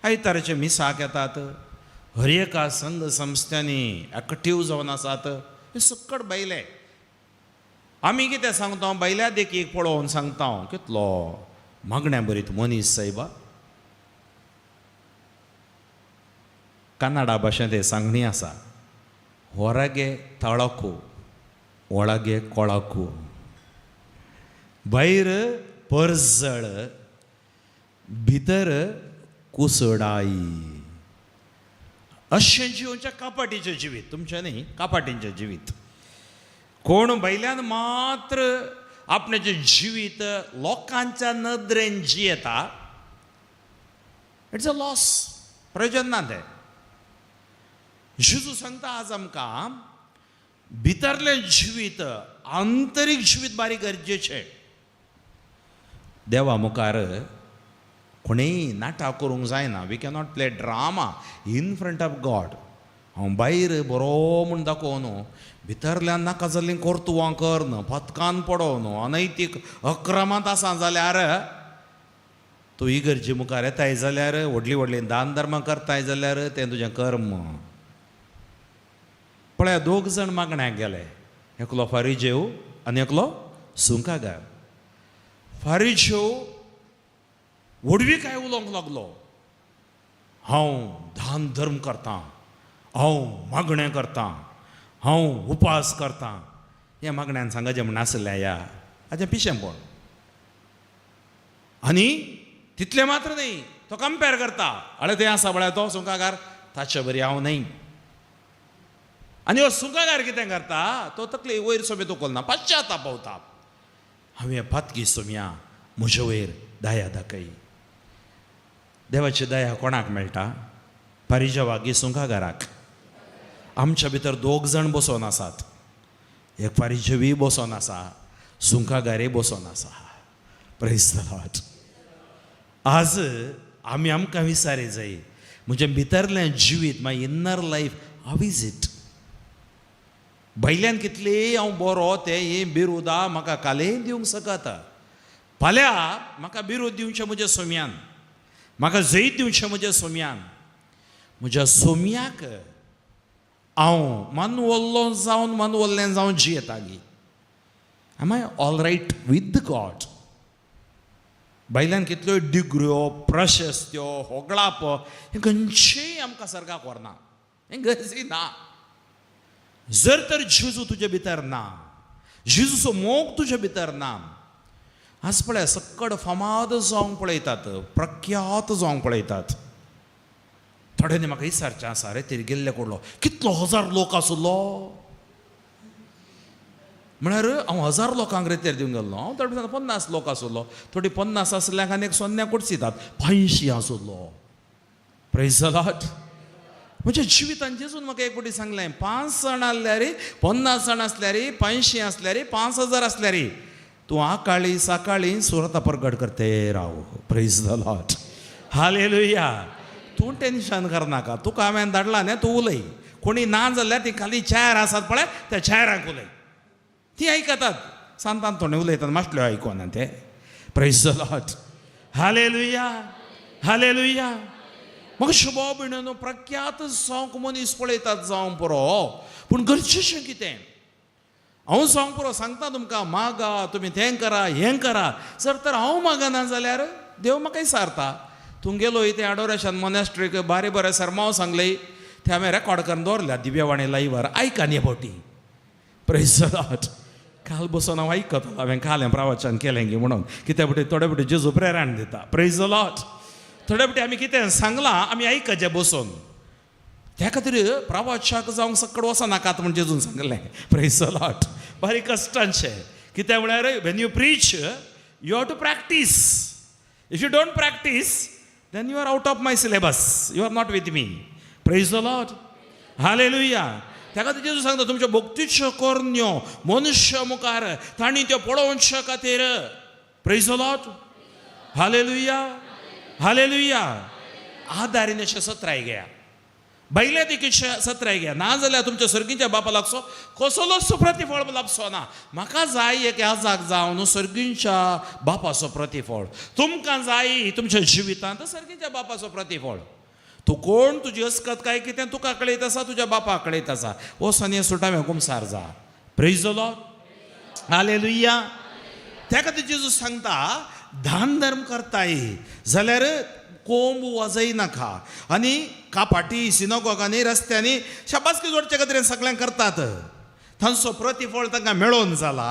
आयताराचे मिसाक येतात, हर एका संघ संस्थांनी एक्टीव जावन आसात. हे सक्कड भायले. आमी कितें सांगता, भायल्या देखीक पळोवन सांगता, कितलो मागण्या बरीत मनीस सायबा. कन्नडा भाशेंत हें सांगणी आसा, होरागे तळाकू ಒಳಗೆ ಕೊಳಕು. भायर परजळ, भितर कुसडाई. अशें जिवच्या कापाटीचें जिवीत, तुमचें न्ही, कापाटींचें जिवीत. कोण भायल्यान मात्र आपणाचें जिवीत लोकांच्या नदरेन जियेता, it's a loss, प्रयोजन ना तें. जेजू सांगता आज आमकां, भितरलें जिवीत, आंतरीक जिवीत बारीक गरजेचें. देवा मुखार कोणीय नाटक करूंक जायना. We cannot play drama in front of God. हांव भायर बरो म्हूण दाखोवन भितरल्यान नाका जाल्लीं कर्तुवां करन, पथकान पडोवन अनैतीक अक्रमांत आसा जाल्यार, तूं इगर्जे मुखार येताय जाल्यार, व्हडलीं व्हडलीं दान धर्मां करताय जाल्यार तें तुजें कर्म. पळया, दोग जाण मागण्याक गेले, एकलो फारिजेव आनी एकलो सुंकागार. फारिजेव व्हडविकाय उलोवंक लागलो, हांव दान धर्म करतां, हांव मागणें करतां, हांव उपास करतां. हें मागण्यान सांगाचें म्हण आसलें ह्या हाचें पिशेंपण. आनी तितलें मात्र न्हय, तो कंपेर करता, अळे तें आसा पळय तो सुंकागार, ताचे बरी हांव न्हय. आनी हो सुंकागार कितें करता, तो तकली वयर सोबीत उखलना, पश्चाताप पावता, हांवें पातकी सोम्या, म्हजे वयर दया दाखय. देवाची दया कोणाक मेळटा? पारिजवागी सुंकागाराक. आमच्या भितर दोग जाण बसोन आसात, एक फारिजेवी बसोन आसा, सुंकागारय बसोन आसा. Praise the Lord. आज आमी आमकां विचारी जाय, म्हजें भितरलें जिवीत, my inner life, how is it? भायल्यान कितलें हांव बरो, तें ही बिरुदां म्हाका कालेय दिवंक शकता. फाल्यां म्हाका बिरूद दिवचें म्हज्या सोम्यान, म्हाका जैत दिवचें म्हज्या सोम्यान. म्हज्या सोम्याक हांव मनवल्लो जावन, मनवल्लें जावन जियेताली. Am I all right with God? भायल्यान कितल्यो डिग्र्यो, प्रशस्त्यो, होगळाप, हें खंयचेय आमकां सर्गाक व्हरना, हें गरजी ना. जर तर जेजू तुजे भितर ना, जेजूचो मोग तुजे भितर ना. आज पळय, सक्कड फामाद जावंक पळयतात, प्रख्यात जावंक पळयतात. थोड्यांनी म्हाका विचारचें आसा, रे तेरी गेल्ले कडलो कितलो हजार लोक आसलो? म्हळ्यार हांव हजार लोकांक रेतेर दिवंक गेल्लो, हांव थोडे दिसांनी 50 लोक आसलो, थोडी 50 आसल्याक आनी एक सोन्या कुडसितात 500 आसलो. Praise the Lord. म्हज्या जिवितान जेजून म्हाका एक फावटी सांगलें, 5 जाण आसल्यार, 50 जाण आसल्यार, 500 आसल्यार, 5000 आसल्यार, तूं आकाळी सकाळी सुरता परगट करते राव. Praise the Lord. Hallelujah. तूं टेन्शन करनाका, तुका हांवें धाडला न्ही, तूं उलय. कोणी ना जाल्यार ती खाली चेर आसात पळय, त्या चेरांक उलय, ती आयकतात. सांतान थोडे उलयतात, मातल्यो आयकोना ते. Praise the Lord. Hallelujah. Hallelujah. म्हाका शोभा भिणून प्रख्यात जावंक मनीस पळयतात जावंक पुरो, पूण गरजेचें कितें? हांव जावंक पुरो, सांगता तुमकां, मागा, तुमी तें करा, हें करा. जर तर हांव मागना जाल्यार देव म्हाका विचारता, तूं गेलो तें अडोरेशन मोनेस्ट्रीक, बारी बरें सरमांव सांगले, ते हांवें रेकॉर्ड करून दवरल्या दिव्यवाणी लायव्हार, आयक आनी फावटी. Praise the Lord. काल बसून हांव आयकतालो, हांवें काल हें प्रवचन केलें गी म्हणून. कित्या फावटी थोडे फावटी जेजू प्रेरण दिता. Praise the Lord. थोडे फावटी आमी कितें सांगलां आमी आयकचें बसून. त्या खातीर प्रवाशाक जावंक सकड वचनाकात म्हण जेजून सांगलें. Praise the Lord. बारीक कश्टांचें कितें म्हळ्यार, when you preach, you have to practice. If you don't practice, then you are out of my syllabus, you are not with me. Praise the Lord. Hallelujah. त्या खातीर जेजू सांगता, तुमच्यो भक्तीच्यो करण्यो मनुष्य मुखार तांणी त्यो पळोवचे खातीर. Praise the Lord. Hallelujah. Hallelujah. आदारीन अशें सत्राय घेया, भायल्या देखीचे सत्राय घ्या, ना जाल्यार तुमच्या सर्गीच्या बापा लागचो कसलोच प्रतिफळ लाभचो ना. म्हाका जाय एक याजाक जावन सर्गींच्या बापाचो प्रतिफळ. तुमकां जाय तुमच्या जिवितांत सर्गीच्या बापाचो प्रतिफळ. तूं कोण, तुजी अस्कत काय कितें तुका कळयत आसा, तुज्या बापाक कळयत आसा. वचोन हें सुटावें कुमसार जा. Praise the Lord. Hallelujah. त्या खातीर जेजू सांगता, दान धर्म करताय जाल्यार कोंब वाजय नाका आनी कापाटी सिनोगोगांनी रस्त्यांनी शाबासकी जोडचे खातीर सगळ्यांक करतात, तांचो प्रतिफळ तांकां मेळोन जाला.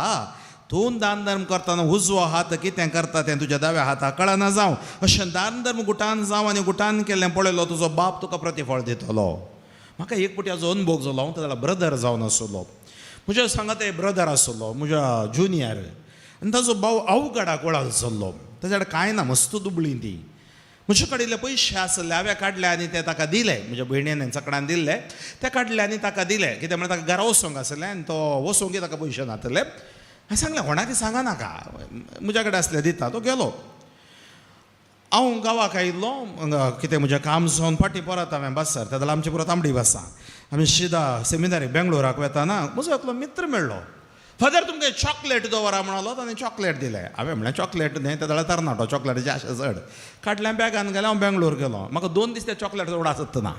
तूं दान धर्म करतना उजवो हात कितें करता तें तुज्या दाव्या हाताक कळना जावं. अशें दान धर्म गुटान जावं आनी गुटान केल्लें पळयलो तुजो बाप तुका प्रतिफळ दितलो. म्हाका एक फावटी हाजो अनुभव जालो. हांव ताका ब्रदर जावन आसलो, म्हज्या सांगात एक ब्रदर आसलो म्हज्या ज्युनियर, आनी ताजो भाव अवघडाक वळाल चल्लो. ताच्या कडेन कांय ना, मस्त दुबळी ती. म्हजे कडेन पयशे आसले, हांवें काडले आनी ते ताका दिले. म्हज्या भयणीन सकडान दिल्ले ते काडले आनी ताका दिले. कितें म्हळ्यार ताका घरा वचूंक आसलें आनी तो वचूंक ताका पयशे नातले. हांवें सांगलें कोणाक सांगा नाका, म्हज्या कडेन आसले दिता. तो गेलो. हांव गांवाक आयिल्लो, कितें म्हजें काम जावन फाटीं परत हांवें बसर त्या जाल्यार आमची पुरो तांबडी बसां आमी शिदा सेमिनारी बेंगलोराक वेताना म्हजो एकलो मित्र मेळ्ळो. फादर तुमकां चॉकलेट दवरा म्हणलो, ताणें चॉकलेट दिलें. हांवें म्हणलें चॉकलेट न्हय, त्या जाल्यार तरणाटो चॉकलेटीची आशा चड. काडलें बॅगान गेलें, हांव बेंगलोर गेलो. म्हाका 2 दीस त्या चॉकलेट उडास ना.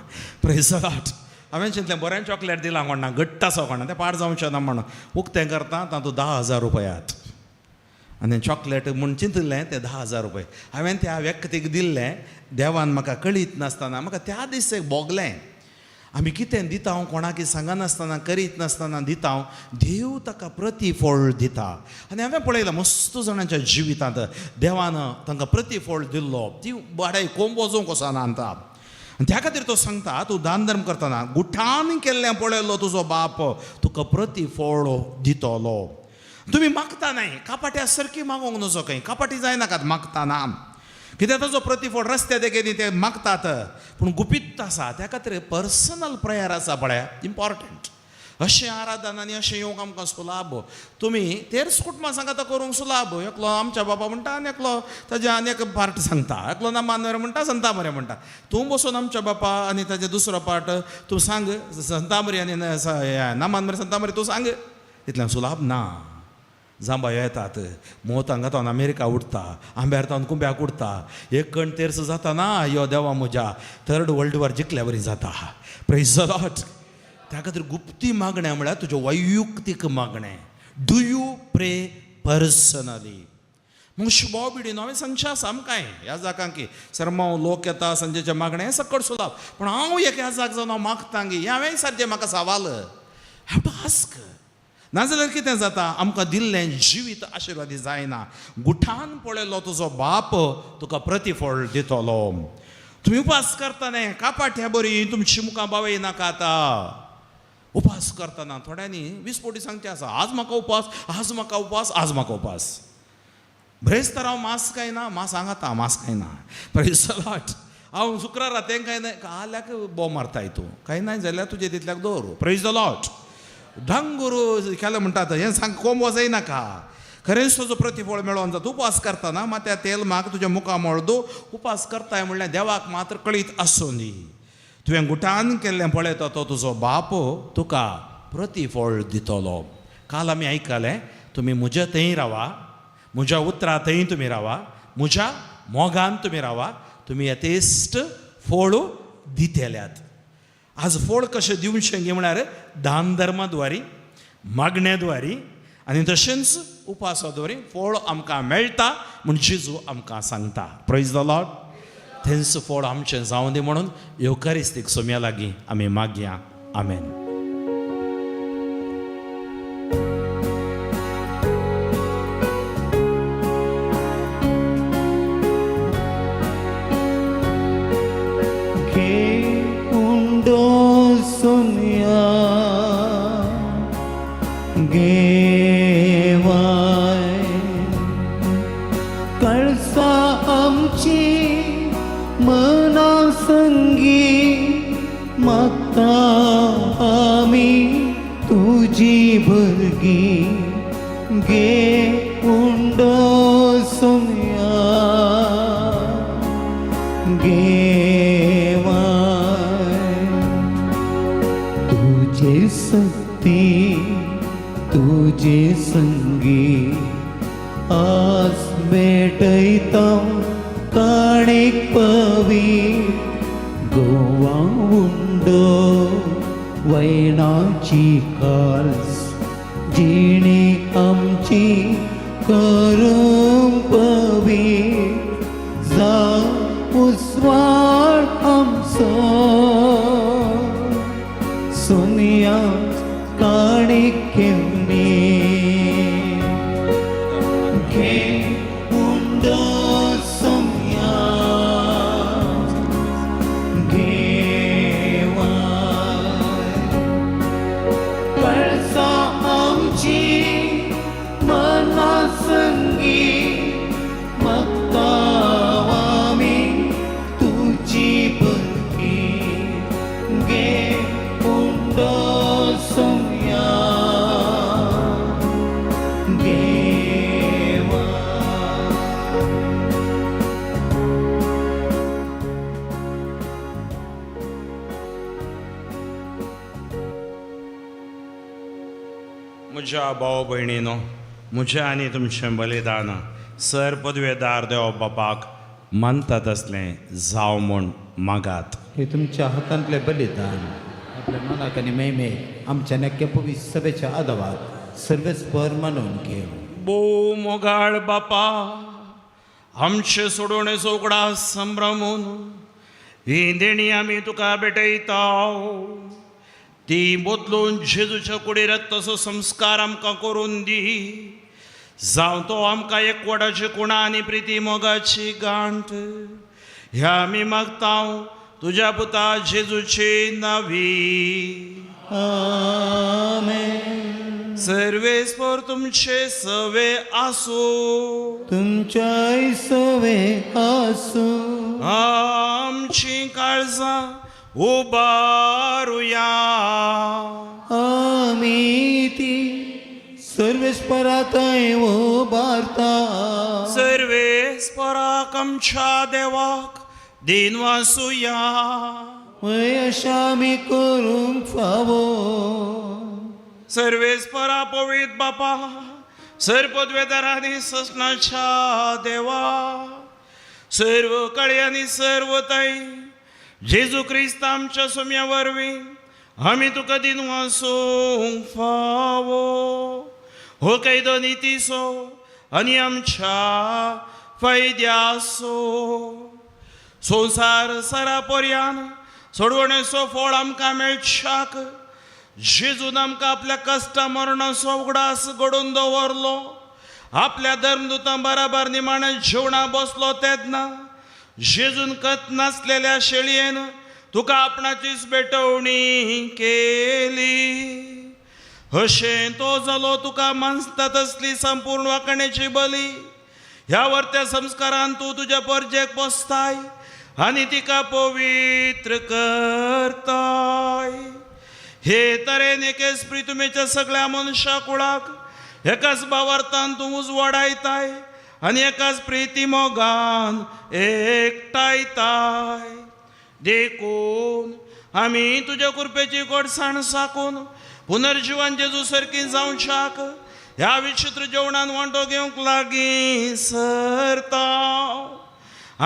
Praise the Lord. हांवें चिंतलें बरें चॉकलेट दिलां कोणा, घट्ट आसा कोणा, तें पाड जावचें ना म्हणून. उक्तें करता तातूंत 10,000 रुपयात आनी चॉकलेट म्हूण चिंतिल्लें तें 10,000 रुपया हांवें त्या व्यक्तीक दिल्लें. देवान म्हाका कळीत नासतना म्हाका त्या दीस एक भोगलें, आमी कितें दिता हांव कोणाक सांगनासतना करीत नासतना दिता हांव, देव ताका प्रतिफळ दिता. आनी हांवें पळयलां मस्त जाणांच्या जिवितांत देवान तांकां प्रतिफळ दिल्लो. ती बाडाय कोंब वचूंक वचना आतां. आनी त्या खातीर तो सांगता, तूं दान धर्म करतना गुठान केल्लें पळयल्लो तुजो बाप तुका प्रतिफळ दितलो. तुमी मागता न्हय, कापाट्या सारकी मागोंक नजो, खंय कापाटी जायनाकात मागताना, कित्याक ताजो प्रतिफळ रस्त्या देगेनी ते मागतात, पूण गुपीत आसा. त्या खातीर पर्सनल प्रेयर आसा पळय इम्पॉर्टंट. अशें आराधन आनी अशें येवंक आमकां सुलाभ. तुमी तेर्स कुटुंबां सांगता करूंक सुलाभ. एकलो आमच्या बाबा म्हणटा आनी एकलो ताजे आनी एक पार्ट सांगता, एकलो ना मानवर म्हणटा, संतामरे म्हणटा. तूं बसून आमच्या बापा आनी ताजे दुसरो पार्ट तूं सांग, संतामरी आनी नामानमरे संतामरे तूं सांग, तितल्यान सुलाभ ना. जांबा येतात, मोत हांगा तावन अमेरिका उडटा, आंब्यार तावन कुंब्याक उडटा, एक कण तेर्स जाता ना, यो देवा म्हज्या थर्ड वर्ल्ड वॉर जिखल्या बरी जाता. Praise the Lord. त्या खातीर गुप्ती मागणें म्हळ्यार तुजें वैयुक्तीक मागणें. Do you pray personally. मग शुभाव बिडीन हांवें सांगचें आसा आमकांय ह्या जाकांक की सरमांव लोक येता सांजेचें मागणें हें सकट सुलाभ, पूण हांव एक ह्या जाग जावन हांव मागता गी, हें हांवें सारकें म्हाका सवाल have to ask. नाजाल्यार कितें जाता, आमकां दिल्लें जिवीत आशिर्वादी जायना. गुठान पळयलो तुजो बाप तुका प्रतिफळ दितलो. तुमी उपास करतना कापाट्या बरी तुमची मुखां बावय नाका. आतां उपास करतना थोड्यांनी 20 पटी सांगचें आसा, आज म्हाका उपास, आज म्हाका उपास, आज म्हाका उपास. ब्रेस्तार हांव मांस खायना, मांस हांगाता मांस खायना. Praise the Lord. हांव शुक्रारा तें खायना, काल्याक बोव मारताय तूं, खायना जाल्यार तुजें तितल्याक दवर. Praise the Lord. डांगुरू केलें म्हणटात हें सांग, कोंब वचयनाका. खरेंच तुजो प्रतिफळ मेळोन जाता. उपास करतना मात्या तेल माग तुज्या मुखा मळदो. उपास करताय म्हणल्यार देवाक मात्र कळीत आसूं दी. तुवें गुटान केल्लें पळयता तो तुजो बाप तुका प्रतिफळ दितलो. काल आमी आयकलें, तुमी म्हज्या थंय रावा, म्हज्या उतरा थंय तुमी रावा, म्हज्या मोगान तुमी रावा, तुमी यथेश्ट फळ दितल्यात. आज फळ कशें दिवचें गी म्हळ्यार दान धर्माद्वारी, मागण्याद्वारी आनी तशेंच उपासा द्वारी फळ आमकां मेळटा म्हूण जेजू आमकां सांगता. Praise the Lord. थेंच फळ आमचें जावं दी म्हणून येवकारिस्तीक सोम्या लागीं आमी मागया. आमेन. गेवाय कळसा आमची मना संगी मागता आमी तुजी भुरगीं. गे उंडो सोमया गेवाय तुझे सक्ती तुझे संगी आज भेटयता काणेक पवी. गोवा उंडो वैणाची काल्स जिणी आमची करूंक पवी. जा उस्वाड आमचो सोनिया काणेक घेवनी. घे उंडो सोमया घेवाय कळसा आमची मना संगी मागता आमी म्हज्या भाव भयणीनो, म्हजें आनी तुमचें बलिदान सर पदवेदार देव बापाक मानतात असलें जावं म्हूण मागात. हे तुमच्या हातांतले बलिदान आपल्या मनाक आनी महिमे आमच्या नक्या पवित्र सभेच्या आदावात सर्वेस्पर मानून घेव. भोव मोगाळ बापा, आमचे सोडवणेचो उगडास संभ्रमून ही देणी आमी तुका भेटयता. ती बदलून जेजूच्या कुडी रक्ताचो संस्कार आमकां करून दी, जावं तो आमकां एकवटाची कुणा आनी प्रिती मोगाची गांठ. ह्या आमी मागता तुज्या पुता जेजूची नावी. आमेन. सर्वेस्पर तुमचे सवे आसूं. तुमच्याय सवे आसूं. आमची काळजां उबारुया. आमी ती सर्वेस्परातय उबारता. सर्वेस्पराक आमच्या देवाक दिन वासुया. वय अशा आमी करूंक फावो. सर्वेस्परा पवित बापा, सर पदवेदारांनी ससनाच्या देवा, सर्व कळयांनी सर्व ताई जेजू क्रिस्त आमच्या सोम्या वरवीं आमी तुका दिन वासूंक फावो. हो कैदो नितीसो आनी आमच्या फायद्यासो. संवसार सरा पर्यान सोडवणेचो फळ आमकां मेळच्याक जेजून आमकां आपल्या कश्टा मरणाचो उगडास घडोवन दवरलो. आपल्या धर्मदुतां बराबर निमाणें जेवणा बसलो तेन्ना जेजून कत नासलेल्या शेळयेन तुका आपणाचीच भेटवणी केली. अशें तो जालो तुका मानसता तसली संपूर्ण वांकण्याची बली. ह्या वर्त्या संस्कारान तूं तुज्या परजेक पोसताय आनी तिका पवित्र करताय. हे तरेन एकेच प्रितुमेच्या सगळ्या मनशा कुळाक एकाच भावार्थान तूं उजवाडायताय आनी एकाच प्रिती मोगान एकठांयताय. देखून आमी तुज्या कृपेची गोडसाण साकून पुनर्जिवन जेजू सारकी जावच्याक ह्या विचित्र जेवणान वांटो घेवंक लागीं सरता.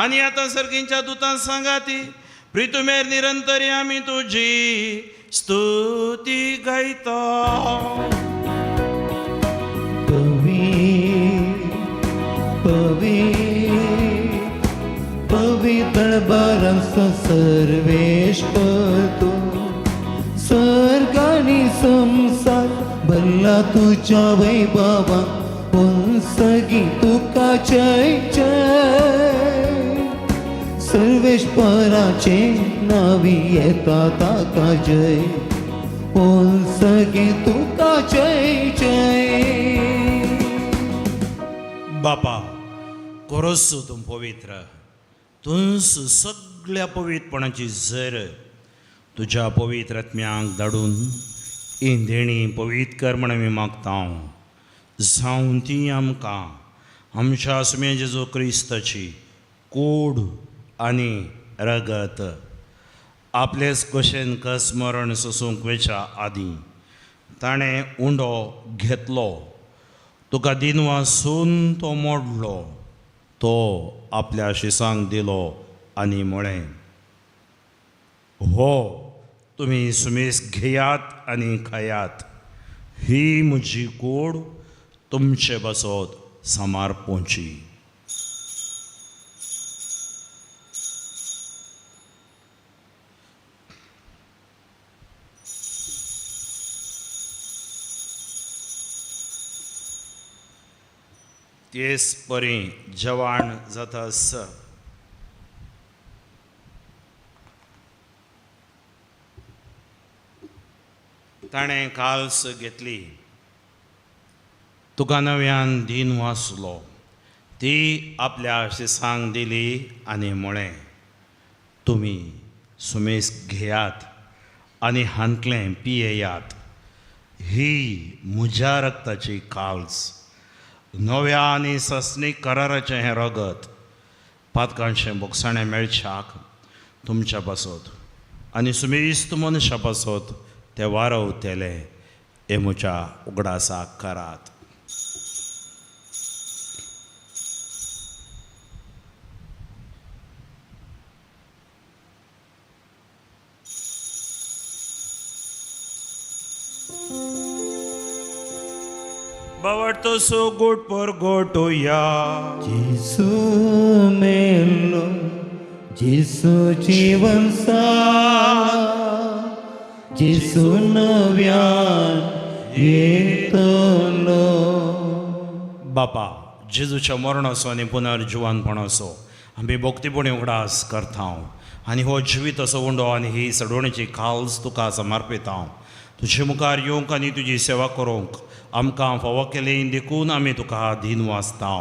आनी आतां सर्गींच्या दुतां सांगाती प्रितुमेर निरंतरी आमी तुजी स्तुती गायता. पवी पवी पवित्र बारांचो सर्वेश्वर तूं, सर्ग आनी संवसार भरला तुज्या वैभवा, पुंसगी तुका जय जय. सर्वेश्वराचे नावी येता ताका जय, पुंसगी तुका जय जय. बापा कोरस तूं पवित्र, तूंच सगळ्या पवित्रपणाची झर तुज्या पवित्र आत्म्यांक धाडून ही देणी पवित्र कर म्हण आमी मागता. जावं ती आमकां आमच्या सुम्या जेजू क्रिस्ताची कोड आनी रगत आपलेच कशेन कस मरण सोसूंक वेच्या आदीं ताणें उंडो घेतलो, तुका दिनवासून तो मोडलो, तो आपल्या शिसांक दिलो आनी म्हळें, हो तुमी सुमेस घेयात आनी खायात, ही म्हजी कोड तुमचे बसत सामार पोंची. तेच परी जवान जाता ताणें काल्स घेतली, तुका नव्यान दीन वाचलो, ती आपल्या शिसांक दिली आनी म्हळें, तुमी सुमेस घेयात आनी हांतलें पियेयात, ही म्हज्या रक्ताची काल्स, नव्या आनी सस्नीक कराराचें हें रगत पातकांचें बोगसाणें मेळच्याक तुमच्या पासत आनी सुमेस्त मनशा पासत तें वारवतलें. हे म्हज्या उगडासाक करात. बावडतो सो गोट पर गोटोया. जेसू मेल्लो, जेसू जीवन सा, जेसू नव्यान येतलो. बापा, जेजूच्या मरणाचो आनी पुनर्जिवनपणाचो आमी भक्तीपणी उगडास करता आनी हो जिवीत असो उंडो आनी ही सडवणेची खाल्स तुका समर्पिता. तुजे मुखार येवंक आनी तुजी सेवा करूंक आमकां फावो केली देखून आमी तुका दीन वाचता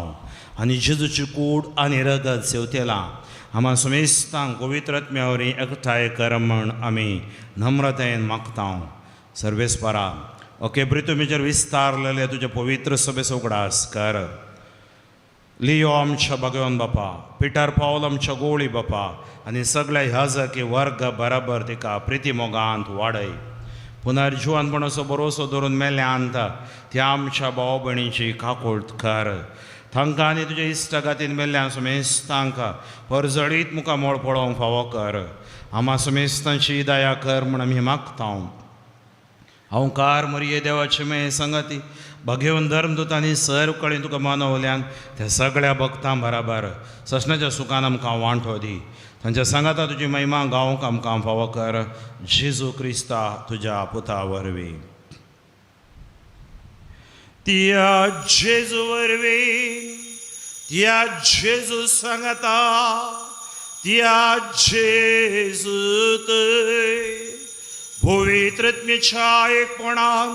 आनी जेजूची कूड आनी रगत सेवतेला आमा समेस्तांक पवित्र आत्म्या वरवीं एकठांय कर म्हण आमी नम्रतायेन मागता. सर्वेस्परा, ओके पृथ्वीचेर विस्तारलेले तुजे पवित्र सभेचो उगडास कर. लियो आमच्या भगवान बापा, पिटर पावल आमच्या गोवळी बापा आनी सगळ्या ह्याजकी वर्ग बराबर तिका प्रिती मोगांत वाडय. पुनर्जिवनपणाचो भरोसो धरून मेल्यांत त्या आमच्या भाव भयणीची काकुळट कर. तांकां आनी तुज्या इश्टागातीन मेल्ल्या सुमेस्तांक परजळीत मुखामळ पळोवंक फावो कर. आमा सुमेस्तांची दया कर म्हूण आमी मागता. हांवकार मरिये देवाचे मे संगती भगेवन धर्मदूतांनी सर्व कडेन तुका मानवल्यान त्या सगळ्या भक्तां बराबर ससनाच्या सुखान आमकां वांटो दी. तांच्या सांगाता तुजी महिमा गावंक आमकां फावो कर, जेजू क्रिस्ता तुज्या पुता वरवीं. त्या जेजू वरवीं, त्या जेजू सांगाता, त्या जेजू पवित्रत्मेच्या एकपणान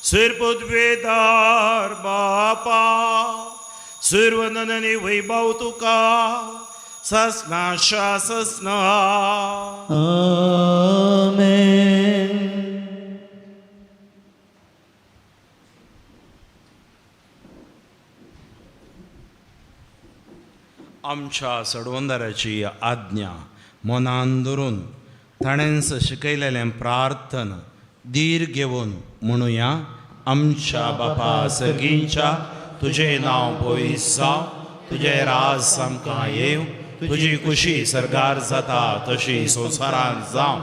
सर्वपदवेदार बापा, सर्वननी वैभव तुका ससना ससना. आमेन. आमच्या सडवंदाराची आज्ञा मनान धरून ताणेंच शिकयलेलें प्रार्थना धीर घेवन म्हणुया. आमच्या बापा सगींच्या, तुजें नांव पयस जावं, तुजें राज आमकां येवं, तुजी खुशी सरकार जाता तशी संवसारांत जावं.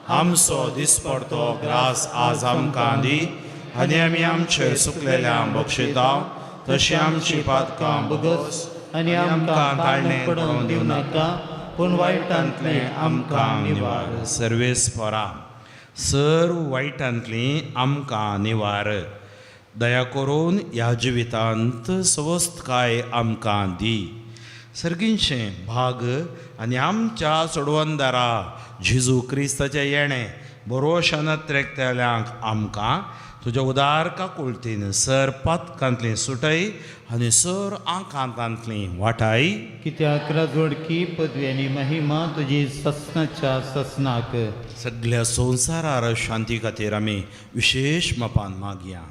आमचो दिसपडतो ग्रास आज आमकां दी आनी आमी आमचे चुकलेल्या बक्षिता तशी आमची पातकां भोगस आनी आमकां ताळणें पडोवन दिवं नाका, पूण वायटांतलें आमकां निवार. सर्वेस्परा, सर्व वायटांतली आमकां निवार. दया करून ह्या जिवितांत सवस्तकाय आमकां दी. सर्गींचें भाग आनी आमच्या सोडवंदारा जेजू क्रिस्ताचें येणें बरोशान त्रेकतल्यांक आमकां तुज्या उदार काकुळतीन सर पातकांतली सुटय आनी सर आकांतांतली वाटाय. कित्याक राजवडकी, पदवी आनी महिमा तुजी ससनाच्या ससनाक. सगळ्या संवसारार शांती खातीर आमी विशेश मापान मागया.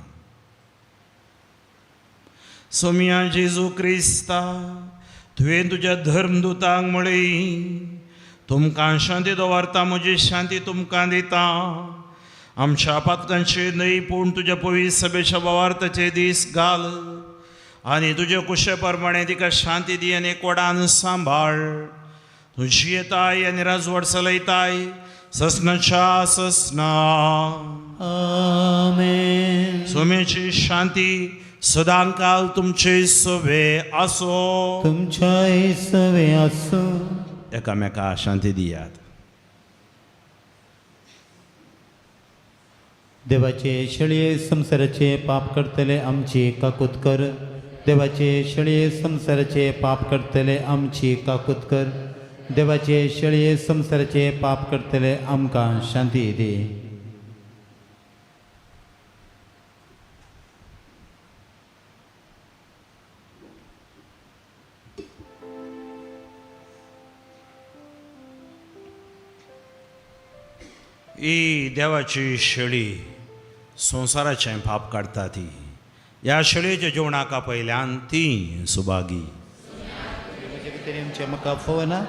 सोमिया जेजू क्रिस्ता, तुवें तुज्या धर्मदुतांक म्हळी, तुमकां शांती दवरता, म्हजी शांती तुमकां दिता. आमच्या पातकांचे न्हय पूण तुज्या पवित्र सभेच्या भावार्थाचे दीस घाल आनी तुजे कुशे प्रमाणे तिका शांती दी आनी कोडान सांबाळ. तूं जियेताय आनी राजवट चलयताय ससनाच्या ससना. आमेन. सोम्याची शांती सदांकाल तुमचे सवे आसो. तुमच्याय सवे आसूं. एकामेका शांती दियात. देवाचे शेळये, संवसाराचे पाप करतले आमची काकूत कर. देवाचे शेळये, संवसाराचे पाप करतले आमची काकूत कर. देवाचे शेळये, संवसाराचे पाप करतले आमकां शांती दी. ही देवाची शेळी संवसाराचें पाप काडटा ती. ह्या शेळयेच्या जेवणाक पयल्यान ती सुभागी. म्हज्या भितर आमच्या म्हाका फोवना,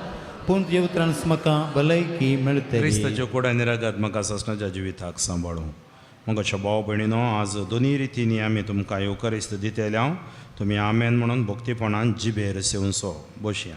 पूण तुज्या उतरान म्हाका भलायकी मेळटली. क्रिस्ताच्यो कोड आनी रगत म्हाका ससनाच्या जिविताक सांबाळूं. मोगाच्या भाव भयणीनो, आज दोनी रितींनी आमी तुमकां येवकरिस्त दितले हांव. तुमी आमेन म्हणून भक्तीपणान जिबेर सेवसो बसया.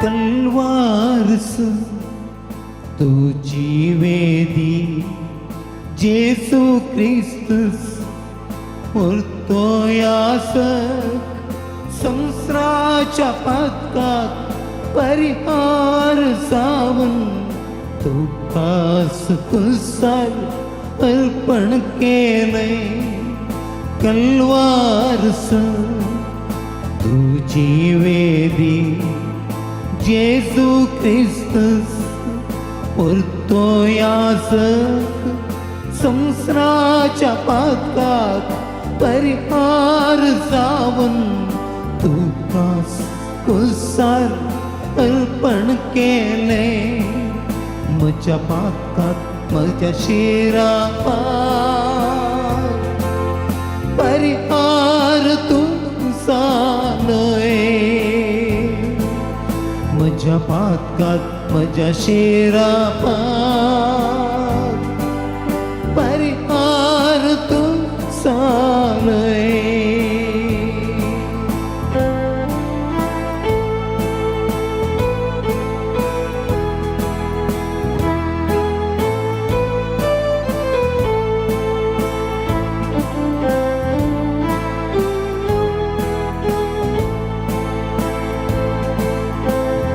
कलवारस तुझी वेदी जेसू क्रिस्तुस उरतोयासक संसाराच्या पातकाक परिहार जावन तुका कुसार अर्पण केलें. कलवारस तुझी वेदी जेसू क्रिस्तुस उरतोयासक संसाराच्या पातकाक परिहार जावन तुका कुसार अर्पण केलें. म्हज्या पातकाक म्हज्या शिरापाक परिहार तूं जालोय. म्हज्या पातकाक म्हज्या शिरापाक परिहार तूं जालोय.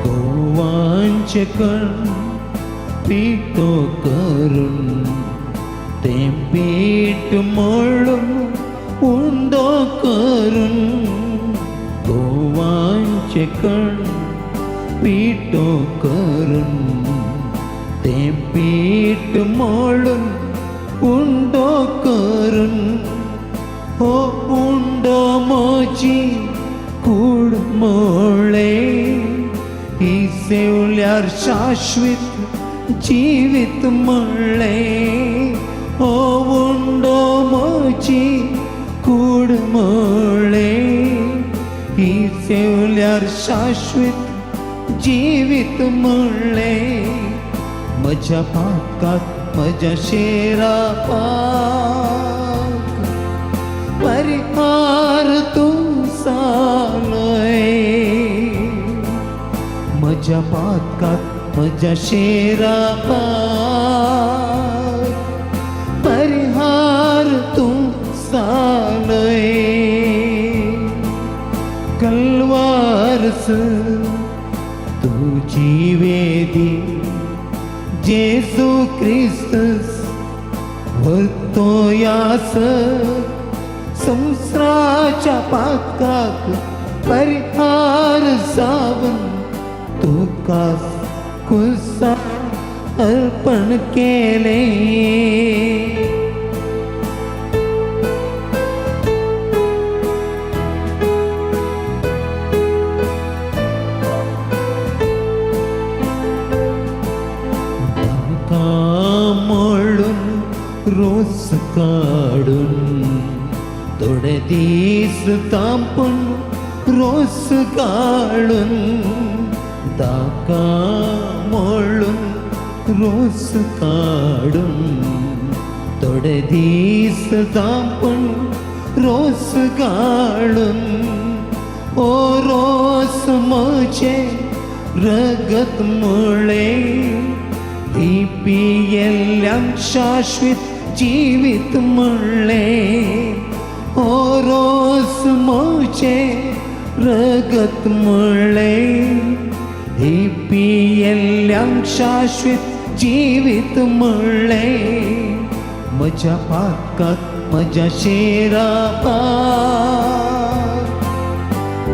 गोवांचे कण पिठो करून तें पीठ मळून उंडो करून. गोवांचे कण पिठो करून तें पीठ मळून उंडो करून. हो उंडो म्हजी कूड मोळ्ळे ही सेवल्यार शाश्वत जिवीत म्हणलें. हो उंडो म्हजी कूड म्हणलें ही सेवल्यार शाश्वत जिवीत म्हणलें. म्हज्या पातकाक म्हज्या शिरापाक परिहार तूं जालोय. म्हज्या पातकाक म्हज्या शिरापाक परिहार तूं जालोय. कलवारस तुजी वेदी जेसू क्रिस्तुस व्हरतोयास संसाराच्या पातकाक परिहार जावन तुका कुसा अर्पण केलें. मोडून रोस काडून थोडे दीस तांपून रोस काडून. ताका मोळून रोस काडून थोडे दीस धांपून रोस गाळून ओ रोस म्हजें रगत मुळें ही पियेल्ल्यांक शाश्वत जिवीत म्हणलें ओ रोस म्हजें रगत म्हणलें ही पियेल्ल्यांक शाश्वत जिवीत म्हणलें म्हज्या पातकाक म्हज्या शेरापाक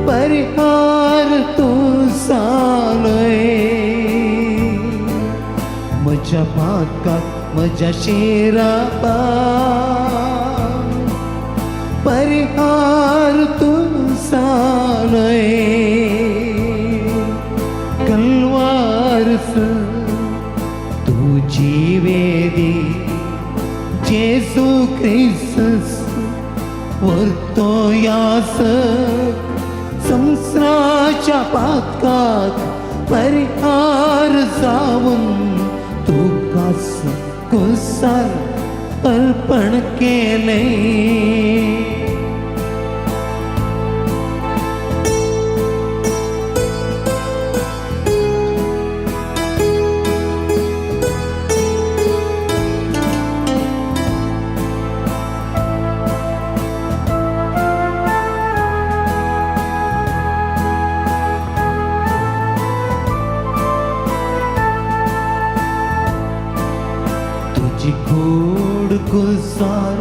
परिहार तूं जालोय म्हज्या पातकाक म्हज्या शेरापाक परिहार तूं जालोय कलवारस तुजी वेदी जेजू क्रिस्तस व्हरतो यासक संसाराच्या पातकाक परिहार जावन तुकाच कुसार अर्पण केलें. तुजी कूड कुसार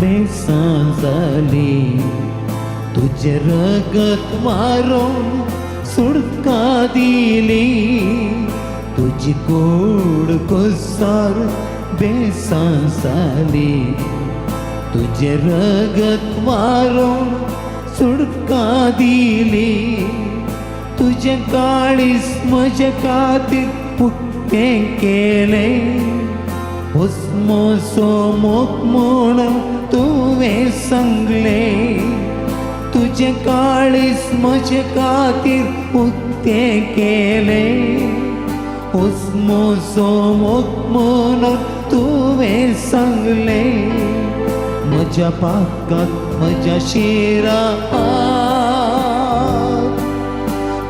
बेसां जाली तुजें रगत मारून सुटका दिली तुजी कूड कुसार बेसां जाली तुजें रगत मारून सुटका दिली तुजें काळीज म्हजे खातीर उक्तें केलें उस्मोसो मोग म्हूण तुवें सांगलें तुजें काळीज म्हजे खातीर उक्तें केलें उस्मोसो मोग म्हूण तुवें सांगलें म्हज्या पातकाक म्हज्या शिरापाक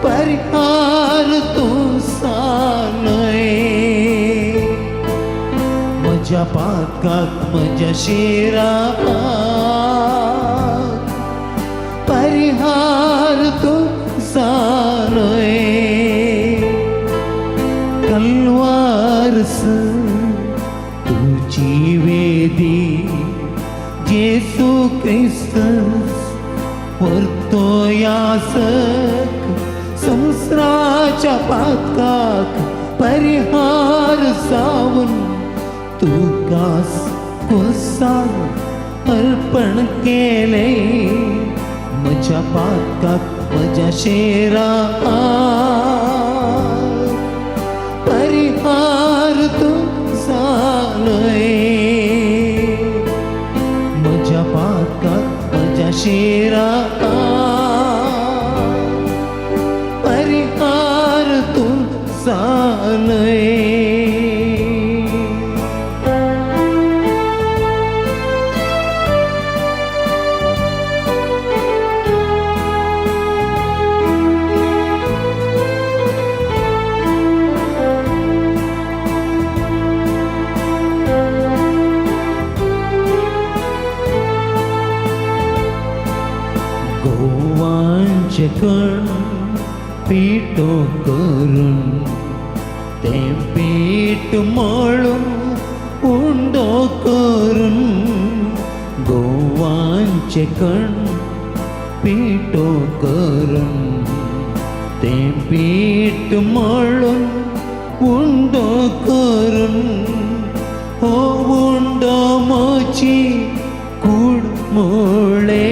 परिहार तूं जालोय म्हज्या पातकाक म्हज्या शिरापाक परिहार तूं जालोय कलवारस तुजी वेदी जेसू क्रिस्तस व्हरतो यासक संसाराच्या पातकाक परिहार जावन तुकाच कुसार अर्पण केलें म्हज्या पातकाक म्हज्या शेरापाक परिहार तूं जालोय म्हज्या पातकाक म्हज्या शिरापाक परिहार तूं जालोय. गोवांचें कण पिठो करून तें पीठ मळून उंडो करून गोवांचें कण पिठो करून तें पीठ मळून उंडो करून हो उंडो म्हजी कूड मुळे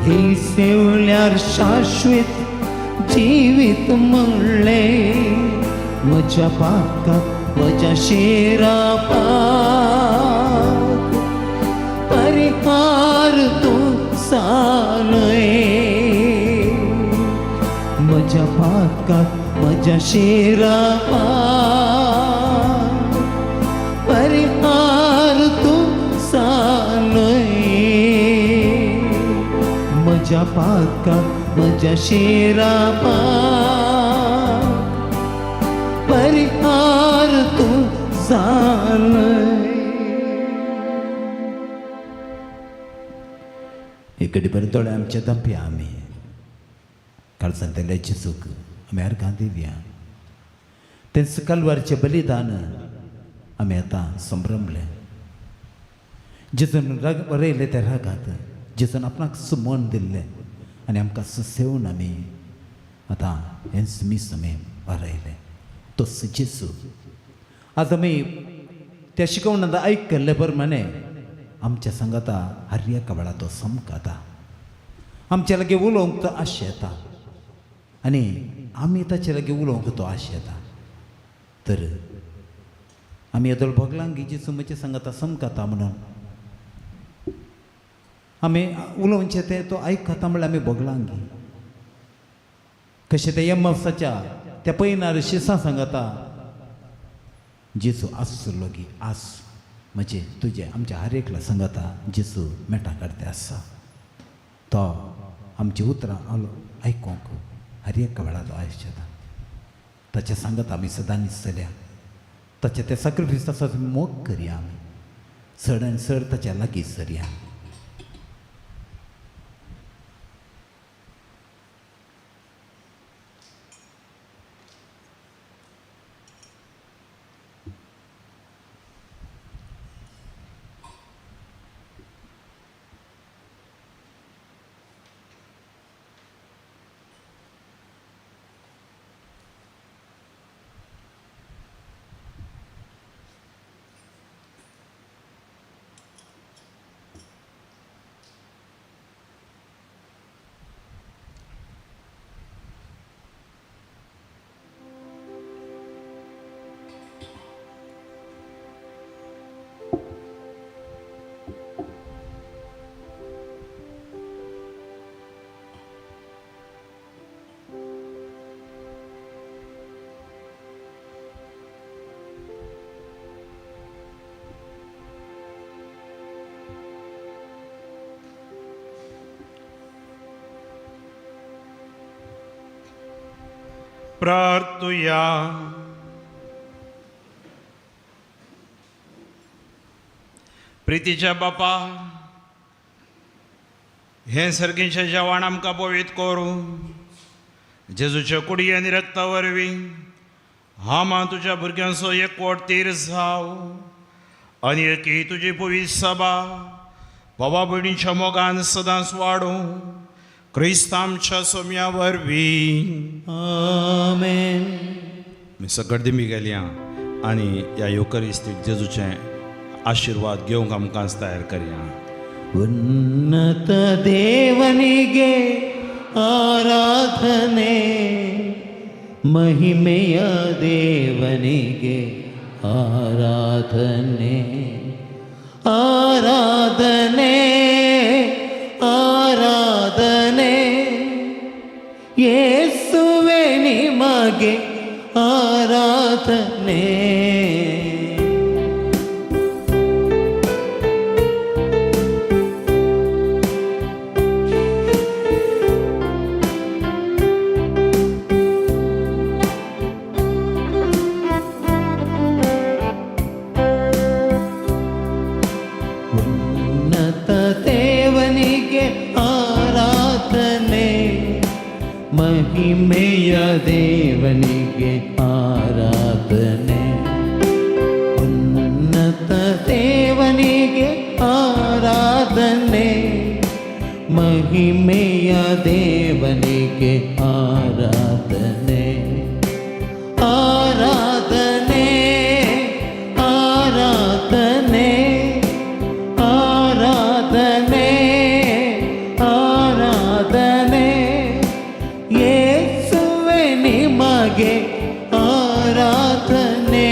ही सेवल्यार शाश्वत जिवीत म्हणलें म्हज्या पातकाक म्हज्या शिरापाक परिहार तूं जालोय. म्हज्या पातकाक म्हज्या शिरापा परिहार तूं जालोय म्हज्या पातकाक म्हज्या शिरापा परिहार तूं जालोय. इकडे बरें दोळे आमचे दंपया आमी काळजांतल्या जेजूक आमी अर्गां दिवया. तेंच कलवारचें बलिदान आमी आतां संभ्रमलें. जेजून राग बरयलें त्या रागात जेजून आपणाक मन दिल्लें आनी आमकां सेवन आमी आतां हेंच मीस आमी बरयलें. तोच जेजू आज आमी त्या शिकवणांत आयकल्ले प्रमाणे आमच्या सांगाता हर एका वेळा तो समकाता, आमच्या लागीं उलोवंक तो आशेता आनी आमी ताचे लागीं उलोवंक तो आशेता. तर आमी येदोळ भोगलांगी जेजू म्हजे सांगाता समकाता म्हणून आमी उलोवचें तें तो आयकता म्हणल्यार आमी भोगलांगी. कशें तें एमफ्साच्या त्या पयनार शिसां सांगाता जेजू आसलो गी आस म्हजे तुजें आमच्या हर एकल्या सांगाता जेजू मेटा काडते आसा. तो आमची उतरां आलो आयकोंक हर एका वेळार तो आयचेता. ताचें सांगत आमी सदां चलया, ताचें तें सॅक्रिफायस तसोच मोग करया, आमी चड आनी चड ताच्या लागीं सरया. प्रार्थुया. प्रितीच्या बापा, हें सर्गीचें जेवण आमकां पवित्र करूं जेजूच्या कुडी आनी रक्ता वरवीं हांव तुज्या भुरग्यांचो एकवट तीर जाव आनी एकी तुजी पवित्र सभा बाबा भयणीच्या मोगान सदांच वाडूं क्रिस्त आमच्या सोम्या वरवीं. आमेन. मी सगळं दिमी गेल्या आनी ह्या युकरिस्तीक जेजूचे आशिर्वाद घेवंक आमकां तयार करया. ಉನ್ನತ ದೇವನಿಗೆ ಆರಾಧನೆ, ಮಹಿಮೆಯ ದೇವನಿಗೆ ಆರಾಧನೆ, ಆರಾಧನೆ, ಆರಾಧನೆ, ಯೇಸುವೆ ನಿಮಗೆ ಆರಾಧನೆ. ಉನ್ನತ ದೇವನಿಗೆ ಆರಾಧನೆ, ಮಹಿಮೆಯ ದೇವನಿಗೆ ಆರಾಧನೆ, ಉನ್ನತ ದೇವನಿಗೆ ಆರಾಧನೆ, ಮಹಿಮೆಯ ದೇವನಿಗೆ ಆರಾಧನೆ, ಆರಾಧನೆ, ಆರಾಧನೆ, ಆರಾಧನೆ, ಆರಾಧನೆ, ಯೇಸುವೆ ನಿಮಗೆ ಆರಾಧನೆ,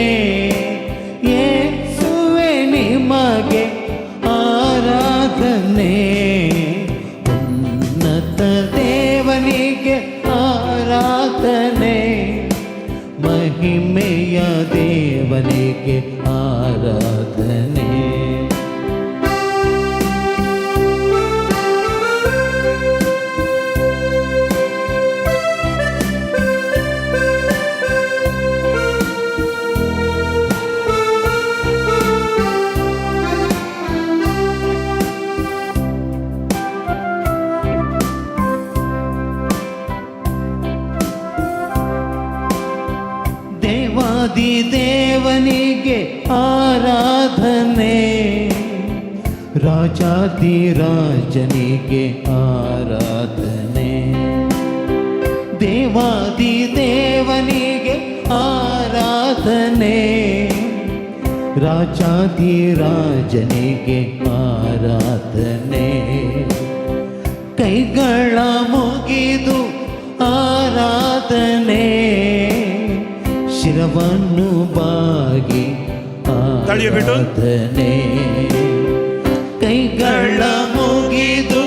ಯೇಸುವೆ ನಿಮಗೆ ಆರಾಧನೆ. ಉನ್ನತ ದೇವನಿಗೆ ಆರಾಧನೆ. ರಾಜಾಧಿರಾಜನಿಗೆ ಆರಾಧನೆ, ದೇವಾದಿ ದೇವನಿಗೆ ಆರಾಧನೆ, ರಾಜಾಧಿರಾಜನಿಗೆ ಆರಾಧನೆ. ಕೈಗಳ ಮುಗಿದು ಆರಾಧನೆ, ಶಿರವನ್ನು ಬಾಗಿ ತಾಳಿಯ ಬಿಟ್ಟು. ಆರಾಧನೆ, ಕೈಗಳ ಮುಗಿದು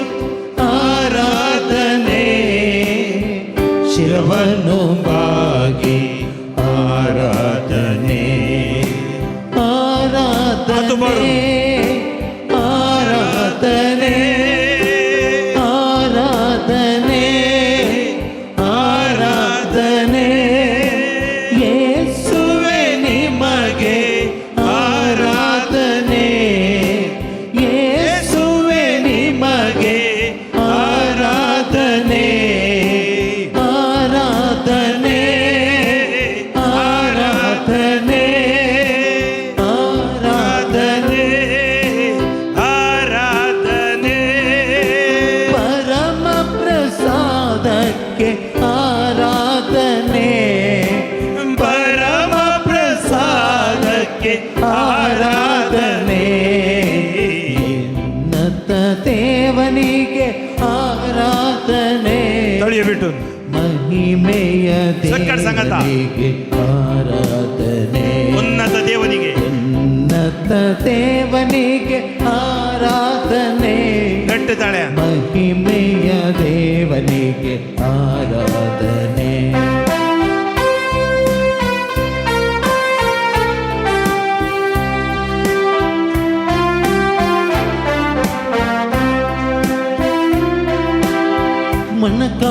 ಆರಾಧನೆ, ಶಿರವನ್ನು ಬಾಗಿ ಆರಾಧನೆ, ಆರಾಧನೆ, ಆರಾಧನೆ, ಆರಾಧನೆ, ಆರಾಧನೆ, ಯೇಸುವೆ ನಿಮಗೆ ಆರಾಧನೆ, ಯೇಸುವೆ ನಿಮಗೆ ಆರಾಧನೆ, ಆರಾಧನೆ, ಆರಾಧನೆ, ಆರಾಧನೆ, ಆರಾಧನೆ, ಪರಮ ಪ್ರಸಾದಕ್ಕೆ ಆರಾಧನೆ, ಪರಮ ಪ್ರಸಾದಕ್ಕೆ ಆರಾಧನೆ, ಉನ್ನತ ದೇವನಿಗೆ ಆರಾಧನೆ, ತಾಳಿಯ ಬಿಟ್ಟು. ಮಹಿಮೆಯ ಸಕ್ಕರೆ ಸಂಗತ. ದೇವನಿಗೆ ಆರಾಧನೆ, ಉನ್ನತ ದೇವನಿಗೆ, ಉನ್ನತ ದೇವನಿಗೆ ಆರಾಧನೆ, ಗಟ್ಟಿ ತಾಳೆ. ಮಹಿಮೆಯ ದೇವನಿಗೆ ಆರಾಧನೆ.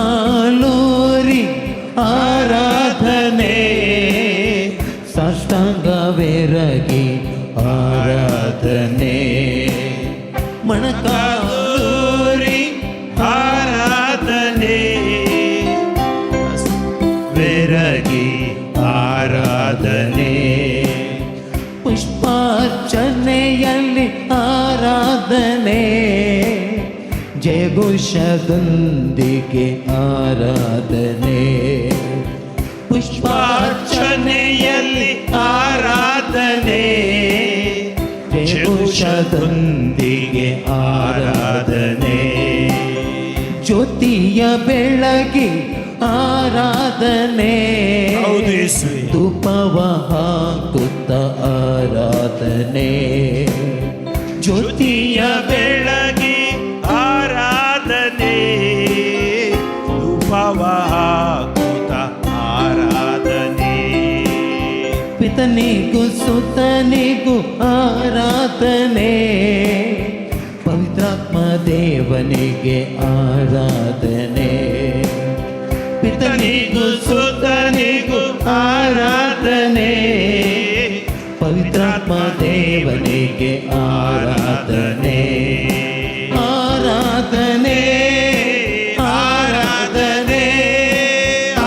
ಮೊಣಕಾಲೂರಿ ಆರಾಧನೆ, ಸಾಷ್ಟಾಂಗವೆರಗಿ ಆರಾಧನೆ, ಮೊಣಕಾಲೂರಿ ಆರಾಧನೆ, ಬೆರಗಿ ಆರಾಧನೆ, ಪುಷ್ಪಾರ್ಚನೆಯಲ್ಲಿ ಆರಾಧನೆ, ಜಯಘೋಷದೊಂದಿಗೆ ಆರಾಧನೆ, ಪುಷ್ಪಾರ್ಚನೆಯಲ್ಲಿ ಆರಾಧನೆ, ಜಯಘೋಷದೊಂದಿಗೆ ಆರಾಧನೆ, ಜ್ಯೋತಿಯ ಬೆಳಗಿ ಆರಾಧನೆ, ಹೌದು ಯೇಸುವೆ. ಧೂಪವ ಹಾಕುತ್ತ ಆರಾಧನೆ, ಜ್ಯೋತಿಯ ಬೆಳಗಿ ಆರಾಧನೆ, ಧೂಪವ ಹಾಕುತ್ತ ಆರಾಧನೆ, ಪಿತನಿಗೂ ಸುತನಿಗೂ ಆರಾಧನೆ, ಪವಿತ್ರಾತ್ಮ ದೇವನಿಗೆ ಆರಾಧನೆ, ಪಿತನಿಗೂ ಸುತನಿಗೂ ಆರಾಧನೆ, ಪವಿತ್ರಾತ್ಮ ದೇವನಿಗೆ ಆರಾಧನೆ, ಆರಾಧನೆ, ಆರಾಧನೆ,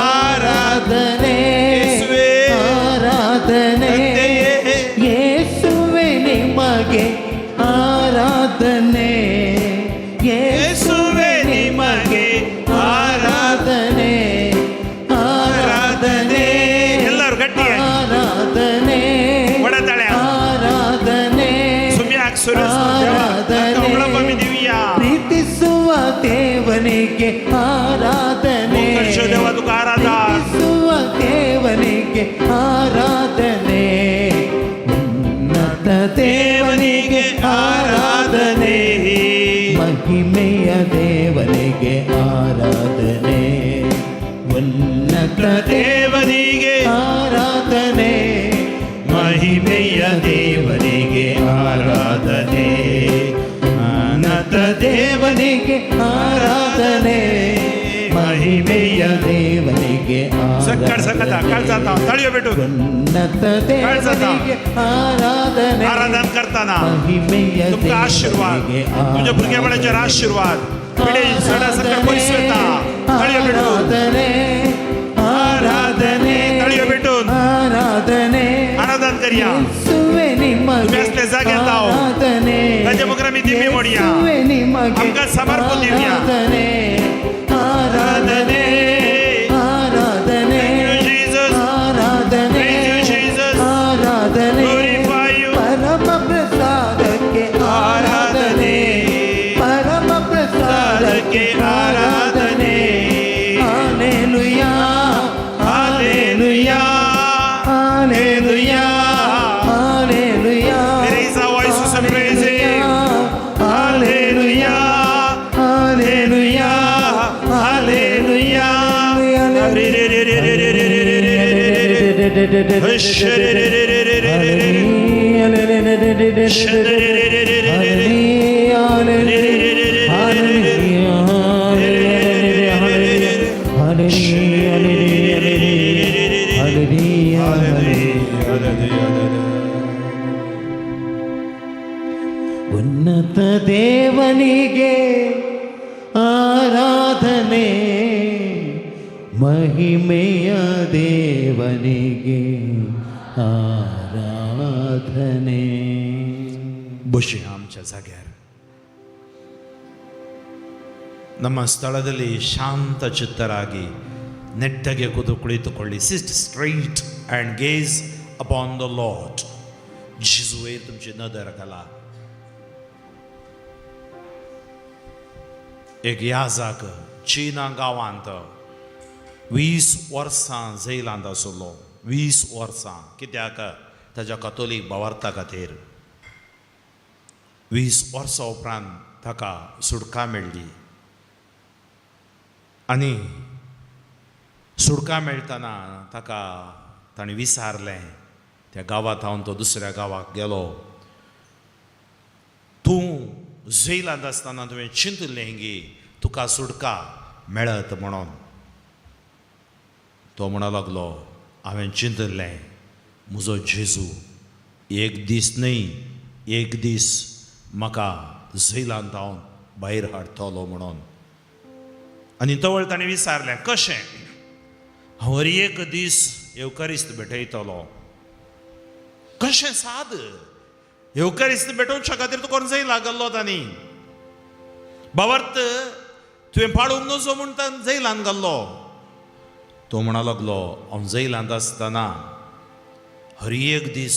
ಆರಾಧನೆ, ಯೇಸುವೇ. ಆರಾಧನೆ, ತಂದೆಯೇ. ಯೇಸುವೆ ನಿಮಗೆ ಆರಾಧನೆ, ಯೇಸುವೆ ನಿಮಗೆ ಆರಾಧನೆ, ಆರಾಧನೆ, ಎಲ್ಲರೂ ಗಟ್ಟಿಯಾಗಿ. ಆರಾಧನೆ, ಒಡತಾಳೆ. ಆರಾಧನೆ, ಸುಮ್ಯಾಕ್ ಸುರೇಶ್ ದೇವ, ಆರಾಧನೆ, ದಿವ್ಯಾ. ಪ್ರೀತಿಸುವ ದೇವನಿಗೆ ಆರಾಧನೆ, ಮೋಕ್ಷ ದೇವ ತುಕ ಆರಾಧನೆ. ಪ್ರೀತಿಸುವ ದೇವನಿಗೆ ಆರಾಧನೆ, ಉನ್ನತ ದೇವನಿಗೆ ಆರಾಧನೆ, ಮಹಿಮೆಯ ದೇವನಿಗೆ ಆರಾಧನೆ, ಉನ್ನತ ದೇವನಿಗೆ ಆರಾಧನೆ, ಮಹಿಮೆಯ ದೇವನಿಗೆ ಆರಾಧನೆ, ಉನ್ನತ ದೇವನಿಗೆ ಆರಾಧನೆ, ಮಹಿಮೆಯ ದೇವನಿಗೆ ಸಕ್ಕಡ್ ಸಕ್ಕತ್ತ ಕಳ್ಸತ್ತ ತಳಿಯೋ ಬಿಟ್ಟು. ಉನ್ನತ ದೇವನಿಗೆ ಆರಾಧನೆ, आराधन करताना ಮಹಿಮೆಯ तुमका आशीर्वाद, ದೇವನಿಗೆ तुमच्या भुरगेबाळाचेर आशीर्वाद, पिढी सडा सकट पयस वता. तळयो भेटून. ಆರಾಧನೆ, ಆರಾಧನೆ, तळयो भेटून. ಆರಾಧನೆ, आराधन करया. ಯೇಸುವೆ ನಿಮಗೆ तुम्ही असल्या जाग्यात आहो. ಆರಾಧನೆ, ताच्या मुखार ಆಮಿ ದಿಮ್ಮಿ ಮೊಡಿಯ. ಯೇಸುವೆ ನಿಮಗೆ ಆಮಕಾं ಸಮರ್ಪण दिवया. ಆರಾಧನೆ ಆರಾಧನೆ ಆರಾಧನೆ. Thank you, Jesus. ಆರಾಧನೆ. Praise you, Jesus. ಆರಾಧನೆ. Glorify you. ಪರಮ ಪ್ರಸಾದಕ್ಕೆ ಆರಾಧನೆ, ಪರಮ ಪ್ರಸಾದಕ್ಕೆ ಆರಾಧನೆ. Hallelujah, hallelujah, hallelujah, hallelujah. Raise our voices and praise Him. Hallelujah, hallelujah, Hallelujah. ಉನ್ನತ ದೇವನಿಗೆ ಆರಾಧನೆ, ಮಹಿಮೆಯ ದೇವನಿಗೆ ಆರಾಧನೆ. ಬಶಿ ಆಮच्या जाग्यार. ನಮ್ಮ ಸ್ಥಳದಲ್ಲಿ ಶಾಂತ ಚಿತ್ತರಾಗಿ ನೆಟ್ಟಗೆ ಕೂತು ಕುಳಿತುಕೊಳ್ಳಿ. Sit straight and gaze upon the Lord. जेजू तुमची नदर घाला. एक याजाक चीना गांवांत 20 वर्सां जैलांत आसलो. 20 वर्सां. कित्याक? ताच्या कतोलीक भावार्था खातीर. 20 वर्सां उपरांत ताका सुटका मेळ्ळी आनी सुटका मेळटना ताका ताणें विचारलें, त्या गांवांत हांव तो दुसऱ्या गांवाक गेलो, तूं जैलांत आसतना तुवें चिंतलें गी तुका सुटका मेळत म्हणून? तो म्हणा लागलो, हांवें चिंतलें म्हजो जेजू एक दीस न्हय एक दीस म्हाका जैलांत हांव भायर हाडटलो म्हणून. आनी तवळ ताणें विचारलें, कशें? हांव हर एक दीस येवकारिस्त भेटयतलो. कशें साद येवकारिस्त भेटोवच्या खातीर तुका जैलाक गेल्लो तांणी बावर्त तुवें पाळूंक नजो म्हूण जैलान घाल्लो. तो म्हणा लागलो, हांव जैलांत आसतना हर एक दीस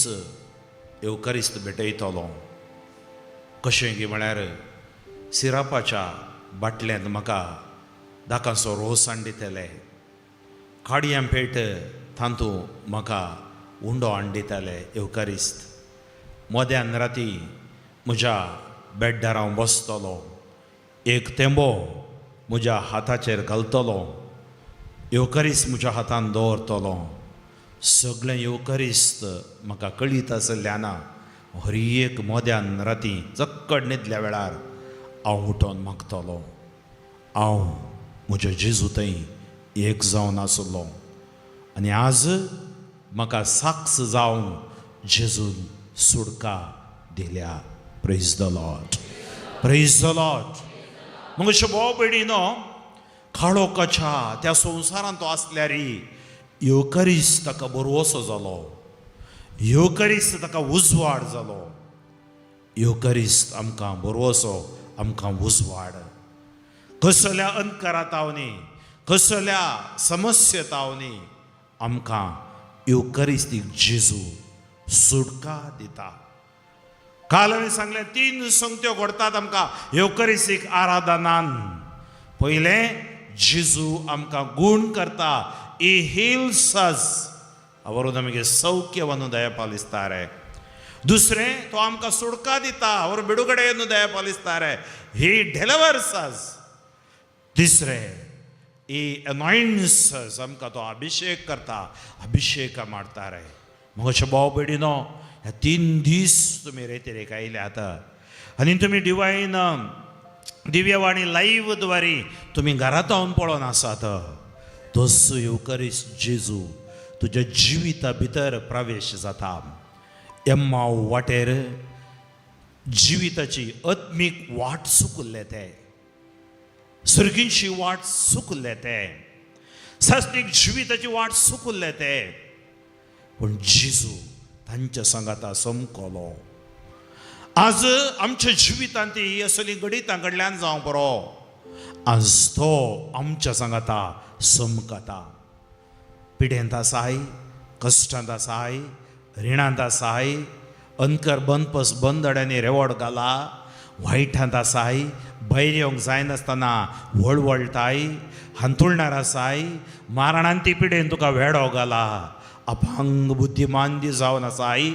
येवकारिस्त भेटयतलो. कशें गी म्हळ्यार सिरापाच्या बाटल्यांत म्हाका दाकांचो रोस हाडून दितले, काडयां पेट तातूंत म्हाका उंडो हाडून दिताले येवकारिस्त. मध्यान राती म्हज्या बेड्डार हांव बसतलो, एक तेंबो म्हज्या हाताचेर घालतलो, येवकारिस्त म्हज्या हातान दवरतलो. सगळें येवकारिस्त म्हाका कळीत आसल्यान हर एक मध्यान राती चक्कड न्हिदल्या वेळार हांव उठोन मागतलो. हांव म्हज्या जेजू थंय एक जावन आसलो आनी आज म्हाका साक्ष जावन जेजून सुटका दिल्या. Praise the Lord, praise the Lord. मग अशें भोव भयणीनो, काळो कछा त्या संवसारांत तो आसल्यार येवकारिस्त ताका बरोसो जालो, येवकारिस्त ताका उजवाड जालो. येवकारिस्त आमकां बरोसो, आमकां उजवाड. कसल्या अंधकारात न्ही, कसल्या समस्येत न्ही, आमकां येवकारिस्तीक जेजू सुटका दिता. काल हांवें सांगलें, तीन संगत्यो घडतात आमकां येवकारिस्तीक आराधनान. पयलें, जेजू आमकां गूण करता. He heals us. ಅವರು ನಮಗೆ ಸೌಖ್ಯವನ್ನು ದಯಪಾಲಿಸ್ತಾರೆ. दुसरें, तो आमकां सुटका दिता. ಅವರು ಬಿಡುಗಡೆಯನ್ನು ದಯಪಾಲಿಸ್ತಾರೆ. He delivers us. तिसरें, He anoints us. आमकां तो अभिषेक करता, अभिषेक ಮಾಡ್ತಾರೆ. मग अशें भाव भयणीनो, ह्या 3 दीस तुमी रेतीरेक आयल्यात आनी तुमी डिवायन दिव्यवाणी लायव्ह द्वारे तुमी घरांत रावन पळोवन आसात, तसो येवकारिस्त जेजू तुज्या जिविता भितर प्रवेश जाता. एम्माव वाटेर जिविताची आत्मीक वाट चुकल्ले ते, सर्गींची वाट चुकल्ले ते, सासणीक जिविताची वाट चुकल्ले ते, पूण जेजू तांच्या सांगाता समकलो. आज आमच्या जिवितांत ती असली घडितां घडल्यान जावं बरो, आज तो आमच्या सांगाता समकता. पिडेंत आसाय, कश्टांत आसाय, रिणांत आसाय, अंकर बंदपस बंदड्यांनी रेवड घाला, वायटांत आसाय, भायर येवंक जायनासतना वळवळटाय, हांतुळणार आसाय, मारणांती पिडेन तुका वेडो घाला, अपांग बुद्धिमांदी जावन आसाय,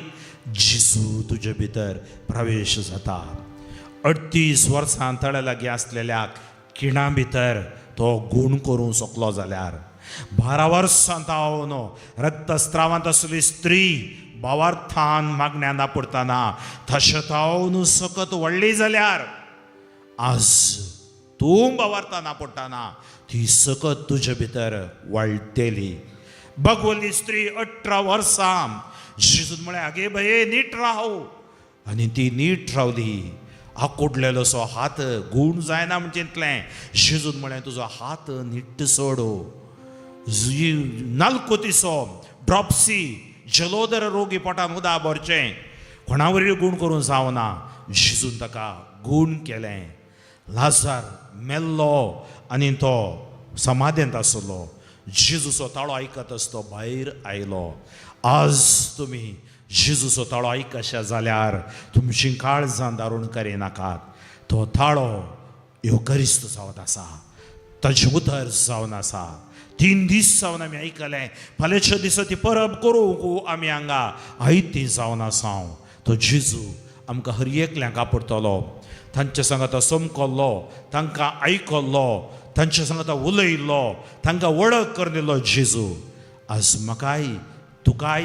जेजू तुजे भितर प्रवेश जाता. 38 वर्सां तळे लागीं आसलेल्याक खिणा भितर तो गूण करूंक शकलो जाल्यार, 12 वर्सां तावन रक्तस्त्रावांत आसली स्त्री भावार्थान मागण्या दापडतना तशें तावन सकत व्हडली जाल्यार, आज तूं भावार्थान आपडटाना ती सकत तुजे भितर वाडटली. भगवली स्त्री 18 वर्सां, जेजून म्हळें, आगे बये, नीट राव, आनी ती नीट रावली. आकुडलेलो हात गूण जायना म्हण चिंतलें, जेजून म्हळें, तुजो हात नीट सोडो. नालकोतीसो ड्रॉप्सी जलोदर रोगी पोटान उदा भरचें कोणा वरवीं गूण करूंक जावना, जेजून ताका गूण केलें. लाजार मेल्लो आनी तो समाधेंत आसलो, जेजूचो ताळो आयकत तो भायर आयलो. आज तुमी जेजूचो ताळो आयकशा जाल्यार तुमची काळजां दारूण करिनाकात. तो ताळो येवकरिस्त जावन आसा, ताजें उतर जावन आसा. 3 दीस जावन आमी आयकलें, फाल्यांच्या दिसा ती परब करूंक आमी हांगा आयती जावन आसा. तो जेजू आमकां हर एकल्यांक आपडटलो. तांच्या सांगाता समकल्लो, तांकां आयकल्लो, तांच्या सांगाता उलयल्लो, तांकां वळख करून दिलो जेजू आज म्हाकाय तुकाय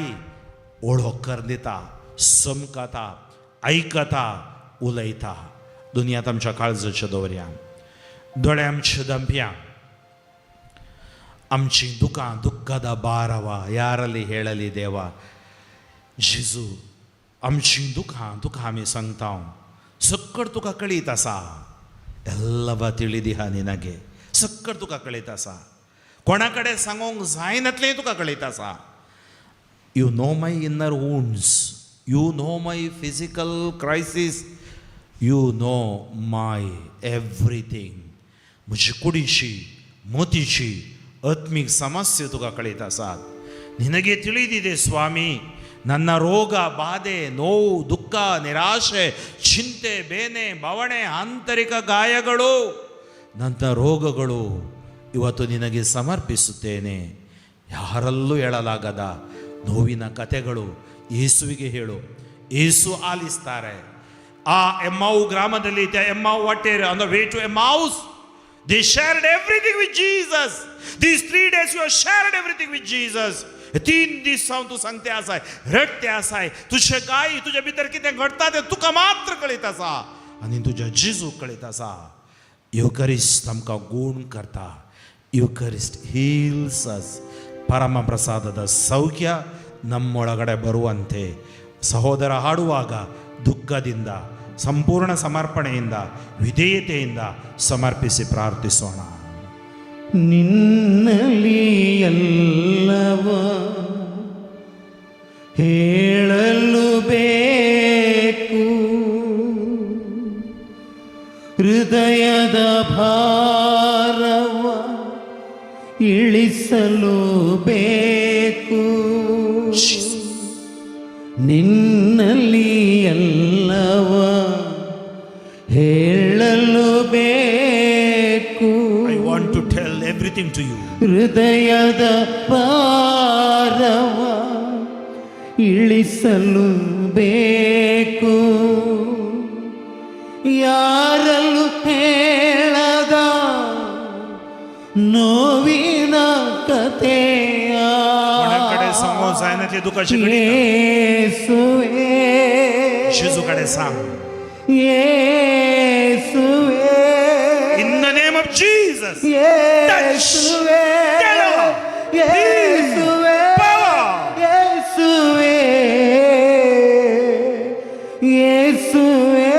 वळख करून दिता, समकता, आयकता, उलयता. दुनियांत आमच्या काळजाच्या दवरया, दोळे आमच्या दंपया. आमची दुकां ದುಃಖದ ಭಾರವ ಯಾರಲ್ಲಿ ಹೇಳಲಿ ದೇವ. जेजू, आमची दुखां तुका आमी सांगता, सक्कड तुका कळीत आसा. ಎಲ್ಲವ ತಿಳಿದಿಹ ನಿನಗೆ, सक्कड तुका कळीत आसा. कोणा कडेन सांगूंक जायनातलें तुका कळीत आसा. You know my inner wounds, you know my physical crisis, you know my everything. म्हजी कुडीची, मतीची, आत्मीक समस्या तुका कळीत आसात. ನಿನಗೆ ತಿಳಿದಿದೆ ಸ್ವಾಮಿ, ನನ್ನ ರೋಗ, ಬಾಧೆ, ನೋವು, ದುಃಖ, ನಿರಾಶೆ, ಚಿಂತೆ, ಬೇನೆ, ಬವಣೆ, ಆಂತರಿಕ ಗಾಯಗಳು, ನನ್ನ ರೋಗಗಳು ಇವತ್ತು ನಿನಗೆ ಸಮರ್ಪಿಸುತ್ತೇನೆ. ಯಾರಲ್ಲೂ ಹೇಳಲಾಗದ ನೋವಿನ ಕತೆಗಳು ಯೇಸುವಿಗೆ ಹೇಳು, ಯೇಸು ಆಲಿಸ್ತಾರೆ. ಆ ಎಮ್ಮಾವು ಗ್ರಾಮದಲ್ಲಿ, ಎಮ್ಮಾವು ವಾಟೇರ್, on the way to Emmaus, they shared everything with Jesus. These 3 days you have shared everything with Jesus. 3 दीस सावन तूं सांगते आसाय, रडते आसाय, तुजे गाय तुज्या भितर कितें घडटा तें तुका मात्र कळीत आसा आनी तुज्या जेजूक कळीत आसा. युकरिस्ट आमकां गूण करता. Eucharist heals us. ಪರಮ ಪ್ರಸಾದದ ಸೌಖ್ಯ ನಮ್ಮೊಳಗಡೆ ಬರುವಂತೆ ಸಹೋದರ ಹಾಡುವಾಗ ದುಃಖದಿಂದ, ಸಂಪೂರ್ಣ ಸಮರ್ಪಣೆಯಿಂದ, ವಿಧೇಯತೆಯಿಂದ ಸಮರ್ಪಿಸಿ ಪ್ರಾರ್ಥಿಸೋಣ. ನಿನ್ನಲ್ಲಿ ಎಲ್ಲವ ಹೇಳಲು ಬೇಕು, ಹೃದಯದ ಭಾರವ ಇಳಿಸಲು ಬೇಕು. ನಿನ್ನಲ್ಲಿ ಎಲ್ಲವ ಹೇಳಲು ಬೇಕು, I want to tell everything to you. ಹೃದಯದ ಭಾರವ ಇಳಿಸಲು ಬೇಕು. ಯಾರಲ್ಲೂ ಹೇಳದ ನೋವಿನ ಕಥೆಯ कोणा कडेन सांगूंक जायना ती दुखाची घडितां ಯೇಸುವೇ, जेजू कडेन सांग. ಯೇಸುವೇ, In the name of Jesus. ಯೇಸುವೇ, ಯೇಸುವೇ, Power. ಯೇಸುವೇ, ಯೇಸುವೇ.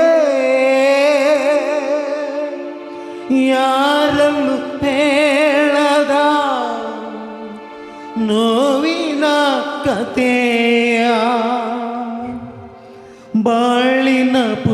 ಯಾರಲ್ಲೂ ಹೇಳದ ನೋವಿನ ಕಥೆಯ ಬಾಳಿನ ಪುಸ್ತಕದ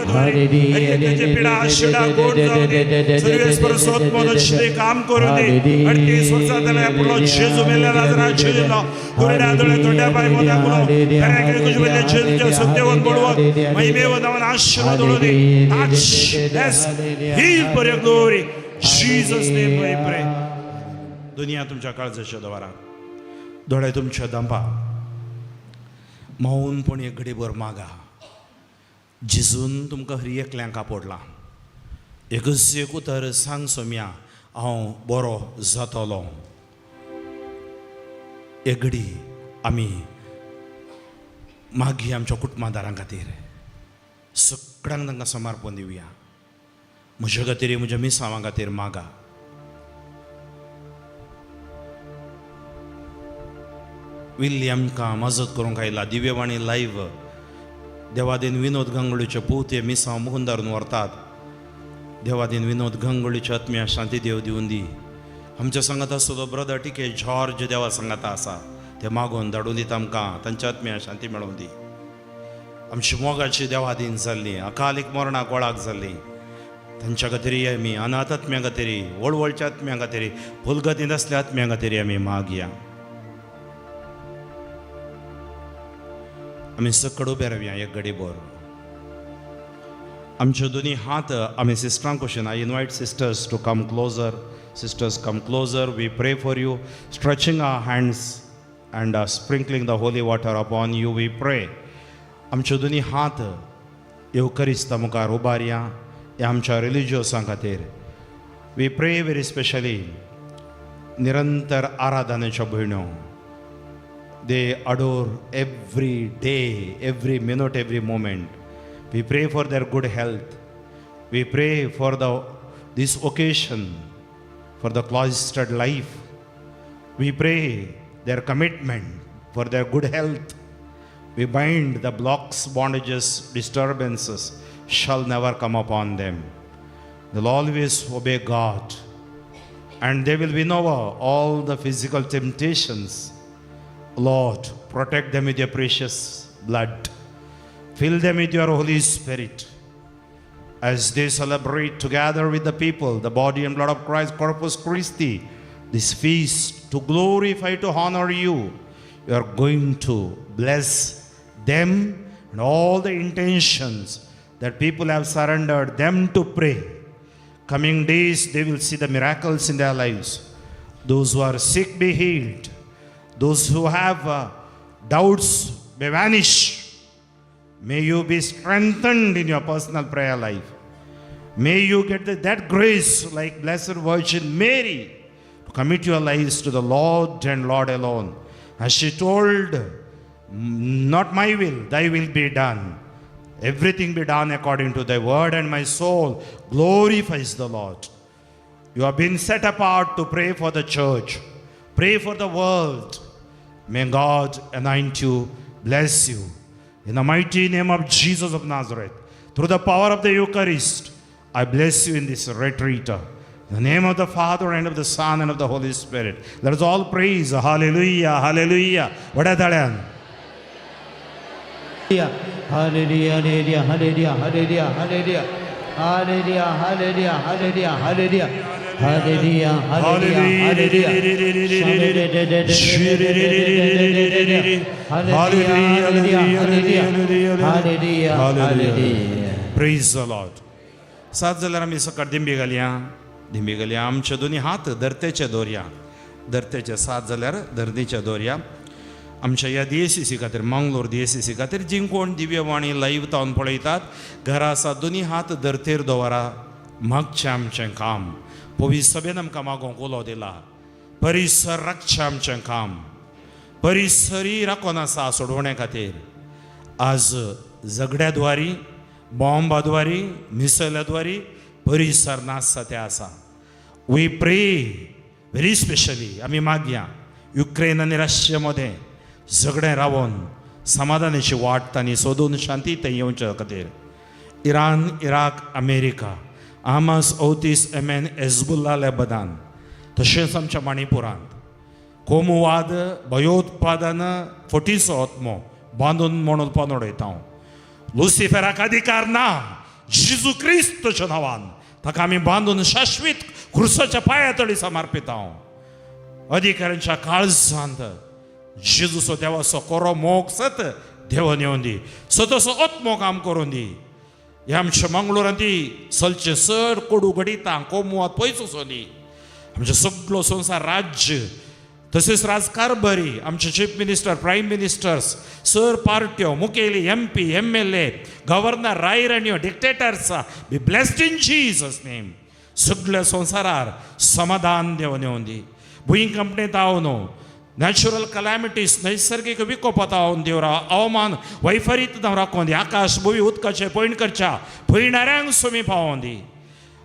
देवाद्वारे एकमेकांची पिडा शिडा गोड जाऊ दे. सर्वेस्पर सोत काम करू दे. 38 वर्सां जाल्यार आपलो जेजू मेल्ल्या लाजराक जिययलो. कोरड्या दोळे तोंड्या पाय मोत्या कुलो पेरेकडे जेजूच्या सत्यवन बळवत महिमेवन नांवान आशीर्वाद उडू दे. Touch, bless, heal for your glory. Jesus name we pray. दुनिया तुमच्या काळजाच्या दवारा, दोळे तुमच्या दंपा, मौनपण एक घडीभर मागा. जेजून तुमकां हरी एकल्यांक आपडला. एकच एक उतर सांग सोम्या, हांव बरो जातलो. एक घडी आमी मागीर आमच्या कुटुंबादारां खातीर सगळ्यांक तांकां समर्पण दिवया. म्हज्या खातीर, म्हज्या मिसांवां खातीर मागा. विल्ली आमकां मजत करूंक आयला. दिव्यवाणी लायव्ह देवादीन विनोद गांगुलीचे पूत हे मिसांव मुकुंदारून व्हरतात. देवादीन विनोद गांगुलीच्या आत्म्या शांती देव दिवन दी. आमच्या सांगात आसतलो ब्रदर टिके जॉर्ज देवा सांगाता आसा, ते मागून धाडून दिता आमकां. तांच्या आत्म्या शांती मेळोवन दी. आमची मोगाची देवादीन जाल्ली अकालीक मरणाक वळाक जाल्ली, तांच्या खातीर आमी अनाथ आत्म्या खातीर, वळवळच्या आत्म्या खातीर, भुलगतींत आसल्या आत्म्या खातीर आमी मागया. आमी सकड उबे रावया एक घडीभर. आमच्यो दोनी हात आमी सिस्टरांक कुशीन. I invite sisters to come closer. Sisters, come closer. We pray for you, stretching our hands and sprinkling the holy water upon you. We pray. आमच्यो दोनी हात येवकरिस्ता मुखार उबारया ह्या आमच्या रिलिजियोसां खातीर. We pray very specially निरंतर आराधनेच्यो भयण्यो. They adore every day, every minute, every moment. We pray for their good health. We pray for the this occasion, for the cloistered life. We pray their commitment, for their good health. We bind the blocks, bondages, disturbances shall never come upon them. They'll always obey God and they will win over all the physical temptations. Lord, protect them with your precious blood. Fill them with your Holy Spirit. As they celebrate together with the people the body and blood of Christ, Corpus Christi, this feast to glorify, to honor you, you are going to bless them and all the intentions that people have surrendered them to pray. Coming days, they will see the miracles in their lives. Those who are sick be healed. Those who have doubts may vanish. May you be strengthened in your personal prayer life. May you get that grace, like Blessed Virgin Mary, to commit your lives to the Lord and Lord alone. As she told, "Not my will, thy will be done. Everything be done according to thy word, and my soul glorifies the Lord." You have been set apart to pray for the church, pray for the world. May God anoint you, bless you. In the mighty name of Jesus of Nazareth, through the power of the Eucharist, I bless you in this retreat. In the name of the Father and of the Son and of the Holy Spirit. Let us all praise. Hallelujah, hallelujah. व्हड्या ताळ्यान. Hallelujah, hallelujah, hallelujah, hallelujah, hallelujah, hallelujah, hallelujah, hallelujah, hallelujah, hallelujah, hallelujah, hallelujah, hallelujah, hallelujah. Praise the Lord. सात जाल्यार आमी सकाळ दिंबी घालया, दिंबी घालया. आमचे दोनी हात धरतेचे दवरया, धरतेचे. सात जाल्यार धरणीचे दवरया. आमच्या ह्या डीएसीसी खातीर, मंगलोर डीएसीसी खातीर, जी कोण दिव्यवाणी लायव्ह तावन पळयतात, घरा आसा, दोनी हात धरतेर दवरा. मागचें आमचें काम. पवित्र सभेन आमकां मागोवंक उलो दिला. परिसर राखचें आमचें काम. परिसरी राखून आसा सोडवणे खातीर. आज झगड्याद्वारी, बॉम्बाद्वारी, मिसलाद्वारी परिसर नासता ते आसा. We pray very specially. आमी मागया, युक्रेन आनी रशिया मदें झगडें रावोन समाधानाची वाट तांणी सोदून शांती थंय येवच्या खातीर. Iran, Iraq, America, Hamas, Houthis, Yemen, Hezbollah, Lebanon, तशेंच आमच्या मणिपुरांत कोमुवाद, भयोत्पादन, फटीचो आत्मो बांदून म्हणून उडयता हांव. लुसिफेराक अधिकार ना. जेजू क्रिस्तच्या नांवान ताका आमी बांदून शाश्वीत क्रुसाच्या पांया तडी समर्पिता. अधिकाऱ्यांच्या काळजांत जेजूचो देवाचो कोरो मोग सत देवन येवन दी, सतसो आत्मो काम करून दी. ह्या आमच्या मंगळुरांत ती चलचें सर कोडू घडिता कोमुवात पयस वचों दी. आमचें सगलो संवसार राज्य तशेंच राजकारभारी, आमचे chief minister, prime ministers, sir पार्ट्यो, मुखेली, MP, MLA, governor, रायराण्यो, dictators be blessed in Jesus name. सगळ्या संवसारार समाधान देवन येवन दी. भुंयकांपणेंत हांव न्हू, नॅचरल कलॅमिटीज, नैसर्गिक विकोपात हांव देवरा, हवामान वैफरीत राखोन दी. आकाश भुंय उदकाचें पयण करच्या पयणाऱ्यांक सुमी पावोन दी.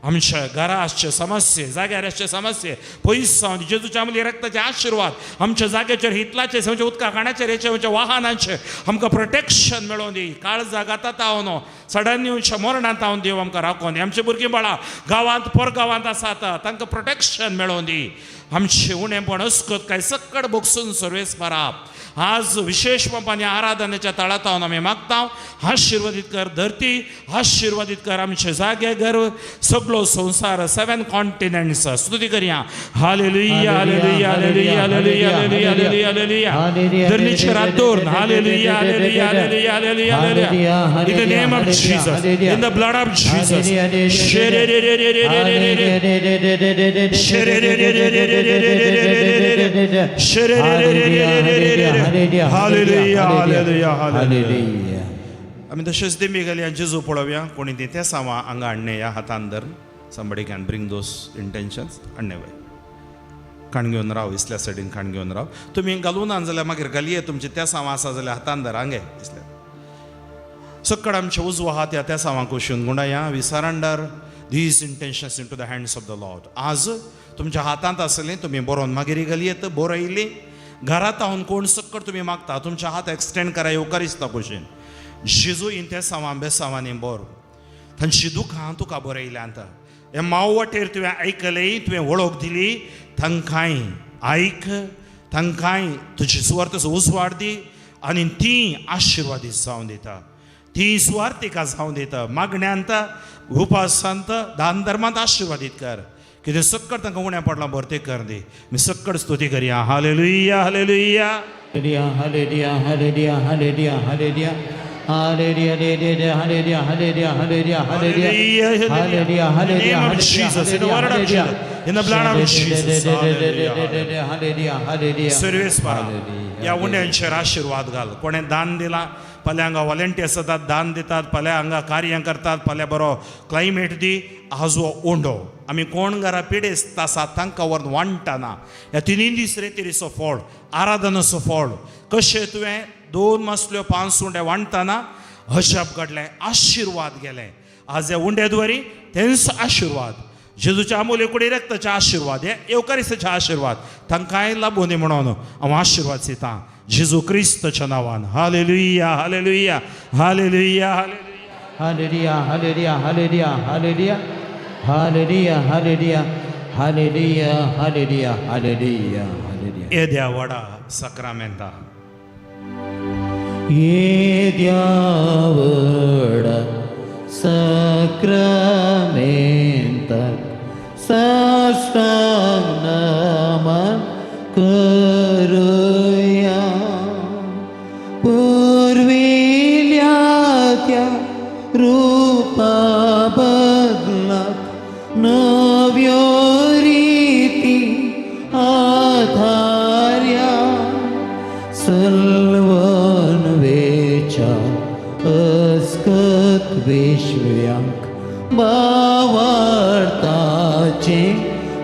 आमच्या घरा आसचे समस्ये, जाग्यार आसचे समस्ये पयस जावन दी. जेजूच्या आमले रक्ताचे आशिर्वाद आमच्या जाग्याचेर, हितलाचेर, आमच्या उदका खाणाचेर, हेचे आमच्या वाहनांचेर आमकां प्रोटेक्शन मेळोवन दी. काळजा घातात हांव सडन येवच्या मरणांत हांव देव आमकां राखोवन दी. आमचे भुरगीं बाळां गांवांत परगांवांत आसात, तांकां प्रोटेक्शन मेळोवन दी. आमचें उणेपण अस्कत काय सक्कड बोगसून सर्वेस्परा, आज विशेष पंपांनी आराधनेच्या तळात आमी मागता, आशिर्वादीत कर धरती, आशिर्वादीत कर आमचे जागे, घर, सगळो संवसार, सेवन कॉन्टिनेंट्स. स्तुती करया. Hallelujah, hallelujah, hallelujah, hallelujah, hallelujah, hallelujah. धरणीचेर हात दवरून hallelujah, hallelujah, hallelujah, hallelujah, hallelujah. In the name of Jesus, in the blood of Jesus. Hallelujah, hallelujah, hallelujah. आमी तशेंच दिमी घालया, जेजू पळोवया. कोणी ती तेसांवां हांगा हाडणे ह्या हातान धर. Somebody can bring those intentions. हाडणे वय काण घेवन राव, इसल्या सायडीन काण घेवन राव. तुमी घालून ना जाल्यार मागीर घालये. तुमची तेसांवां आसा जाल्यार हातान धर हांगे इसल्या. सक्कड आमचे उजवो हात ह्या तेसांवां कुशीन गुंडाया. We surrender these intentions into the hands of the Lord. आज तुमच्या हातांत आसलें तुमी बरोवन मागीर घालयेत. बरयली घरात हांव कोण सक्कड तुमी मागता, तुमच्या हात एक्सटेंड करा येवकारिस्ता कुशीन. जेजू, इन तेसांवां बेसांवांनी बर, तांची दुखां तुका बरयल्यांत. हे माव वाटेर तुवें आयकलें, तुवें वळख दिली. तांकांय आयक, तांकांय तुजी सुवार्थाचो उजवाड दी आनी ती आशिर्वादीत जावन दिता, ती सुवार्थिका जावन दिता. मागण्यांत, उपासांत, दान धर्मांत आशिर्वादीत कर. कितें सक्कड तांकां उणें पडलां भरते कर दी. मी सक्कड स्तुती करया. Hallelujah, hallelujah. Hallelujah, hallelujah, hallelujah, hallelujah, hallelujah, hallelujah, hallelujah, hallelujah, hallelujah, hallelujah, In the name of hallelujah, Jesus, in the word of Jesus, in the blood of Jesus. Hallelujah. Hallelujah, hallelujah, hallelujah. सर्वेस्परा, ह्या उंड्यांचेर आशिर्वाद घाल. कोणें दान दिलां, फाल्यां हांगा volunteers जातात, दान दितात, फाल्यां हांगा कार्यां करतात, फाल्यां बरो क्लायमेट दी. आज हो उंडो आमी कोण घरा पिडेस्त आसा तांकां व्हरून वांट्टाना, ह्या तिनूय दीस रेतिरीचो फळ, आराधनाचो फळ, कशें तुवें दोन मासल्यो पांच उंडे वांट्टाना अजाप घडलें, आशिर्वाद गेले, आज ह्या उंड्या द्वारी तेंच आशिर्वाद, जेजूच्या अमूल्य कुडी रक्ताचे आशिर्वाद, हे येवकारिस्ताचे आशिर्वाद तांकांय लाबूं दी म्हणून हांव आशिर्वाद दितां जेजू क्रिस्तच्या नांवान. Hallelujah, hallelujah, hallelujah, hallelujah. Hallelujah, hallelujah, hallelujah, hallelujah, hallelujah, hallelujah, hallelujah, hallelujah, hallelujah. येद्या व्हडा सक्रामेंता. येद्या व्हडा साक्रामेंताक साष्टांग नमन करुया. पुर्विल्या त्या रुपा बदलाक नव्यो रिती आधार्या. सलवन वेच्या अस्कत विश्व्यांक भावार्ताचे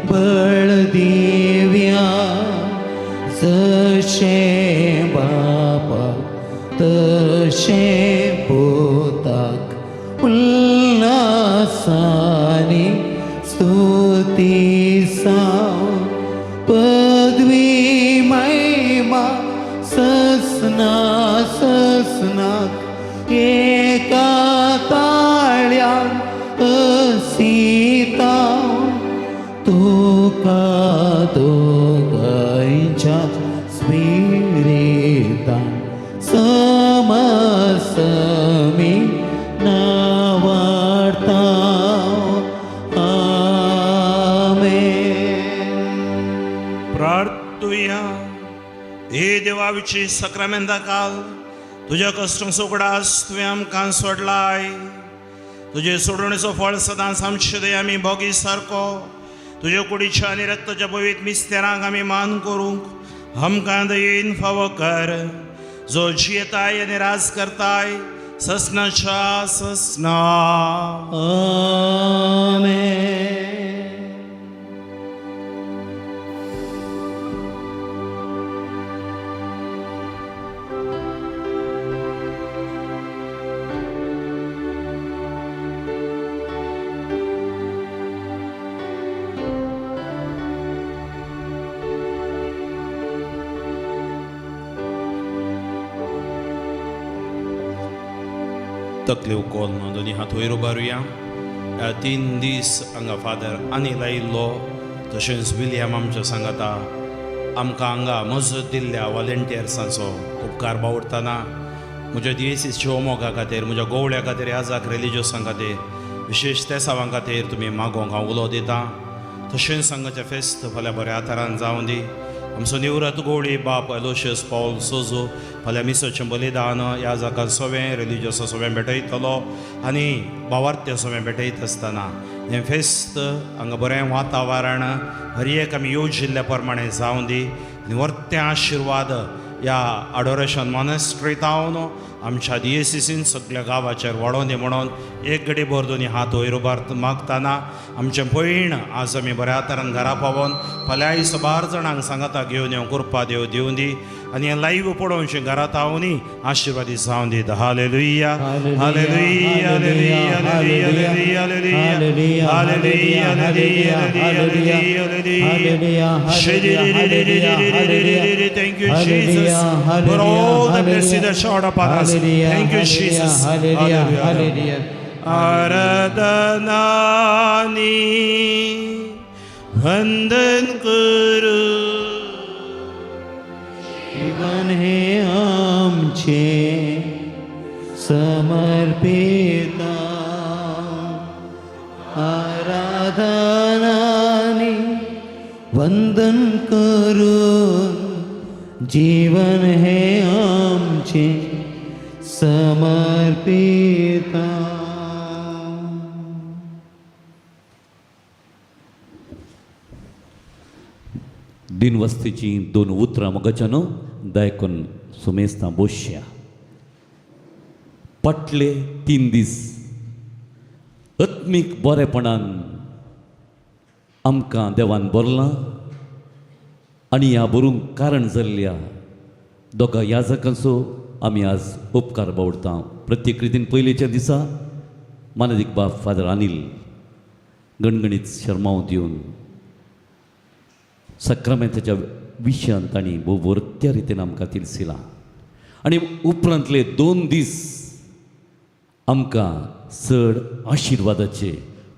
बळ दिव्या. जशें बापाक तशें पुताक उल्हासानी स्तुती साव. पदवी महिमा ससना ससनाक एका ताळ्यान असिता. तुका दोगांयच्या स्पिरितान समसमी नावार्ता. पाविची सक्रामेंता काल तुज्या कश्टांचो उगडास तुवें आमकां सोडलाय. तुजे सोडवणेचो फळ सदांच आमचे दया आमी भोगी सारको तुज्या कुडीच्या आनी रक्ताच्या पवित्र मिस्तेरांक आमी मान करूंक आमकां दयेन फावो कर, जो जियेताय आनी राज करताय ससनाच्या ससना. आमेन. तकली उकोल दोनी हात वयर उबारुया. ह्या 3 दीस हांगा फादर अनील आयिल्लो, तशेंच विलियम आमच्या सांगाता आमकां हांगा मजत दिल्ल्या वॉलेंटियर्सांचो उपकार बावडटना म्हज्या दियेसीच्या मोगा खातीर, म्हज्या गोवळ्या खातीर, याजाक रिलिजियसां खातीर, विशेश तेसावां खातीर तुमी मागोंक हांव उलो दितां. तशेंच हांगाचें फेस्त फाल्यां बऱ्या आदारान जावं दी. आमचो निवृत्त गोवळी बाप एलोशियस पावल सोजो फाल्यां मिसाचें बलिदान ह्या जाका सगळें रिलिजियसां सगळें भेटयतलो आनी भावार्थ्य सगळें भेटयत आसतना हें फेस्त हांगा बरें वातावरण हर एक आमी योजिल्ल्या प्रमाणें जावं दी आनी वर्ते आशिर्वाद ह्या अडोरेशन मोनेस्ट्रींत आमच्या दियेसीसीन सगल्या गांवाचेर वाडोवन दी म्हणून एक घडी भर दोनी हात वयर उबार मागतना आमचें भयण आज आमी बऱ्या तरान घरा पावोन फाल्यांय सबार जाणांक सांगाता घेवन येवंक कृपा देव दिवं दी आनी हें लायव्ह पळोवचें घरांत हांव आशिर्वादी जावं दी. Hallelujah, hallelujah, hallelujah, hallelujah, hallelujah, hallelujah, hallelujah, hallelujah. Thank you, Jesus, for all the blessings that showered upon us. Thank you, Jesus. Hallelujah, hallelujah. आराधनानी वंदन करू. जीवन हे आमचे समर्पिता, आराधनानी वंदन करून जीवन हे आमचे समर्पिता. दिनवस्तीचीं 2 उतरां मोगाच्यान दायकून सुमेस्तां बोशया. फाटले 3 दीस आत्मीक बरेपणान आमकां देवान भरलां आनी ह्या बरूंक कारण जाल्ल्या दोगां याजकांचो आमी आज उपकार बावडता. प्रत्येक रितीन पयलींच्या दिसा मानादीक बाब फादर अनील गणगणीत शर्मांव दिवन सक्रामेंताच्या विशयान तांणी भोव वरत्या रितीन आमकां तिरसिलां आनी उपरांतले 2 दीस आमकां चड आशिर्वादाचे,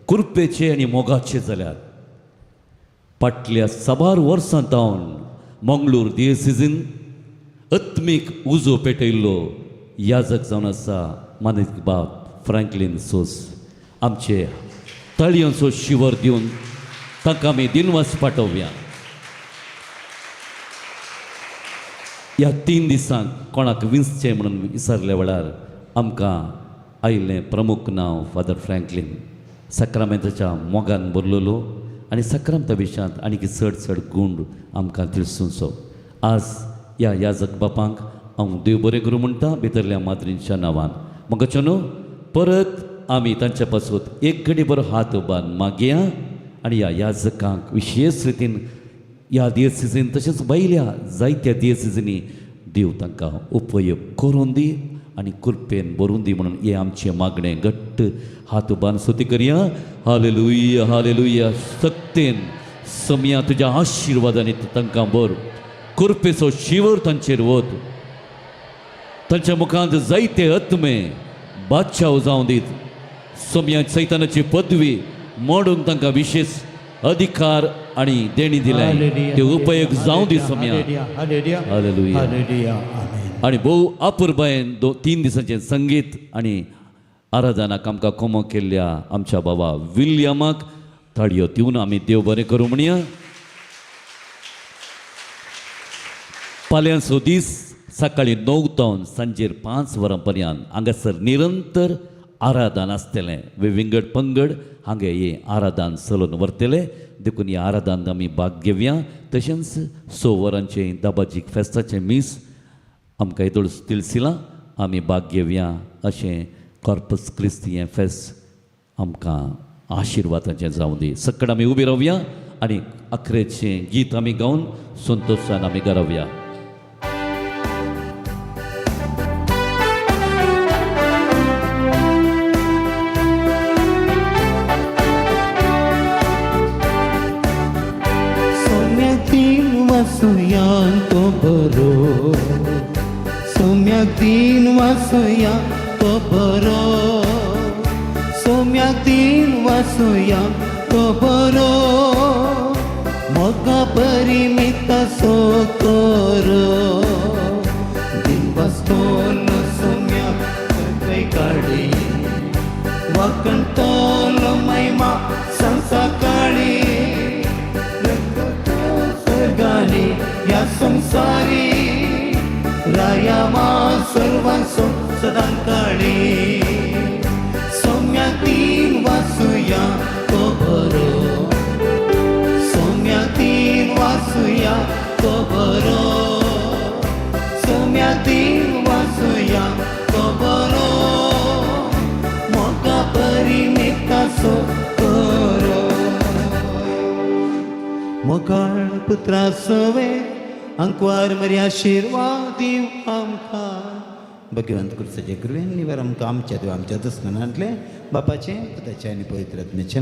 कृपेचे आनी मोगाचे जाल्यात. फाटल्या साबार वर्सां जावन मंगळूर दियसिजीन आत्मीक उजो पेटयल्लो याजक जावन आसा मानेक बाब फ्रँकलीन सोस. आमचे तळयांचो शिवर दिवन तांकां आमी दिनवास पाठोवया. ह्या 3 दिसांक कोणाक विंचचें म्हणून विचारल्या वेळार आमकां आयिल्लें प्रमुख नांव फादर फ्रँकलीन. सक्रामेंताच्या मोगान भरलेलो आनी सक्रांता विशयांत आनीक चड चड गूण आमकां तिळसुचो. आज ह्या याजक बापांक हांव देव बरें करूं म्हणटा भितरल्या माद्रींच्या नांवान. म्हाका न्हू परत आमी तांच्या पासत एक घडी बरो हात उबार मागया आनी ह्या याजकांक विशेश रितीन ह्या दियसिजीन तशेंच भायल्या जायत्या दियसिजींनी देव तांकां उपयोग करून दी आनी कृपेन भरून दी म्हणून हें आमचें मागणें. घट्ट हात उबार स्तुती करया. Hallelujah, hallelujah. सक्तेन समया तुज्या आशिर्वादांनी तांकां भर, कृपेचो शिवर तांचेर वत, तांच्या मुखांत जायते आत्मे बादशाह जावं दीत. सोम्या सैतानाची पदवी मोडून तांकां विशेश अधिकार आनी देणी दिल्या, ते उपयोग जावं दी सोम्या. हालेलुया. हालेलुया. हालेलुया. आमेन. आनी भोव अपुरबायेन 3 दिसांचें संगीत आनी आराधनाक आमकां कोमो केल्ल्या आमच्या बाबा विल्यमाक ताळयो दिवन आमी देव बरें करूं म्हणया. फाल्यांचो दीस सकाळीं 9 तावन सांजेर 5 वरां पर्यंत हांगासर निरंतर आराधन आसतलें. विंगड पंगड हांगा हे आराधन चलोवन व्हरतले, देखून ह्या आराधन आमी भाग घेवया. तशेंच 6 वरांचें दाबाजीक फेस्ताचें मीस आमकां येदोळ तिळसिलां आमी भाग घेवया. अशें कॉर्पस क्रिस्ती हें फेस्त आमकां आशिर्वादाचें जावं दी. सकड आमी उबी रावया आनी अखरेचें गीत आमी गावन संतोशान आमी गरावया. सोम्याक दिन वासुया तो बरो, सोम्याक दिन वासुया तो बरो, सोम्याक दिन वासुया तो बरो, मोगा परिमिता सो करो, दिन वास्तोलो सोम्याक सगळे काडी, वाकणतोलो महिमा संसाकाळी, स्वर्गाने या संसारी, रायामा सर्वांसो सदांकाळी, सौम्या तीन वासुया तो बरो, सौम्या तीन वासुया तो बरो, सौम्या तीन वासुया तो बरो, मोगा परिमिता सो करो. मोगाळ पुत्रा सवे अंकवार मरी आशिर्वाद दिव आमकां. भगवंत कुर्साचे कृपेन निवार आमकां आमच्या देवा आमच्या दुस्मनांतले बापाचें पुताचें आनी पवित्र आत्म्याचें.